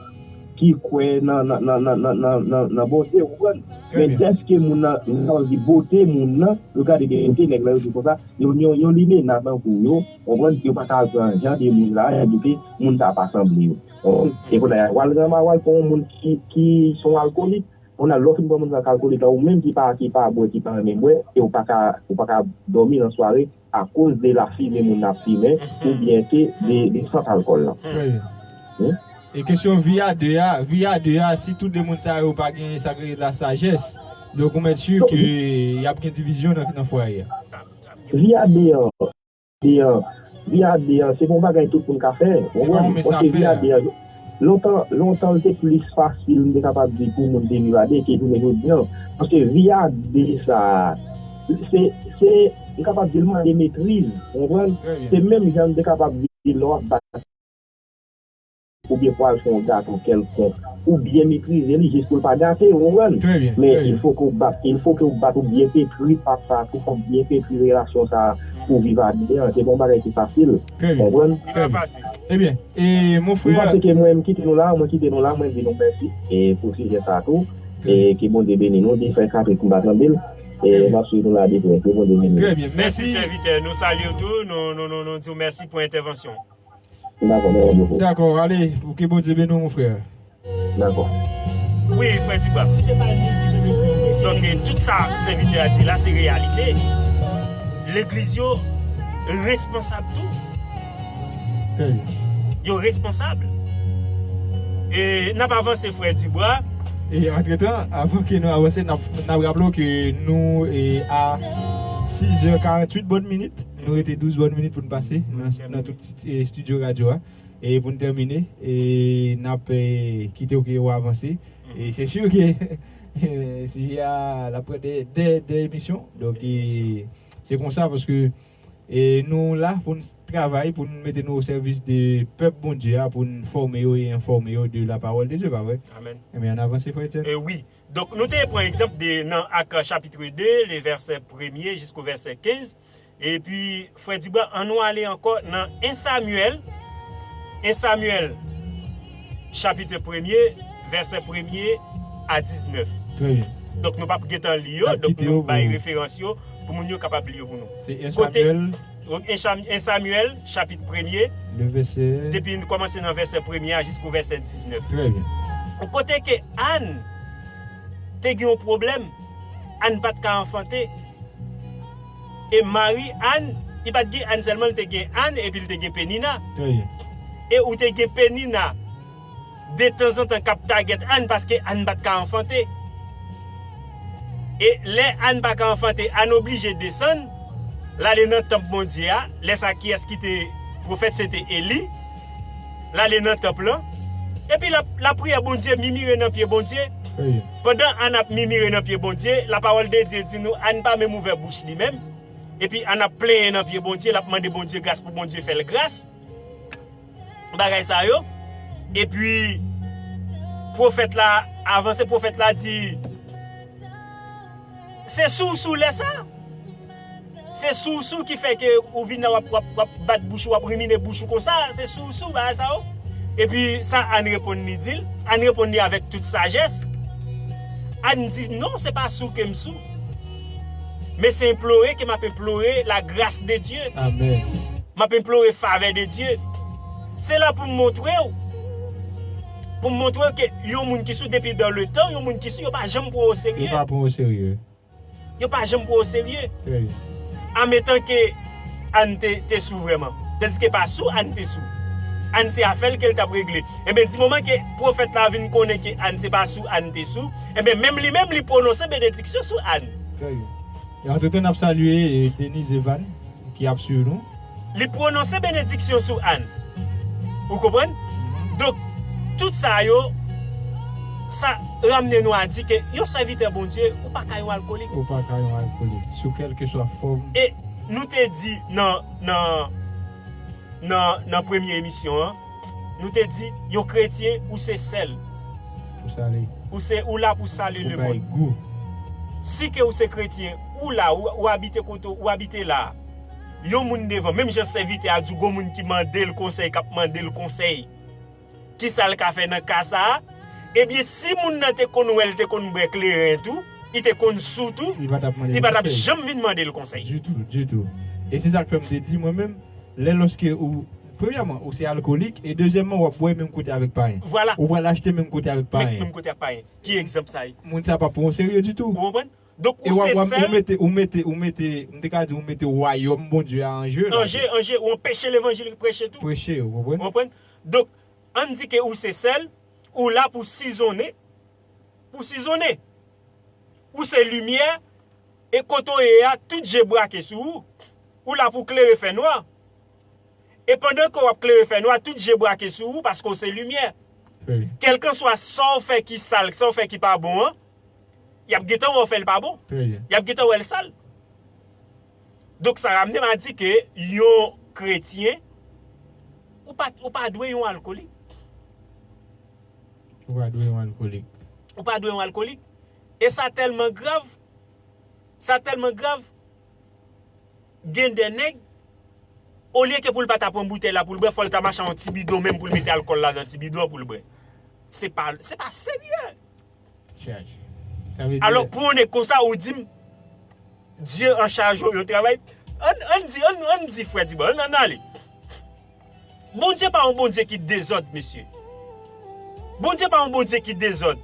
ki kwè nan, nan, nan Bondye, ou konprann? Men dèske moun nan, nan sa yo di bote moun nan, yo gade de kote, nèg la yo di konsa, yo, yo, yo limena tankou yo, ou konprann? Yo pa ka al pran jan de moun sa, epi moun sa pa sanble yo. Ou konprann? E kounye a, w al ranma, w al pran yon moun ki, ki se yon alkolik, kounye a, lè w fin pran moun sa k alkolik la, ou menm ki pa, ki pa bwè, ki pa renmen bwè, e ou pa ka, ou pa ka dòmi nan sware, akoz de lafimen moun nan ap fimen, oubyen ke de, de sant alkòl lan. E kesyon vi a de a, vi a de a, si tou de moun sa yo pa gen sa k rele lasajès, donk ou mèt si ke y ap gen divizyon nan, nan fwaye a. Vi a de an, de an, vi a de an, se pa yon bagay tout moun ka fè. Ou konprann? Paske vi a de an, lontan, lontan, l te plis fasil, m te kapab di, pou moun te viv a de ke jounen jodi a. Paske vi a de sa, se, se, m kapab di l mande metriz, ou konprann? Se menm jan m te kapab di lè w ap bat oubyen pou al fè yon gato kèlkonk, ou byen metrize li jis pou l pa gate, ou konprann? Men il faut que w bat, il faut que w bat, ou byen petri pap sa, tou fò w byen petri relasyon sa pou viv a de an. Se pa yon bagay ki fasil, ou konprann? Li pa fasil. Ebyen, e, mon frè, m panse ke mwen, m kite nou la, mwen kite nou la, mwen di nou mèsi, e, pou sijè sa tou. E ke Bondye beni nou, di frè Patrick m pa tande l. E m ap swiv nou la de prè, ke Bondye beni nou. Trè byen, mèsi. Mèsi sèvitè, nou salye w tou, nou, nou, nou, nou di w mèsi pou entèvansyon w. Dakò, mèsi bokou. Dakò, ale, pou ke Bondye beni w, mon frè. Dakò. Wi, frè Dibwa. Donk, eh, tout sa sèvitè a di la, se reyalite. Legliz yo responsab tou. Trè byen. Yo responsab. E n ap avanse, frè Dibwa. E antretan, avan ke nou avanse, n ap, n ap raple w ke nou e, a sizè karanntuit bòn minit, nou rete douz bòn minit pou n pase nan, nan tout e, estidyo radyo a. E pou n tèmine, e n ap e, kite w ke w avanse. E se si ke e, sijè a l ap pran de, de, de emisyon. Donk, e, se konsa paske e nou la pou n travay, pou n mete nou o sèvis de pèp Bondye a, pou n fòme yo e enfòme yo de la parole de Dieu, pa vre? Amen. Ebyen, ann avanse, frè Etienne. E wi. Donk, nou te pran egzanp de nan Ak chapit de, le vèsè premye jisko vèsè kenz. Epi, frè Dibwa, an nou ale ankò nan en Samyèl, en Samyèl, chapit premye, vèsè premye a diznèf. Trè byen. Donk, nou p ap gentan li yo, N ap donk kite nou yo bay pou- referans yo pou moun yo kapab li yo pou nou. Se en Kote- Samyèl, Donk, en Cham- en Samyèl, chapit premye, le vèsè. depi n kòmanse nan vèsè premye a jisko vèsè diznèf. Trè byen. Kote ke Ann te gen yon pwoblèm, Ann pa t ka anfante. E mari Ann, li pa t gen Ann sèlman, li te gen Ann epi li te gen Penina. Trè byen. E ou te gen Penina detanzantan k ap tagèt Ann paske Ann pa t ka anfante. E lè Ann pa ka anfante, Ann oblije desann, l ale nan tanp Bondye a. Lè sa, kiyès ki te pwofèt? Se te Eli. L ale nan tanp lan. Epi l ap, l ap priye Bondye, mimire nan pye Bondye. Trè byen. Pandan Ann ap mimire nan pye Bondye, lapawòl de Dye di nou Ann pa menm ouvè bouch li menm. Epi Ann ap plenyen nan pye Bondye, l ap mande Bondye gras pou Bondye fè l gras. Bagay sa yo. Epi, pwofèt la, avanse pwofèt la di, se sou, sou lè sa. Se sou, sou ki fè ke ou vin la, w ap, w ap, w ap bat bouch ou, w ap rimine bouch ou konsa. Se sou, sou bagay sa yo. Epi, sa Ann reponn li di l. Ann reponn li avèk tout sajès. Ann di, non, se pa sou ke m sou. Men se enplore ke m ap enplore la grâce de Dieu. Amen. M ap enplore favè de Dye. Se la pou m montre w. Pou m montre w ke yon moun ki sou depi dans le temps, yon moun ki sou, yo pa janm pran w Yo serye. Pa pran w serye. Yo pa janm pran w serye. Trè byen. Anmetan ke Ann te, te sou vrèman. Tandiske pa sou Ann te sou. Ann se afè l ke l t ap regle. Ebyen, di moman ke pwofèt la vin konnen ke Ann se pa sou Ann te sou, ebyen, menm li menm, li pwononse benediksyon sou Ann. Trè byen. E antretan, n ap salye e, Denise Evan ki ap swiv nou. Li pwononse benediksyon sou Ann. Ou konprann? Donk, tout sa yo, sa ramne nou a di ke yon sèvitè Bondye, ou pa ka yon alkolik. Ou pa ka yon alkolik. Sou kèlkeswa fòm. E nou te di nan, nan, nan, nan premye emisyon an, nou te di, yon kretyen, ou se sèl. Ou sale. Ou se, ou la pou sale Ou le bay mond. Gou. Si ke ou se kretyen, ou la, ou, ou abite kote, ou abite la. Yon moun devan, menm jan sèvitè a di w, gon moun ki mande l konsèy, k ap mande l konsèy. Kisa l ka fè nan ka sa a? Ebyen, si moun nan te konn wè l te konn bwè kleren tou, li te konn sou tou, Li pa t ap mande li l pa t ap konsèy. Janm vin mande l konsèy. Ditou, ditou. E se sa k fè m te di mwen menm, lè lòske ou, premyèman, ou se alkolik, e dezyèmman, w ap bwè menm kote avèk payen. Vwala. Ou pral achte menm kote avèk Menm, payen. Menm kote ak payen. Ki egzanp sa ye? Moun sa pa pran w serye ditou. Ou konprann? Donk, E ou w ap, se w ap, ou sèl. Mete, ou mete, ou mete, m te ka di ou mete wayòm Bondye a an je la. An je, an je, ou anpeche levanjil preche tou. Preche, ou konprann? Ou konprann? Donk, ann di ke ou se sèl, ou la pou sizonnen, pou sizonnen. Ou se limyè, e kote w ye a, tout je brake sou ou. Ou la pou klere fè nwa. E pandan ke w ap klere fè nwa, tout je brake sou ou paske w se limyè. Wi. Kèlkanswa sa w fè ki sal, sa w fè ki pa bon an, y ap gentan wè w fè l pa bon. Trè byen. Y ap gentan wè l sal. Donk, sa ramne m a di ke yon kretyen, ou pa, ou pa dwe yon alkolik. Ou pa dwe yon alkolik. Ou pa dwe yon alkolik. E sa tèlman grav, sa tèlman grav, gen de nèg, olye ke pou l pa ta pran boutèy la pou l bwè, fò l ta mache a yon ti bidon menm pou l mete alkòl la nan ti bidon an pou l bwè. Se pa, se pa serye. Chaj. Sa vle di Alò, pou yon nèg konsa, ou di m, Dye an chaje w, yo travay. Ann, ann di, ann, ann di, frè Dibò, ann, ann ale. Bondye pa yon Bondye ki dezòd, mesye. Bondye pa yon Bondye ki dezòd.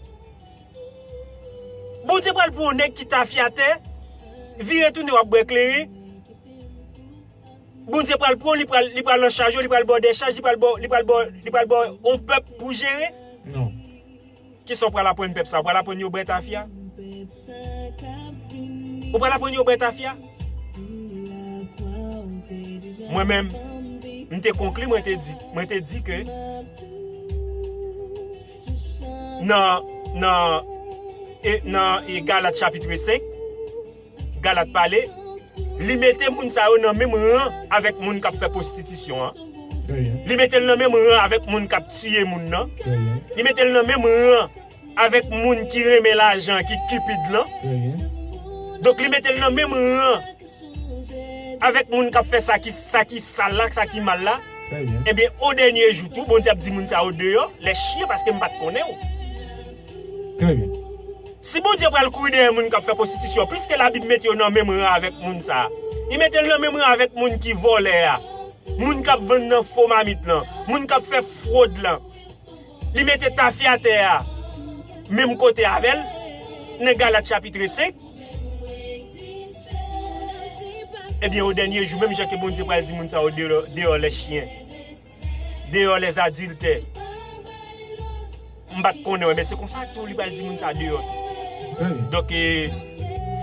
Bondye pral pran yon nèg ki tafyatè, vire tounen w ap bwè kleren. Bondye pral pran, li pral, li pral nan chaj yo, li pral ba w dechaj, li pral ba w, li pral ba w, li pral ba w yon pèp pou jere. Non. Kisa w pral aprann pèp sa? W pral aprann yo bwè tafya? Ou pral aprann yo bwè tafya? Mwen menm, m te konkli, mwen te di, mwen te di ke nan, nan, e, nan, e, Galat chapit senk, Galat pale, li mete moun sa yo nan menm ran avèk moun k ap fè pwostitisyon an. Li mete l nan menm ran avèk moun k ap tiye moun nan. Li mete l nan menm ran avèk moun ki renmen lajan, ki kipid lan. Donk, li mete l nan menm ran avèk moun k ap fè sa ki, sa ki sal la, sa ki mal la. Ebyen, o dènye jou tou, Bondye ap di moun sa yo deyò, lè chyen, paske m pa t konnen w. Si Bondye pral kouri dèyè moun k ap fè pwostitisyon, piske Labib mete yo nan menm ran avèk moun sa a, li mete l nan menm ran avèk moun ki vòlè a, moun k ap vann nan fo mamit lan, moun k ap fè fwod lan, li mete tafyatè a menm kote avè l, nan Galat chapit senk, ebyen, o dènye jou, menm jan ke Bondye pral di moun sa yo deyò, deyò lè chyen, deyò lè zadiltè. M pa t konnen w, men se konsa tou li pral di moun sa deyò tou. Donk, e,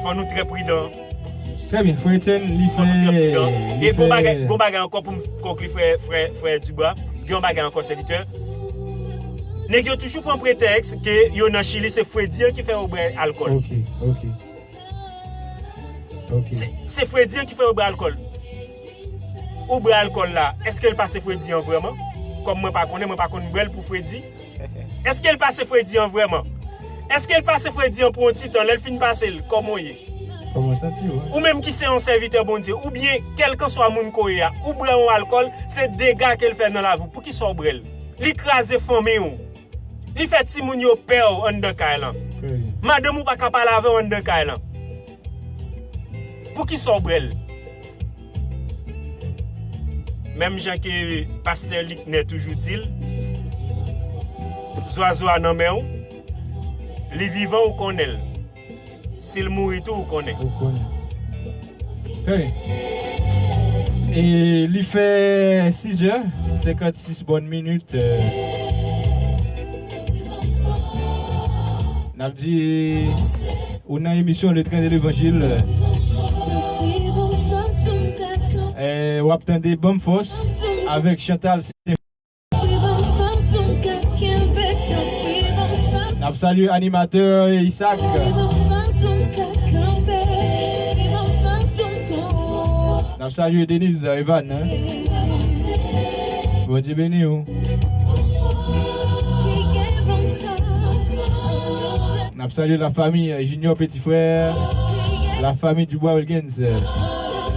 fò nou trè pridan. Trè byen, frè Etienne, li fè, li fè. E gon bagay, gon bagay ankò pou m konkli, frè, frè, frè Dubois. Gen yon bagay ankò, sèvitè. Nèg yo toujou pran pretèks ke yo nan Chili, se fredi an ki fè yo bwè alkòl. Ok, ok. Ok. Se, se fredi an ki fè yo bwè alkòl. Ou bwè alkòl la, èske l pase fredi an vrèman? Kòm mwen pa konnen, mwen pa konn bwè l pou fredi. Èske l pase fredi an vrèman? Èske l pase fredi an pou yon ti tan, lè l fin pase l, kòman w ye? Kòman w santi w? Ou menm ki se yon sèvitè Bondye, oubyen kèlkanswa moun ke w ye a, ou bwè yon alkòl, se dega ke l fè nan lavi w. Poukisa w bwè l? Li kraze fanmi w. Li fè timoun yo pè w anndan kay lan. Madanm ou pa ka pale avè w anndan kay lan. Poukisa w bwè l? Menm jan ke pastè Liknè toujou di l, zwazo a nan men w, li vivan ou konnen l. Si l mouri tou, ou konnen. Ou konnen. Trè byen. E li fè sis è senkannsis bòn minit. N ap di ou nan emisyon Le Train de l'Évangile. E w ap tande Banm Fòs avèk Chantal. N ap salye animatè Isaac. N ap salye Denise Evan. Bondye beni w. N ap salye la famille Junior Petit Frère, la famille Dubois Wilgens,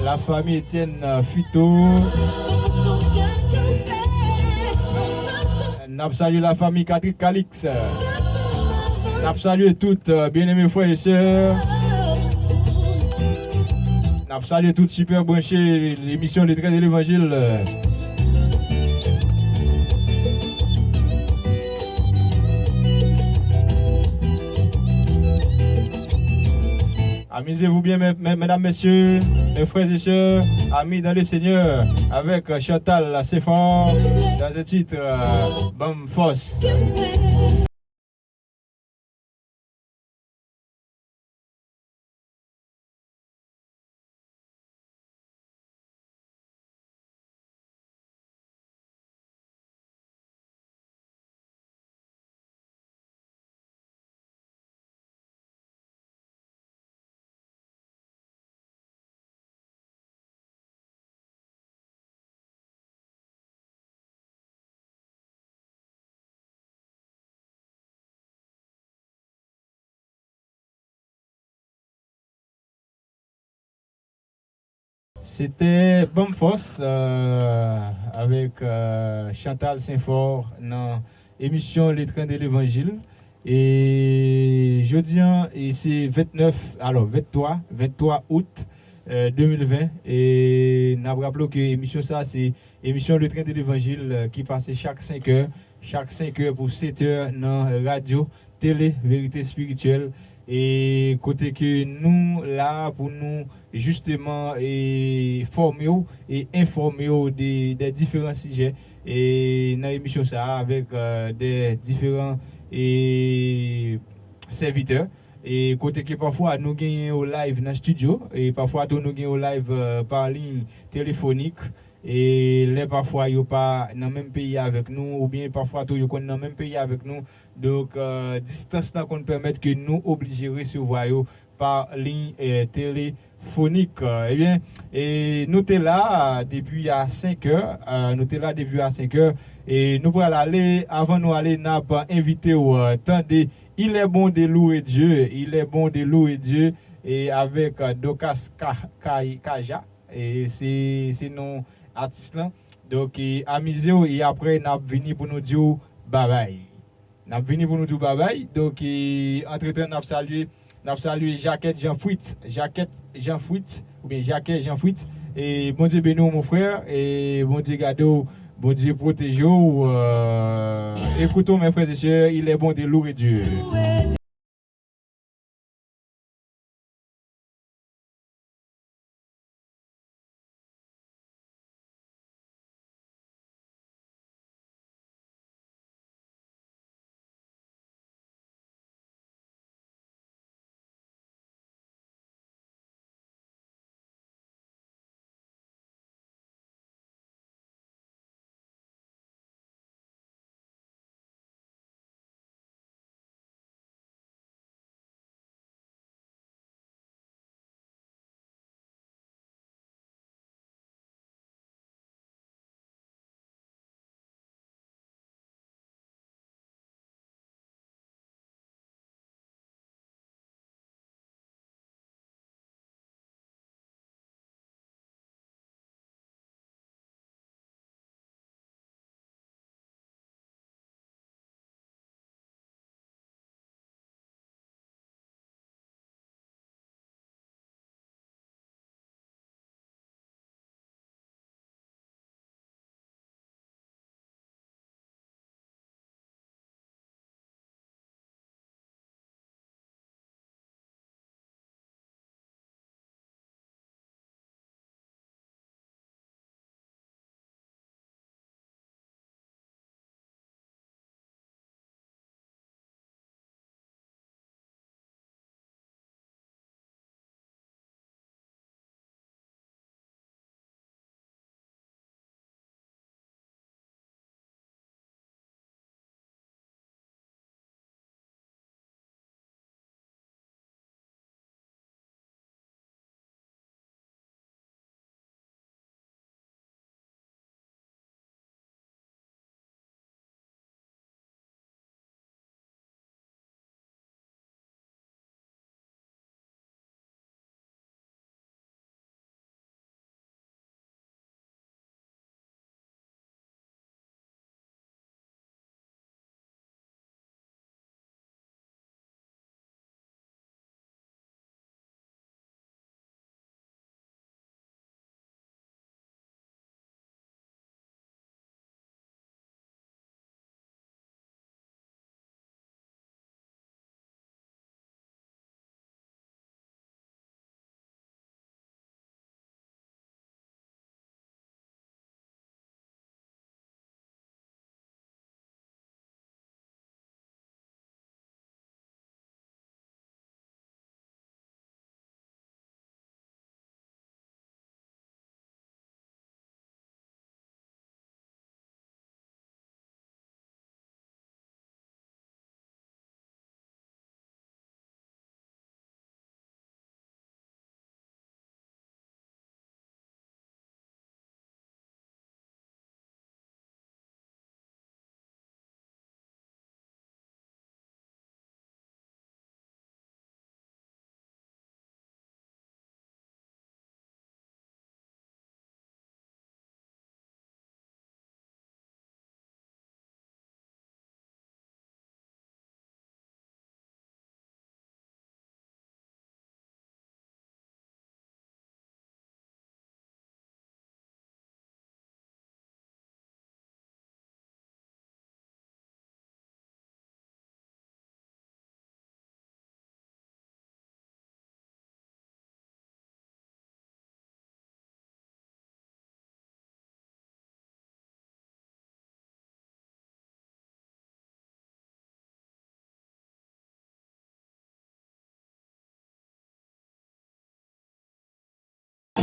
la famille Etienne Fito. N ap salye la famille Patrick Calix. N ap salye tout, euh, byeneme frè e sè. N ap salye tout sipè branche emisyon Le Train de l'Évangile. Amusez-vous bien, mes, mes, mesdames, messieurs, mes frères et sœurs, amis dans le Seigneur, avec Chantal Saint-Fort dans un titre, euh, Banm Fòs. Se te Banm Fòs, euh, avèk, euh, Chantal Saint-Fort nan emisyon Le Train de l'Évangile. E jodi a, e se vennèf, alò, venntwa, venntwa out euh, de mil ven. E n ap raple w ke emisyon sa a se emisyon Le Train de l'Évangile, euh, ki pase chak senk è, chak senk è pou sèt è nan radyo Tele Verite Espirityèl. E kote ke nou la pou nou jisteman e fòme w e enfòme w de, de diferan sijè e nan emisyon sa a avèk, euh, de diferan e sèvitè. E kote ke pafwa nou genyen yo live nan estidyo, e pafwa tou nou gen yo live, euh, pa liy telefonik. E lè pafwa yo pa nan menm peyi avèk nou, oubyen pafwa tou yo konn nan menm peyi avèk nou. Donk, euh, distans lan konn pèmèt ke nou oblije resevwa yo pa liy, euh, telefonik. Euh, ebyen, e nou te la depi a senk è, euh, nou te la depi a senk è, e nou pral ale, avan nou ale, n ap envite w, euh, tande Il est bon de louer Dieu, Il est bon de louer Dieu, e avèk, euh, Dorcas Ka-, Ka-, Kaja, e se, se non atis lan. Donk, e amize w, e apre n ap vini pou nou di w babay. N ap vini pou nou di w babay. Donk, e antretan, n ap salye, n ap salye Jacquette Jean Fritz, Jacquette Jean Fritz, oubyen Jacquet Jean Fritz. E Bondye beni w, mon frè, e Bondye gade w, Bondye pwoteje w. Euh, écoutons, mes frères et sœurs, Il est bon de louer Dieu.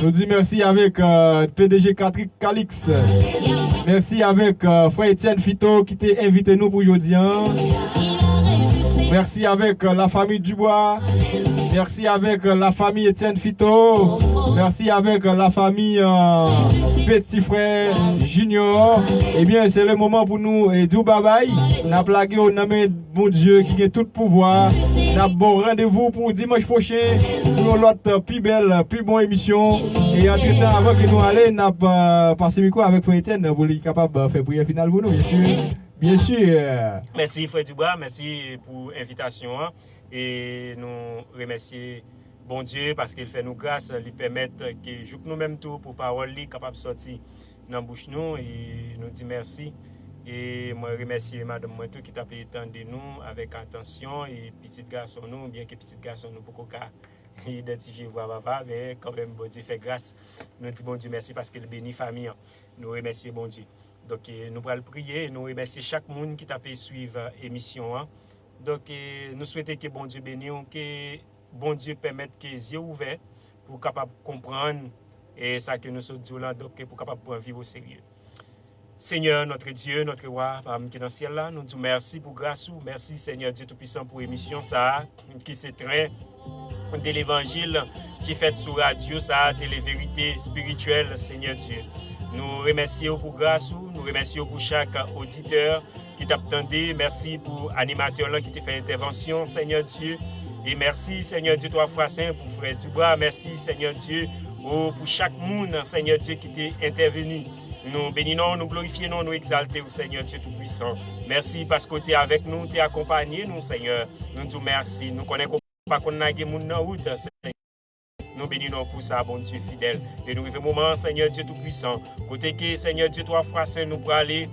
Nou di mèsi avèk euh, P D G Patrick Calix. Mèsi avèk euh, frè Etienne Fito ki te envite nou pou jodi a. Mèsi avèk euh, la famille Dubois. Mèsi avèk euh, la famille Etienne Fito. Mèsi avèk euh, la famille euh, Petit Frère Junior. Ebyen, se le moman pou nou eh, di w babay. N ap lage w nan men Bondye ki gen tout pouvwa. N ap ba w randevou pou dimanch pwochen pou yon lòt pi bèl, pi bon emisyon. E antretan, avan ke nou ale, n ap euh, pase mikwo avèk frè Etienne pou li kapab euh, fè priyè final pou nou, byen si. Byen si. Mèsi frè Dubois, mèsi pou envitasyon an. E nou remèsye Bondye paske l fè nou gras, li pèmèt ke jouk nou menm tou pou pawòl li kapab sòti nan bouch nou e nou di mèsi. E mwen remèsye madanm mwen tou ki t ap tande nou avèk atansyon e pitit gason nou, byenke pitit gason nou poko ka idantifye vwa papa, men kanmenm Bondye fè gras. Nou di Bondye mèsi paske l beni fanmi an. Nou remèsye Bondye. Donk, e, nou pral priye e nou remèsye chak moun ki t ap swiv emisyon an. Donk, e, nou swete ke Bondye beni w, ke Bondye pèmèt ke zye w ouvè pou w kapab konprann e sa ke nou sot di w lan, donk ke pou w kapab pran vi w oserye. Seigneur notre Dieu, notre roi, papa m ki nan syèl la, nou di w mèsi pou gras ou, mèsi Seigneur Dieu Tout-Puissant pou emisyon sa a ki se tren de levanjil ki fèt sou radyo sa a, Tele Verite Espirityèl, Seigneur Dieu. Nou remèsye w pou gras ou, nou remèsye w pou chak oditè ki t ap tande. Mèsi pou animatè lan ki te fè entèvansyon, Seigneur Dieu. E mèsi, Seigneur Dieu, twa fwa sen pou frè Dubois. Mèsi, Seigneur Dieu, o, pou chak moun, Seigneur Dieu, ki te entèveni. Nou beni non, nou glorifye non, nou egzalte w, Seigneur Dieu Tout-Puissant. Mèsi paske w te avèk nou, w te akonpanye nou, Seigneur. Nou di w mèsi. Nou konnen ke w pa konn lage moun nan wout, Seigneur. Nou beni non pou sa, Bondye fidèl. E nou rive moman an, Seigneur Dieu Tout-Puissant, kote ke, Seigneur Dieu, twa fwa sen, nou prale.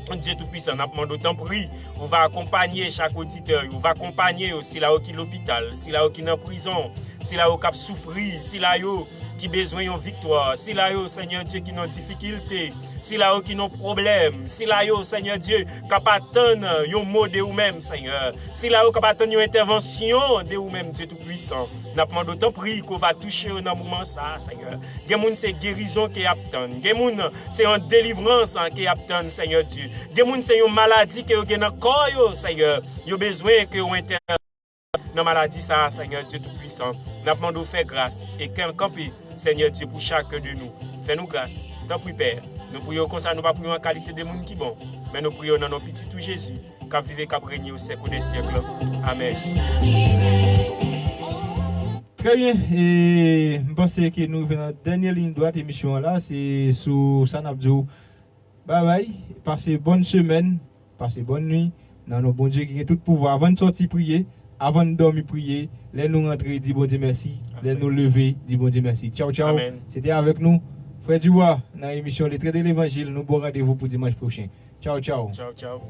Bondye Tout-Puissant, n ap mande w, tanpri, ou va akonpanye chak oditè yo, ou va akonpanye yo, sila yo ki lopital, sila yo ki nan prizon, sila yo k ap soufri, sila yo ki bezwen yon viktwa, sila yo, Seigneur Dieu, ki nan difikilte, sila yo ki nan pwoblèm, sila yo, Seigneur Dieu, k ap atann yon mo de ou menm, Seigneur. Sila yo k ap atann yon entèvansyon de ou menm, Dieu Tout-Puissant. N ap mande w, tanpri, ke w va touche yo nan moman sa a, Seigneur. Gen moun se gerizon ke y ap tann. Gen moun se yon delivrans ke y ap tann, Seigneur Dieu. Gen moun se yon maladi ke yo gen nan kò yo, Seigneur. Yo bezwen ke w entèvni nan maladi sa a, Seigneur Dieu Tout-Puissant. N ap mande w fè gras e kanpe, Seigneur Dieu, pou chak de nou. Fè nou gras, tanpri, Pè. Nou priye w konsa, nou pa priye w an kalite de moun ki bon, men nou priye w nan non Pitit ou Jezi, k ap viv e k ap renye o syèk de syèk. Amèn. Trè byen, e m panse ke nou rive nan dènye liy dwat emisyon an la, se sou sa n ap di w babay, pase bòn semèn, pase bòn nwi, nan non Bondye ki gen tout pouvwa. Avan n sòti priye, avan n dòmi priye, lè nou rantre, di Bondye mèsi, lè nou leve, di Bondye mèsi. Tchaw, tchaw. Se te avèk nou, frè Dubois, nan emisyon Le Tren de Levanjil. Nou ba w randevou pou dimanch pwochen. Tchaw, tchaw. Tchaw, tchaw.